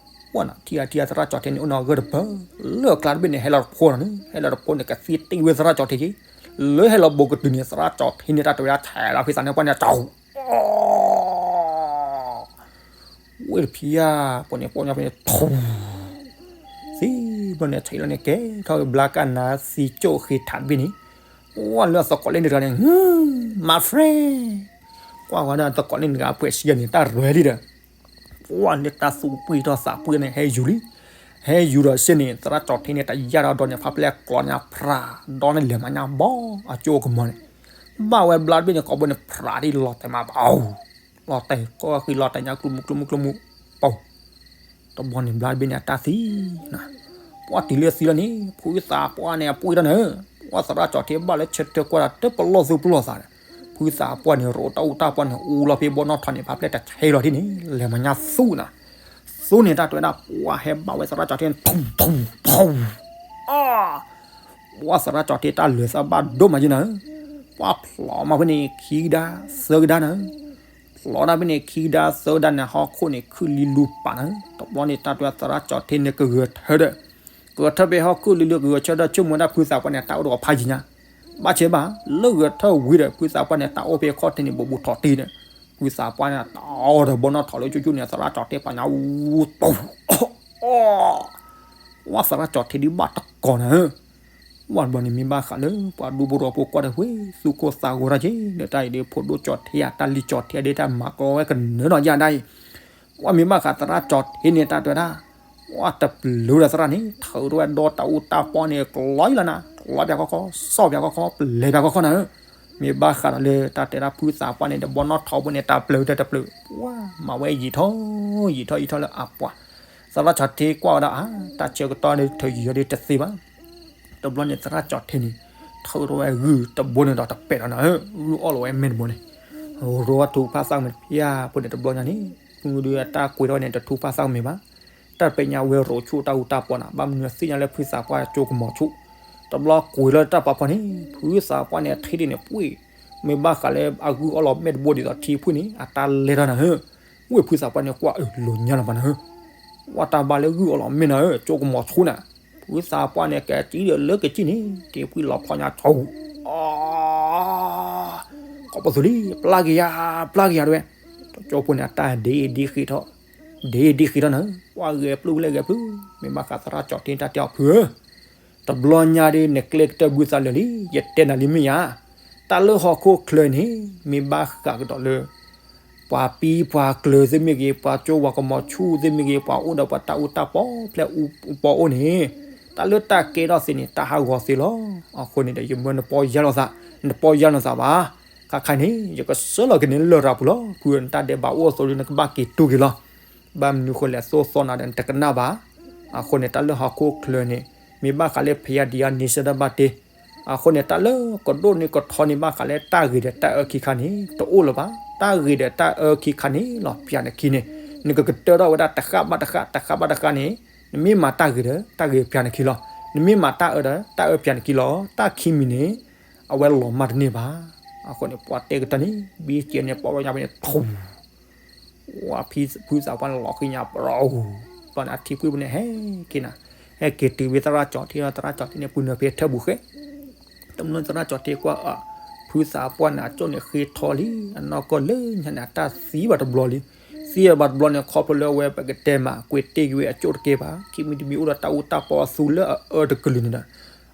ပှၤနၤ ထံၣ်အထံၣ်အသရၣ်ကၠီၤထ့န့ၣ် အိၣ်နီၢ်ဂၢၢ်တပၢၢ် လၢအကျါတဘ့ၣ်န့ၣ် ဟဲလီၤတဖိနီၤန့ၣ် ဟဲလီၤတဖိန့ၣ် ကသံတ့ၢ်ဝဲသရၣ်ကၠီၤထ့က့ၤ, လၢဟဲလီၤဘူးကတုၤန့ၣ် သရၣ်ကၠီၤထ့န့ၣ် တၢ်တဝဲဒၣ်ဆဲးလီၤဖဲသးန့ၣ် ပှၤန့ၣ်တၢ် ဝ့ၢ်တဖံယါ ပှၤန့ၣ် ပှၤညီဖဲန့ၣ် ထူ သံဘျီန့ၣ် ဆံးလီၤန့ၣ် ကဲထီၣ်ဘျါကနၣ်သံကၠိၣ်ဃ့ထးတဘ့ၣ်န့ၣ်, ပှၤလၢအသကိးလၢန့ၣ်တဂၤန့ၣ် my friend, ကွၢ်ဝဲဒၣ်သကိးလၢန့ၣ်တဂၤ အပှဲၤစံယၤန့ၣ် တၢ်ရဲၣ်လံဒီး ပှၤလၢတၢ်သူၣ်ပှံၢ်ထီၣ်သးပှံၢ်န့ၣ် ဟဲယူၤလံ, ဟဲယူၤဒီးစ့ၢ်န့ၣ် သရၣ်ကၠီၤထ့န့ၣ် တယၢ်ဒီးဒီးန့ၣ် ဖးဖျဲၣ်ကျီညါဖြး ဒီးန့ၣ်လဲၤမၤညါဘီ အကၠိကမီၤန့ၣ်, ဘၣ်ဝဲဘျါတဘ့ၣ်န့ၣ် ကိးဘိန့ၣ် ဖြးဒ်လီၤတဲာ်မးဘၣ် လီၤတဲာ်ကီၢ်ဃံလီၤတဲာ်ညါကျိမူကျိမူကျိမူ, ပှၤ တဘျီန့ၣ်ဘျါတဘ့ၣ်န့ၣ် အတၢ်သံနၤ, ပှၤတုၤလၢသံလီၤန့ၣ် ဖုသးပှၢ်န့ၣ် အပှ့ၤတၢ်န့ၣ်, ပှၤသရၣ်ကၠီၤထ့ဘၣ်လၢဆၢထၢၣ်ကွၢ်ဒီးတပလီၢ်သူပလီၢ်သးဒီး, ဖုသးပှၢ်န့ၣ် ရိးတၢ်အူတၢ်ပှၢ်န့ၣ် အူလီၤဖဲဘီနီၣ်ထီန့ၣ် ဖးဖျဲၣ်တဆဲးလီၤဒ်န့ၣ် လဲၤမၤညါသူနၤ, သူန့ၣ်တၢ်တဝဲဒၣ် ပှၤဟဲဘၣ်ဝဲသရၣ်ကၠီၤထ့န့ၣ် ထူထူထူ အ ပှၤသရၣ်ကၠီၤထ့တၢ်လၢာ်သးဘၣ်ဒိၣ်မးယဲနၤဧၢ, ပှၤဖျိးမးဖဲန့ၣ် ခံကဒါ သၢကဒါနၤဧၢ, ဖျိးဒၣ်ဖဲန့ၣ် ခံကဒါသၢကဒါန့ၣ် ဟီၣ်ခိၣ်န့ၣ် ခုၣ်လံလူပာ်နၤဧၢ, တဘျီန့ၣ် တၢ်တဝဲသရၣ်ကၠီၤထ့န့ၣ် ကဂဲၤထၢဒီး ကဂဲၤထၢဖဲဟီၣ်ခိၣ်လံလၢကဂဲၤဆၢထၢၣ် ဆိကမိၣ်ဝဲဒၣ်ဖုသးပှၢ်န့ၣ် တၢ်အိၣ်ဒီးအဖးယံၤညါ, ဘၣ်ဆၢဘၣ် လၢဂဲၤထၢဝံၤဒီး ဖုသးပှၢ်န့ၣ် တၢ်အိၣ်ဖဲခီၣ်ထံးန့ၣ် ဘူးဘူးထီၣ်တ့ၢ်ဒီး, ဖုသးပှၢ်န့ၣ် တၢ်အိၣ်ဒီးဘီနီၣ်ထီလၢကၠိကၠိန့ၣ် သရၣ်ကၠီၤထ့ပာ်ညါ အူတူၢ် အီ ပှၤသရၣ်ကၠီၤထ့ဒုးဘၣ်တကိးနၤဧၢ, ပှၤတဘျီန့ၣ်မ့ၢ်ဘၣ်ဃးလၢ ပှၤဒူဖိတဝီဖိကွၢ်ဒီး ဝ့ၢ်သူၣ်ကိၢ်သးဂီၤတၢ်က့ၤ ဒီးတၢ်အံၤဒ် ဖိဒိၣ်ကၠီၤထ့ဧါ တၢ်လံၤကၠီၤထ့ဒ်တၢ်မၤကီဝဲကနၢၤနီၢ်ယါဒၣ်အံၤ, ပှၤမ့ၢ်ဘၣ်ဃးသရၣ်ကၠီၤထ့န့ၣ် တၢ်တဝဲဒၣ် ပှၤတပျုၤဒီးသရၣ်န့ၣ် ထုးထီၣ်ဝဲဒီတၢ်အူတၢ်ပီန့ၣ် ကျီယံၤလီၤနၤ, ကျီပၠးခီခီ စီၣ်ပၠးခီခီ ပလဲၤပၠးခီခီနၤဧၢ, မ့ၢ်ဘၣ်ဃးဒီးလၢတၢ်တဲဒၣ်ဖုသးပှၢ်န့ၣ် ဒီးဘီနီၣ်ထီဖိန့ၣ် တၢ်ပျုၤတၢ်တပျုၤ ပှၤမၤဝဲယံာ်ထီၣ် ယံာ်ထီၣ်ယံာ်ထီၣ်လၢအပှၤ, သရၣ်ကၠီၤထ့ကွၢ်ဝဲဒၣ်အါ တၢ်ဆၢကတီၢ်ဒ်ထုးယံာ်ယံာ်ဒ်တသ့ဘၣ်, တဘျီန့ၣ်သရၣ်ကၠီၤထ့န့ၣ် ထုးထီၣ်ဝဲဂုၢ်တဘိန့ၣ်ဒီးတပဲာ်ဒီးနၤဧၢ, ဂုၢ်အီၣ်လီၤဝဲမဲာ်တဘိန့ၣ်, ရိးဝဲထူဖးသးကမဲာ်ဖၠါဖိန့ၣ် တဘျီညါန့ၣ် ဖုဒုးအတၢ်ကွံာ်ထီၣ်န့ၣ် တထူဖးသးကမဲာ်ဘၣ်, တၢ်တပဲာ်ညါဝဲရိးဆူၣ်တၢ်အူတၢ်ပီနၤ, ဘၣ်မနုၤသ့ၣ်ညါလၢဖုသးပှၢ်ကၠိကမီၤဆူၣ်, တဘျီကွံာ်လီၤတၢ်ပာ်ဖီန့ၣ် ဖုသးပှၢ်န့ၣ် အထံဒ်န့ၣ်ပှ့ၤ, မ့ၢ်ဘၣ်ဃးလၢအဂုၢ်အီၣ်လီၤမဲာ်တဘိဒ်သိးထံဖုၣ်န့ၣ် အတၢ်လဲၤထီၣ်နၤဧၢ, ဝ့ၢ်ဖုသးပှၢ်န့ၣ်ကွၢ်အၢ လိာ်ညါလီၤပှၤနၤဧၢ, ဝဲတၢ်ဘၣ်လၢဂုၢ်အီၣ်လီၤမဲာ်နၤဧၢ ကၠိကမီၤဆူၣ်နၤ, ဖုသးပှၢ်န့ၣ် ကဲကံဒီးလၢကစံၣ်န့ၣ် က့ၤပှံၢ်လီၤဖီညါဆူၣ်, အ ကိးပသူလံ ပျၢ်က့ၤယၤ ပျၢ်က့ၤယၤတဝဲ, တကၠိဖိန့ၣ် အတၢ်ဒ့ဒ့ဃ့ထီၣ်, ဒ့ဒ့ဃ့ထီၣ်နၤဧၢ, ပှၤဂဲၤပျုၢ်လဲၣ်ဂဲၤပျုၢ်, မ့ၢ်ဘၣ်ဃးသရၣ်ကၠီၤထ့တၢ်တဲအီၤဖုဧၢ တဘျီညါဒ်နကျဲကတၢၢ်ဘုသးလၢာ်လံ, ယတဲနၤလံမ့ၢ်ဧါ, တၢ်လၢဟီၣ်ခိၣ်ချၢန့ၣ် မ့ၢ်ဘၣ်ဃးကဒီးလၢ ပှၤပံပှၤကျၢၤသ့ၣ်မ့ၢ်ဂ့ၤ, ပှၤကၠိပှၤကမီၤဆူၣ်သ့ၣ်မ့ၢ်ဂ့ၤ, ပှၤအိၣ်ဒီးပှၤတၢ်အူတၢ်ပီဖျဲၣ်အူပီအိၣ်န့ၣ်, တၢ်လၢတၢ်ကဲထီၣ်သ့န့ၣ် တၢ်ဟးဂီၤသ့လီၤ. အဃိန့ၣ်ဒီး ယမၢနပီၢ်ယၢ်လီၤသး, နပီၢ်ယၢ်လီၤသးဘၣ်. ခါခါန့ၣ် ယကစၢလီၤက့ၤန့ၣ်လရာ်ပူၤလီၤ. ဖုနတၢ်ဒဲးဘးအိၣ်အသိးဒီး နကဘၣ်က့ၤတူၢ်က့ၤလီၤ. ဘၣ်မနုၤဃိလဲၣ် သိၣ်သီနၤဒီး နတကနၣ်ဘၣ်. အဃိန့ၣ် တၢ်လၢဟီၣ်ခိၣ်ချၢန့ၣ် မ့ၢ်ဘၣ်ဃးလၢဖယၤဒံယၤန့ဆၢၣ်တၢ်ဘၣ်တ့ အဃိန့ၣ် တၢ်လၢကဒိၣ်န့ၢ်ကထီန့ၢ်ဘၣ်ဃးလၢတၢ်ဂ့ၤဒီးတၢ်အၢခံခါန့ၣ် တအိၣ်လၢၤဘၣ်. တၢ်ဂ့ၤဒီးတၢ်အၢခံခါန့ၣ်လီၤ ပၠးနခံန့ၣ် နကကတၢၢ်ထီၣ်ဝဲဒၣ်တဃၣ်ဘၣ်တဃၣ် တဃၣ်ဘၣ်တဃၣ်န့ၣ် နမ့ၢ်မၤတၢ်ဂ့ၤဒီး တၢ်ဂ့ၤပၠးနခံလီၤ. နမ့ၢ်မၤတၢ်အၢဒီး တၢ်အၢပၠးနခံလီၤ. တၢ်ခံမံၤန့ၣ် အဝဲလီၤမၢ်တန့ၢ်ဘၣ်. အဃိန့ၣ် ပှၤတဲကတၢၢ်န့ၣ် ဘံစ့န့ၣ် ပီၣ်ဝဲညါဖဲန့ၣ် ထူ ဝဲဖုသးပှၢ်န့ၣ်လီၤဃံညါပရီ, ဘျီန့ၣ် အထံဖုဖဲန့ၣ် ဟဲက့ၤနၤ, ဟဲက့ၤတုၤဝဲသရၣ်ကၠီၤထံ သရၣ်ကၠီၤထံန့ၣ် ပှ့ၤနၢၤဖဲထၢၣ်ပူၤဃဲ, တမ့ၢ်သရၣ်ကၠီၤထံကွၢ်အ ဖုသးပှၢ်န့ၣ် အကၠိၣ်န့ၣ်ဃ့ထီလံ, အနီၢ်ကီၢ်လၢညါန့ၣ် အတၢ်သံဘၣ်တဘျီလံ. သံဘၣ်တဘျီန့ၣ် ခီဖျိလၢအဝဲပကတဲမး ကွ့ၤတ့ၢ်က့ၤဝဲအကၠိၣ်တကဲဘၣ်, ခံမံၤတမံၤအိၣ်ဒီးတၢ်အူတၢ်ပီအသူလၢအအၢတကလုာ်န့ၣ်ဒီး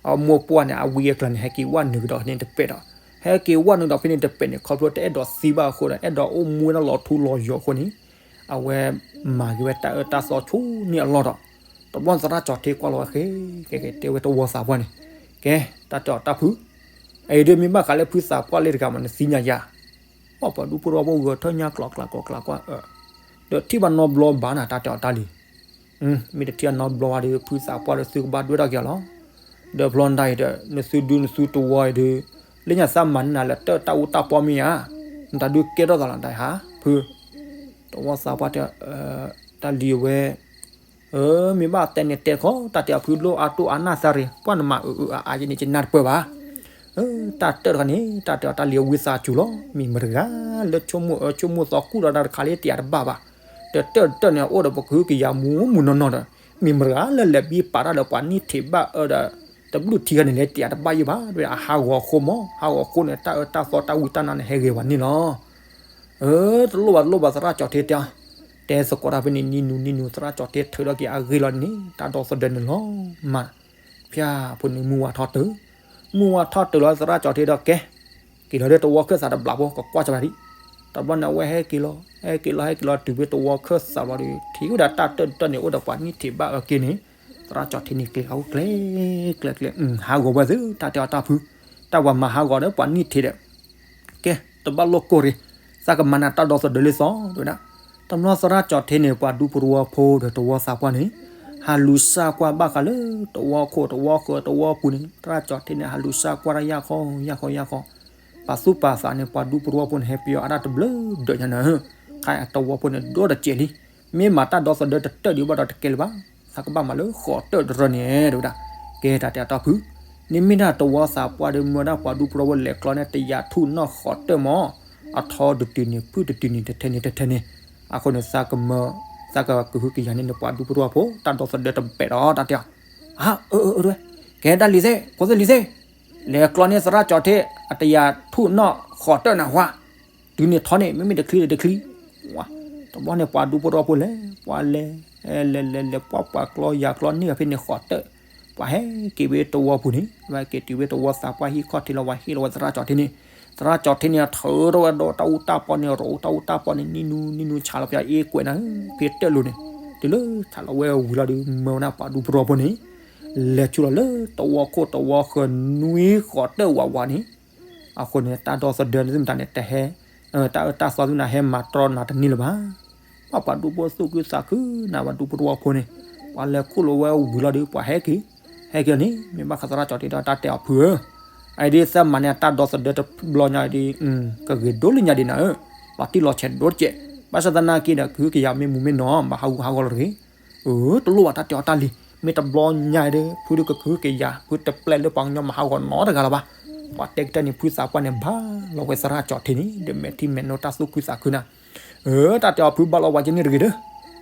အမိၢ်ပှၢ်န့ၣ် အဝံအကျါန့ၣ် ဟဲက့ၤဝဲနုာ်ကဒီးဖဲန့ၣ်တပဲာ်ဒီး, ဟဲက့ၤဝဲနုာ်ဒီးဖဲန့ၣ်တပဲာ်န့ၣ် ခီဖျိတအဲၣ်ဒိးသံဘၣ်အဃိဒီး အဲၣ်ဒိးအိၣ်မူဝဲဒၣ်လီၤထူလီၤယိာ်အဃိန့ၣ် အဝဲမၤက့ၤဝဲတၢ်အၢတၢ်သီဆူန့ၣ်အလီၢ်ဒီး, တဘျီန့ၣ်သရၣ်ကၠီၤထံကွၢ်လီၤဝဲဃဲ, ကဲကဲ တဲဝဲတဝီသးပှၢ်န့ၣ်, ကဲ တၢ်တဲအီၤတၢ်ဖု, အအံၤဒ်မ့ၢ်ဘၣ်ဃးလၢဖုသးပှၢ်လၢတဂၤမး နသံညါယၤ, ပှၤဒူဖိတဝီဖိဂဲၤထၢၣ်ညါကျိၤကျါကျိၤကျါကွၢ်အၢ, ဒီးထံၣ်ဘၣ်နီတဘျီဘၣ်နၤ တၢ်တဲအီၤတၢ်လံ မ့ၢ်တထံၣ်အနီတဘျီဘၣ်ဒီး ဖုသးပှၢ်ဒီးသုကဘၣ်ဒွဲၣ်ထီၣ်က့ၤအီၤလီၤ. ဒီးဖျီနတၢ်အံၤဒီး နသုဒုနသုတဝီအံၤဒီး လၢညါသးမၤန့ၢ်နၤလၢတၢ်အူတၢ်ပီမ့ၢ်ဧါ, တၢ်ဒုးကဲထီၣ်သးလီၤ တၢ်ဟါဖု, တဝီသးပှၢ်တဲ, တၢ်လံၤဝဲ, အၢ မ့ၢ်ဘၣ်တဲန့ၣ်တဲတခီ တၢ်တဲအဖုလိၣ်အတိၢ်အနၢ်သးရ့ၣ် ပှၢ်နမၤအၢအၢအါအါယဲန့ၣ် ယနၢ်တပၢၢ်ဘၣ်. တၢ်တၢၢ်တခါန့ၣ် တၢ်တဲအီၤတၢ်လံၤအဝံသးစူၤလီၤ မ့ၢ်မတၤတဂၤလၢဆိကမိၣ်အၢဆိကမိၣ်သီကူၣ်ဒီးတၢ်တခါလၢတယာ်တဘၣ်ဘၣ်. တတၢၢ်တတၢၢ်န့ၣ် အအိၣ်ဒီးပကဟုကယာ်မူမူနီၢ်နီၢ်ဒီး မ့ၢ်မတၤတဂၤလၢလဲၤဘံပာ်တၢ်ဒီးပှၤနံၣ်ထံးဘၣ်အၢဒီး တဘျုးထံခါန့ၣ် လဲၤတယာ်တဘၣ်ယဲၢ်ဘၣ် အဟးဂီၤအဃိမး ဟးဂီၤအဃိန့ၣ် တၢ်အၢတၢ်သီတၢ်ဝံတၢ်နါန့ၣ်ဟဲဂ့ၤဝဲန့ၣ်လီၤ. အၢ တလိၣ်ဘၣ်တလိၣ်ဘၣ် သရၣ်ကၠီၤထ့တဲအီၤ, တဲသကိးတၢ်ဖဲန့ၣ် နံၤနူၤနံၤနူၤ သရၣ်ကၠီၤထ့ထုးထီၣ်က့ၤအဂ့ၢ်လီၤန့ၣ် တၢ်ဒီသဒၢန့ၣ်လီၤမး. ဖၠၣ်ဖိန့ၣ်မုၢ်ဝါထီၣ်တုၤ, မုၢ်ဝါထီၣ်တုၤလီၤ သရၣ်ကၠီၤထ့ဒီးကဲ က့ၤလီၤဒီးတဝီခၢၣ်သးတဘျီဖိ ကကွၢ်ကၠီၤဒံး, တဘျီန့ၣ်အဝဲဟဲက့ၤလီၤ ဟဲက့ၤလီၤ ဟဲက့ၤလီၤတုၤဖဲတဝီခၢၣ်သးဘျီဒီး ထံၣ်ဝဲဒၣ်တၢ်တၢၢ်တတၢၢ်န့ၣ် အိၣ်ဒီးပှၤနံၣ်ထံးဘၣ်အၢက့ၤန့ၣ်, သရၣ်ကၠီၤထ့န့ၣ်ကျဲၤအူကျဲၤ ကျဲၤကျဲၤ ဟးဂီၤဝဲသု တၢ်တဲအီၤတၢ်ဖု, တၢ်ဝဲမၤဟးဂီၤဒီးပှၤနံၣ်ထံးဒီး ကဲ တဘၣ်လိၣ်ကိၢ်ရ့ၣ်, သးကမၤနၤတၢ်ဒီသဒၢလံသီ တဲဝဲဒၣ်. တဘျီသရၣ်ကၠီၤထ့န့ၣ် ပှၤဒူဖိတဝီဖိဒီးတဝီသးပှၢ်န့ၣ် ဟးလူၤစၢ်ကွၢ်ဘၣ်ဃးလၢ တဝီခိၣ် တဝီဃၢၤ တဝီပူၤန့ၣ် သရၣ်ကၠီၤထ့န့ၣ် ဟးလူၤစၢ်ကွၢ်တၢ်ယၢ်ခီယၢ်ခီယၢ်ခီ, ပာ်သူၣ်ပာ်သးန့ၣ် ပှၤဒူဖိတဝီဖိန့ၣ် ဟဲပယီၤအါတၢ်တဘျုးဒၢးညါန့ၣ်, ခါအတဝီဖိန့ၣ် ဒိၣ်တစဲးလံ, မ့ၢ်မၤတၢ်ဒီသဒၢတတၢၢ်ဒံးဘၣ်ဒီးတကဲလၢၤဘၣ်, သးကဘၣ်မၤလၢဃိးတၢၢ်တရၢန့ၣ် တဲဝဲဒၣ်. ကဲတၢ်တဲအီၤတၢ်ဖု, နမ့ၢ်ဒၣ်တဝီသးပှၢ်ဒီးမၢဒၣ်ပှၤဒူဖိတဝီဖိလဲၤကျီန့ၣ် တယာ်ထူၣ်နီၣ်ဃိးတၢၢ်မး, အထီတတုၤန့ၣ် ဖုၣ်တတုၤန့ၣ် တထဲန့ၣ်တထဲန့ၣ်, အဃိန့ၣ် သးကမၢ သးကကဟုကယာ်န့ၢ်နပှၤဒူဖိတဝီဖိ တၢ်ဒီသဒၢတဘဲးဒီးတၢ်တဲအီၤ, အၢ အၢ အၢ ကဲတၢ်လံၤသ့ၣ် ဖိသ့ၣ်လံၤသ့ၣ်, လဲၤကျီန့ၢ်သရၣ်ကၠီၤထ့ အတယာ်ထူၣ်နီၣ်ဃိးတၢၢ်နၢ်ဟူဧါ, တုၤန့ၣ်ထီန့ၣ် မ့မ့ၢ်တချံဒီးတချံ, တဘျီန့ၣ် ပှၤဒူဖိတဝီဖိလဲၤ ပှၤလဲၤ လဲၤလဲၤလဲၤလဲၤ ပှၤပှၤကျီယၤကျီန့ၢ်ဖဲန့ၣ်ဃိးတၢၢ်, ပှၤဟဲက့ၤဝဲတဝီပူၤန့ၣ် ဝဲက့ၤတုၤဝဲတဝီသးပှၢ်ဟံၣ်ခီၣ်ထံးလီၤ ဝဲဟ့ၣ်လီၤဝဲသရၣ်ကၠီၤထ့န့ၣ်, သရၣ်ကၠီၤထ့န့ၣ် ထုးထီၣ်ဝဲဒီးတၢ်အူတၢ်ပီန့ၣ် ရိးအူတၢ်ပီန့ၣ် နံၤနူၤနံၤနူၤ ဆးလီၤပယီၤအ့ကွဲးနၤ ဖဲတၢၢ်လိၤန့ၣ်, တုၤလၢဆးလီၤဝဲဝံၤလီၤဒီး မၢဝဲဒၣ်ပှၤဒူဖိတဝီဖိန့ၣ် လဲၤဆူလီၤလၢတဝီခိၣ်တဝီဃၢၤနွံဃိးတၢၢ်ဝးဝးန့ၣ်, အဃိန့ၣ် တၢ်ဒီသဒၢန့ၣ်သုမတၤန့ၣ် တဟဲ တၢ်အၢတၢ်သီသုန့ၣ် ဟဲမၤတြီနၤတန့ၢ်လၢၤဘၣ်. ပှၤပှၤဒူဖိသူၣ်ခုသးခုနၤ ပှၤဒူဖိတဝီဖိန့ၣ်, ပှၤလဲၤခူၣ်လီၤဝဲဝံၤလီၤဒီး ပှၤဟဲက့ၤ ဟဲက့ၤန့ၣ် မ့ၢ်ဘၣ်ဃးသရၣ်ကၠီၤထ့ဒီးတၢ်တဲအီၤဖုဧၢ, အအံၤဒ်သးမၤန့ၣ် တၢ်ဒီသဒၢတဘျီညါအံၤဒ် ကဂ့ၤဒိၣ်လၢညါဒ်နၤဧၢ, လီၤတံၢ်လီၤဆဲးဒိၣ်တကဲး, ဘၣ်ဆၣ်သနာ်က့ဒီး ကဟုကယာ်မ့ၢ်မူမ့ၢ်နီၢ် ဘၣ်ဟးဂူာ်ဟးဂီၤလီၤတဂ့ၤ အၢ တလိၣ်ဘၣ်တၢ်တဲအီၤတၢ်လံၤ, မ့ၢ်တဘျီညါဒီး ဖုဒုးကကဟုကယာ် ဖုတပျဲလၢပှၤကညီမၤဟးဂီၤနီတဂၤလၢၤဘၣ်. ပှၤတဲကတၢၢ်န့ၣ် ဖုသးပှၢ်န့ၣ် ဘၣ်လီၤဝဲသရၣ်ကၠီၤထ့န့ၣ် ဒီးမဲာ်ထံမဲာ်နိတၢ်သူၣ်ခုသးခုနၤ, အၢ တၢ်တဲအီၤဖုဘၣ်လီၤဝဲယဲန့ၣ်တဂ့ၤဒီး,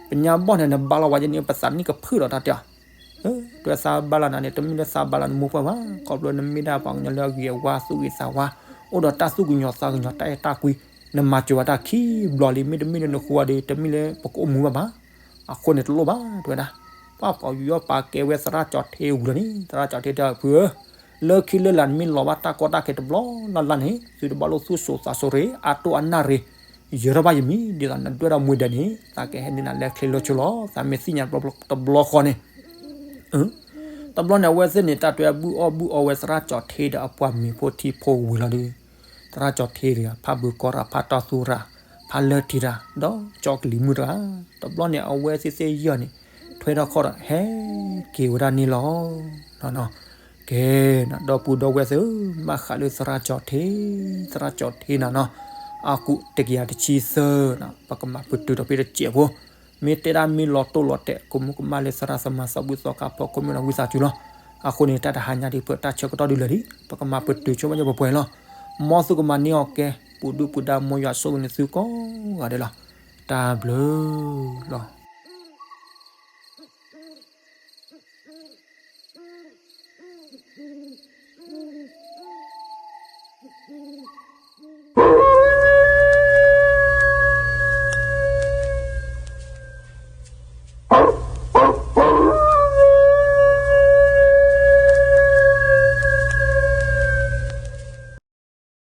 ပညါဘီၣ်န့ၣ် နဘၣ်လီၤဝဲယဲန့ၣ် ပသးနံၣ်ကဖုၣ်ဒီးတၢ်တဲအီၤ တွဲသးဘၣ်လၢနၤန့ၣ် တမ့ၢ်လၢသးဘၣ်လၢနမိၢ်ပှၢ်ဘၣ်, ခီဖျိနမ့ၢ်ဒၣ်ပှၤကညီလၢအဂ့ၤအဝါသူၣ်ဂ့ၤသးဝါ, အိၣ်ဒီးတၢ်သူၣ်ကညီၤသးကညီၤတၢ်အဲၣ်တၢ်ကွံ, နမၤစၢၤဝဲတၢ်ခံဘျီလံ မ့တမ့ၢ်လၢနဃုဝဲဒီး တမ့ၢ်လၢပကအိၣ်မူဘၣ်ဘၣ်. အဃိန့ၣ်တလိၣ်ဘၣ် တဲဝဲဒၣ်. ပှၤပာ်ယူးယီၣ်ပာ်ကဲဝဲသရၣ်ကၠီၤထ့ဝံၤလီၤန့ၣ် သရၣ်ကၠီၤထ့တဲဖုဧၢ, လၢခံလၢလာ်နမ့ၢ်လီၤဘၣ်တၢ်ကီတၢ်ခဲတဘျီလၢ်လၢ်န့ၣ် သုတဘၣ်လိၣ်သူၣ်စိၤသးစိၤရ့ၣ် အတိၢ်အနၢ်ရ့ၣ်, ယၢၤထီၣ်ဘၣ်ယမံၤ ဒ်သိးနဒွဲၣ်ထီၣ်မူဒါန့ၣ် သးကဟဲန့ၢ်နၤလၢချ့လၢဆၢလီၤ. သးမ့ၢ်သ့ၣ်ညါတဘျီဃီန့ၣ် တဘျီန့ၣ် အဝဲသ့ၣ်န့ၣ် တၢ်တွဲဘုၣ်အီၣ်ဘုၣ်အီဝဲသရၣ်ကၠီၤထ့ဒီးအပှၤမံၤဖိထံဖိဝံၤလီၤဒီး သရၣ်ကၠီၤထ့တဂၤ ဖးဘုးကီရၤ ဖးတီၢ်သူရၤ ဖးလၢထံရၤ ဒီးကၠီကလံၤမုၣ်တဂၤ, တဘျီန့ၣ် အဝဲသ့ၣ်သ့ၣ်ယီၢ်န့ၣ် ထွဲထီၣ်ခီၣ်ဒီးဟဲက့ၤဝဲဒၣ်န့ၣ်လီၤ. ကဲနၤ ဒီပုၢ်ဒီဝဲၢ်သ့ၣ်ဧၢ, ဘၣ်ဃးလၢသရၣ်ကၠီၤထ့, သရၣ်ကၠီၤထ့နၤနီၤ, အကူးတကယၤတဆံသၢနၤ ပကမၤပတုာ်ဒီးဖဲတစဲးဖိ, မ့ၢ်တဲဒၣ်မ့ၢ်လီၤတိၢ်လီၤတဲာ် ကမူကမၣ်လၢသရၣ်သမါသးဘုၣ်သီခါဖီခိၣ်မ့ၢ်လီၤဝံသးစူၤလီၤ. အဃိန့ၣ် တၢ်တဟါညါဒ်ပတၢ်ဆၢကတီၢ်ဒုးလၢာ်လံ, ပကမၤပတုာ်ဆိပာ်ညီပှဲၤပှဲၤလီၤ. မ်သုကမၤန့ၢ်အီၤကဲ ပူၤဒုၣ်ပူၤဒါ မ်ယွၤဆိၣ်ဂ့ၤန့ၢ်သုကိးဂၤဒဲးလီၤ. တၢ်ဘျုးလီၤ.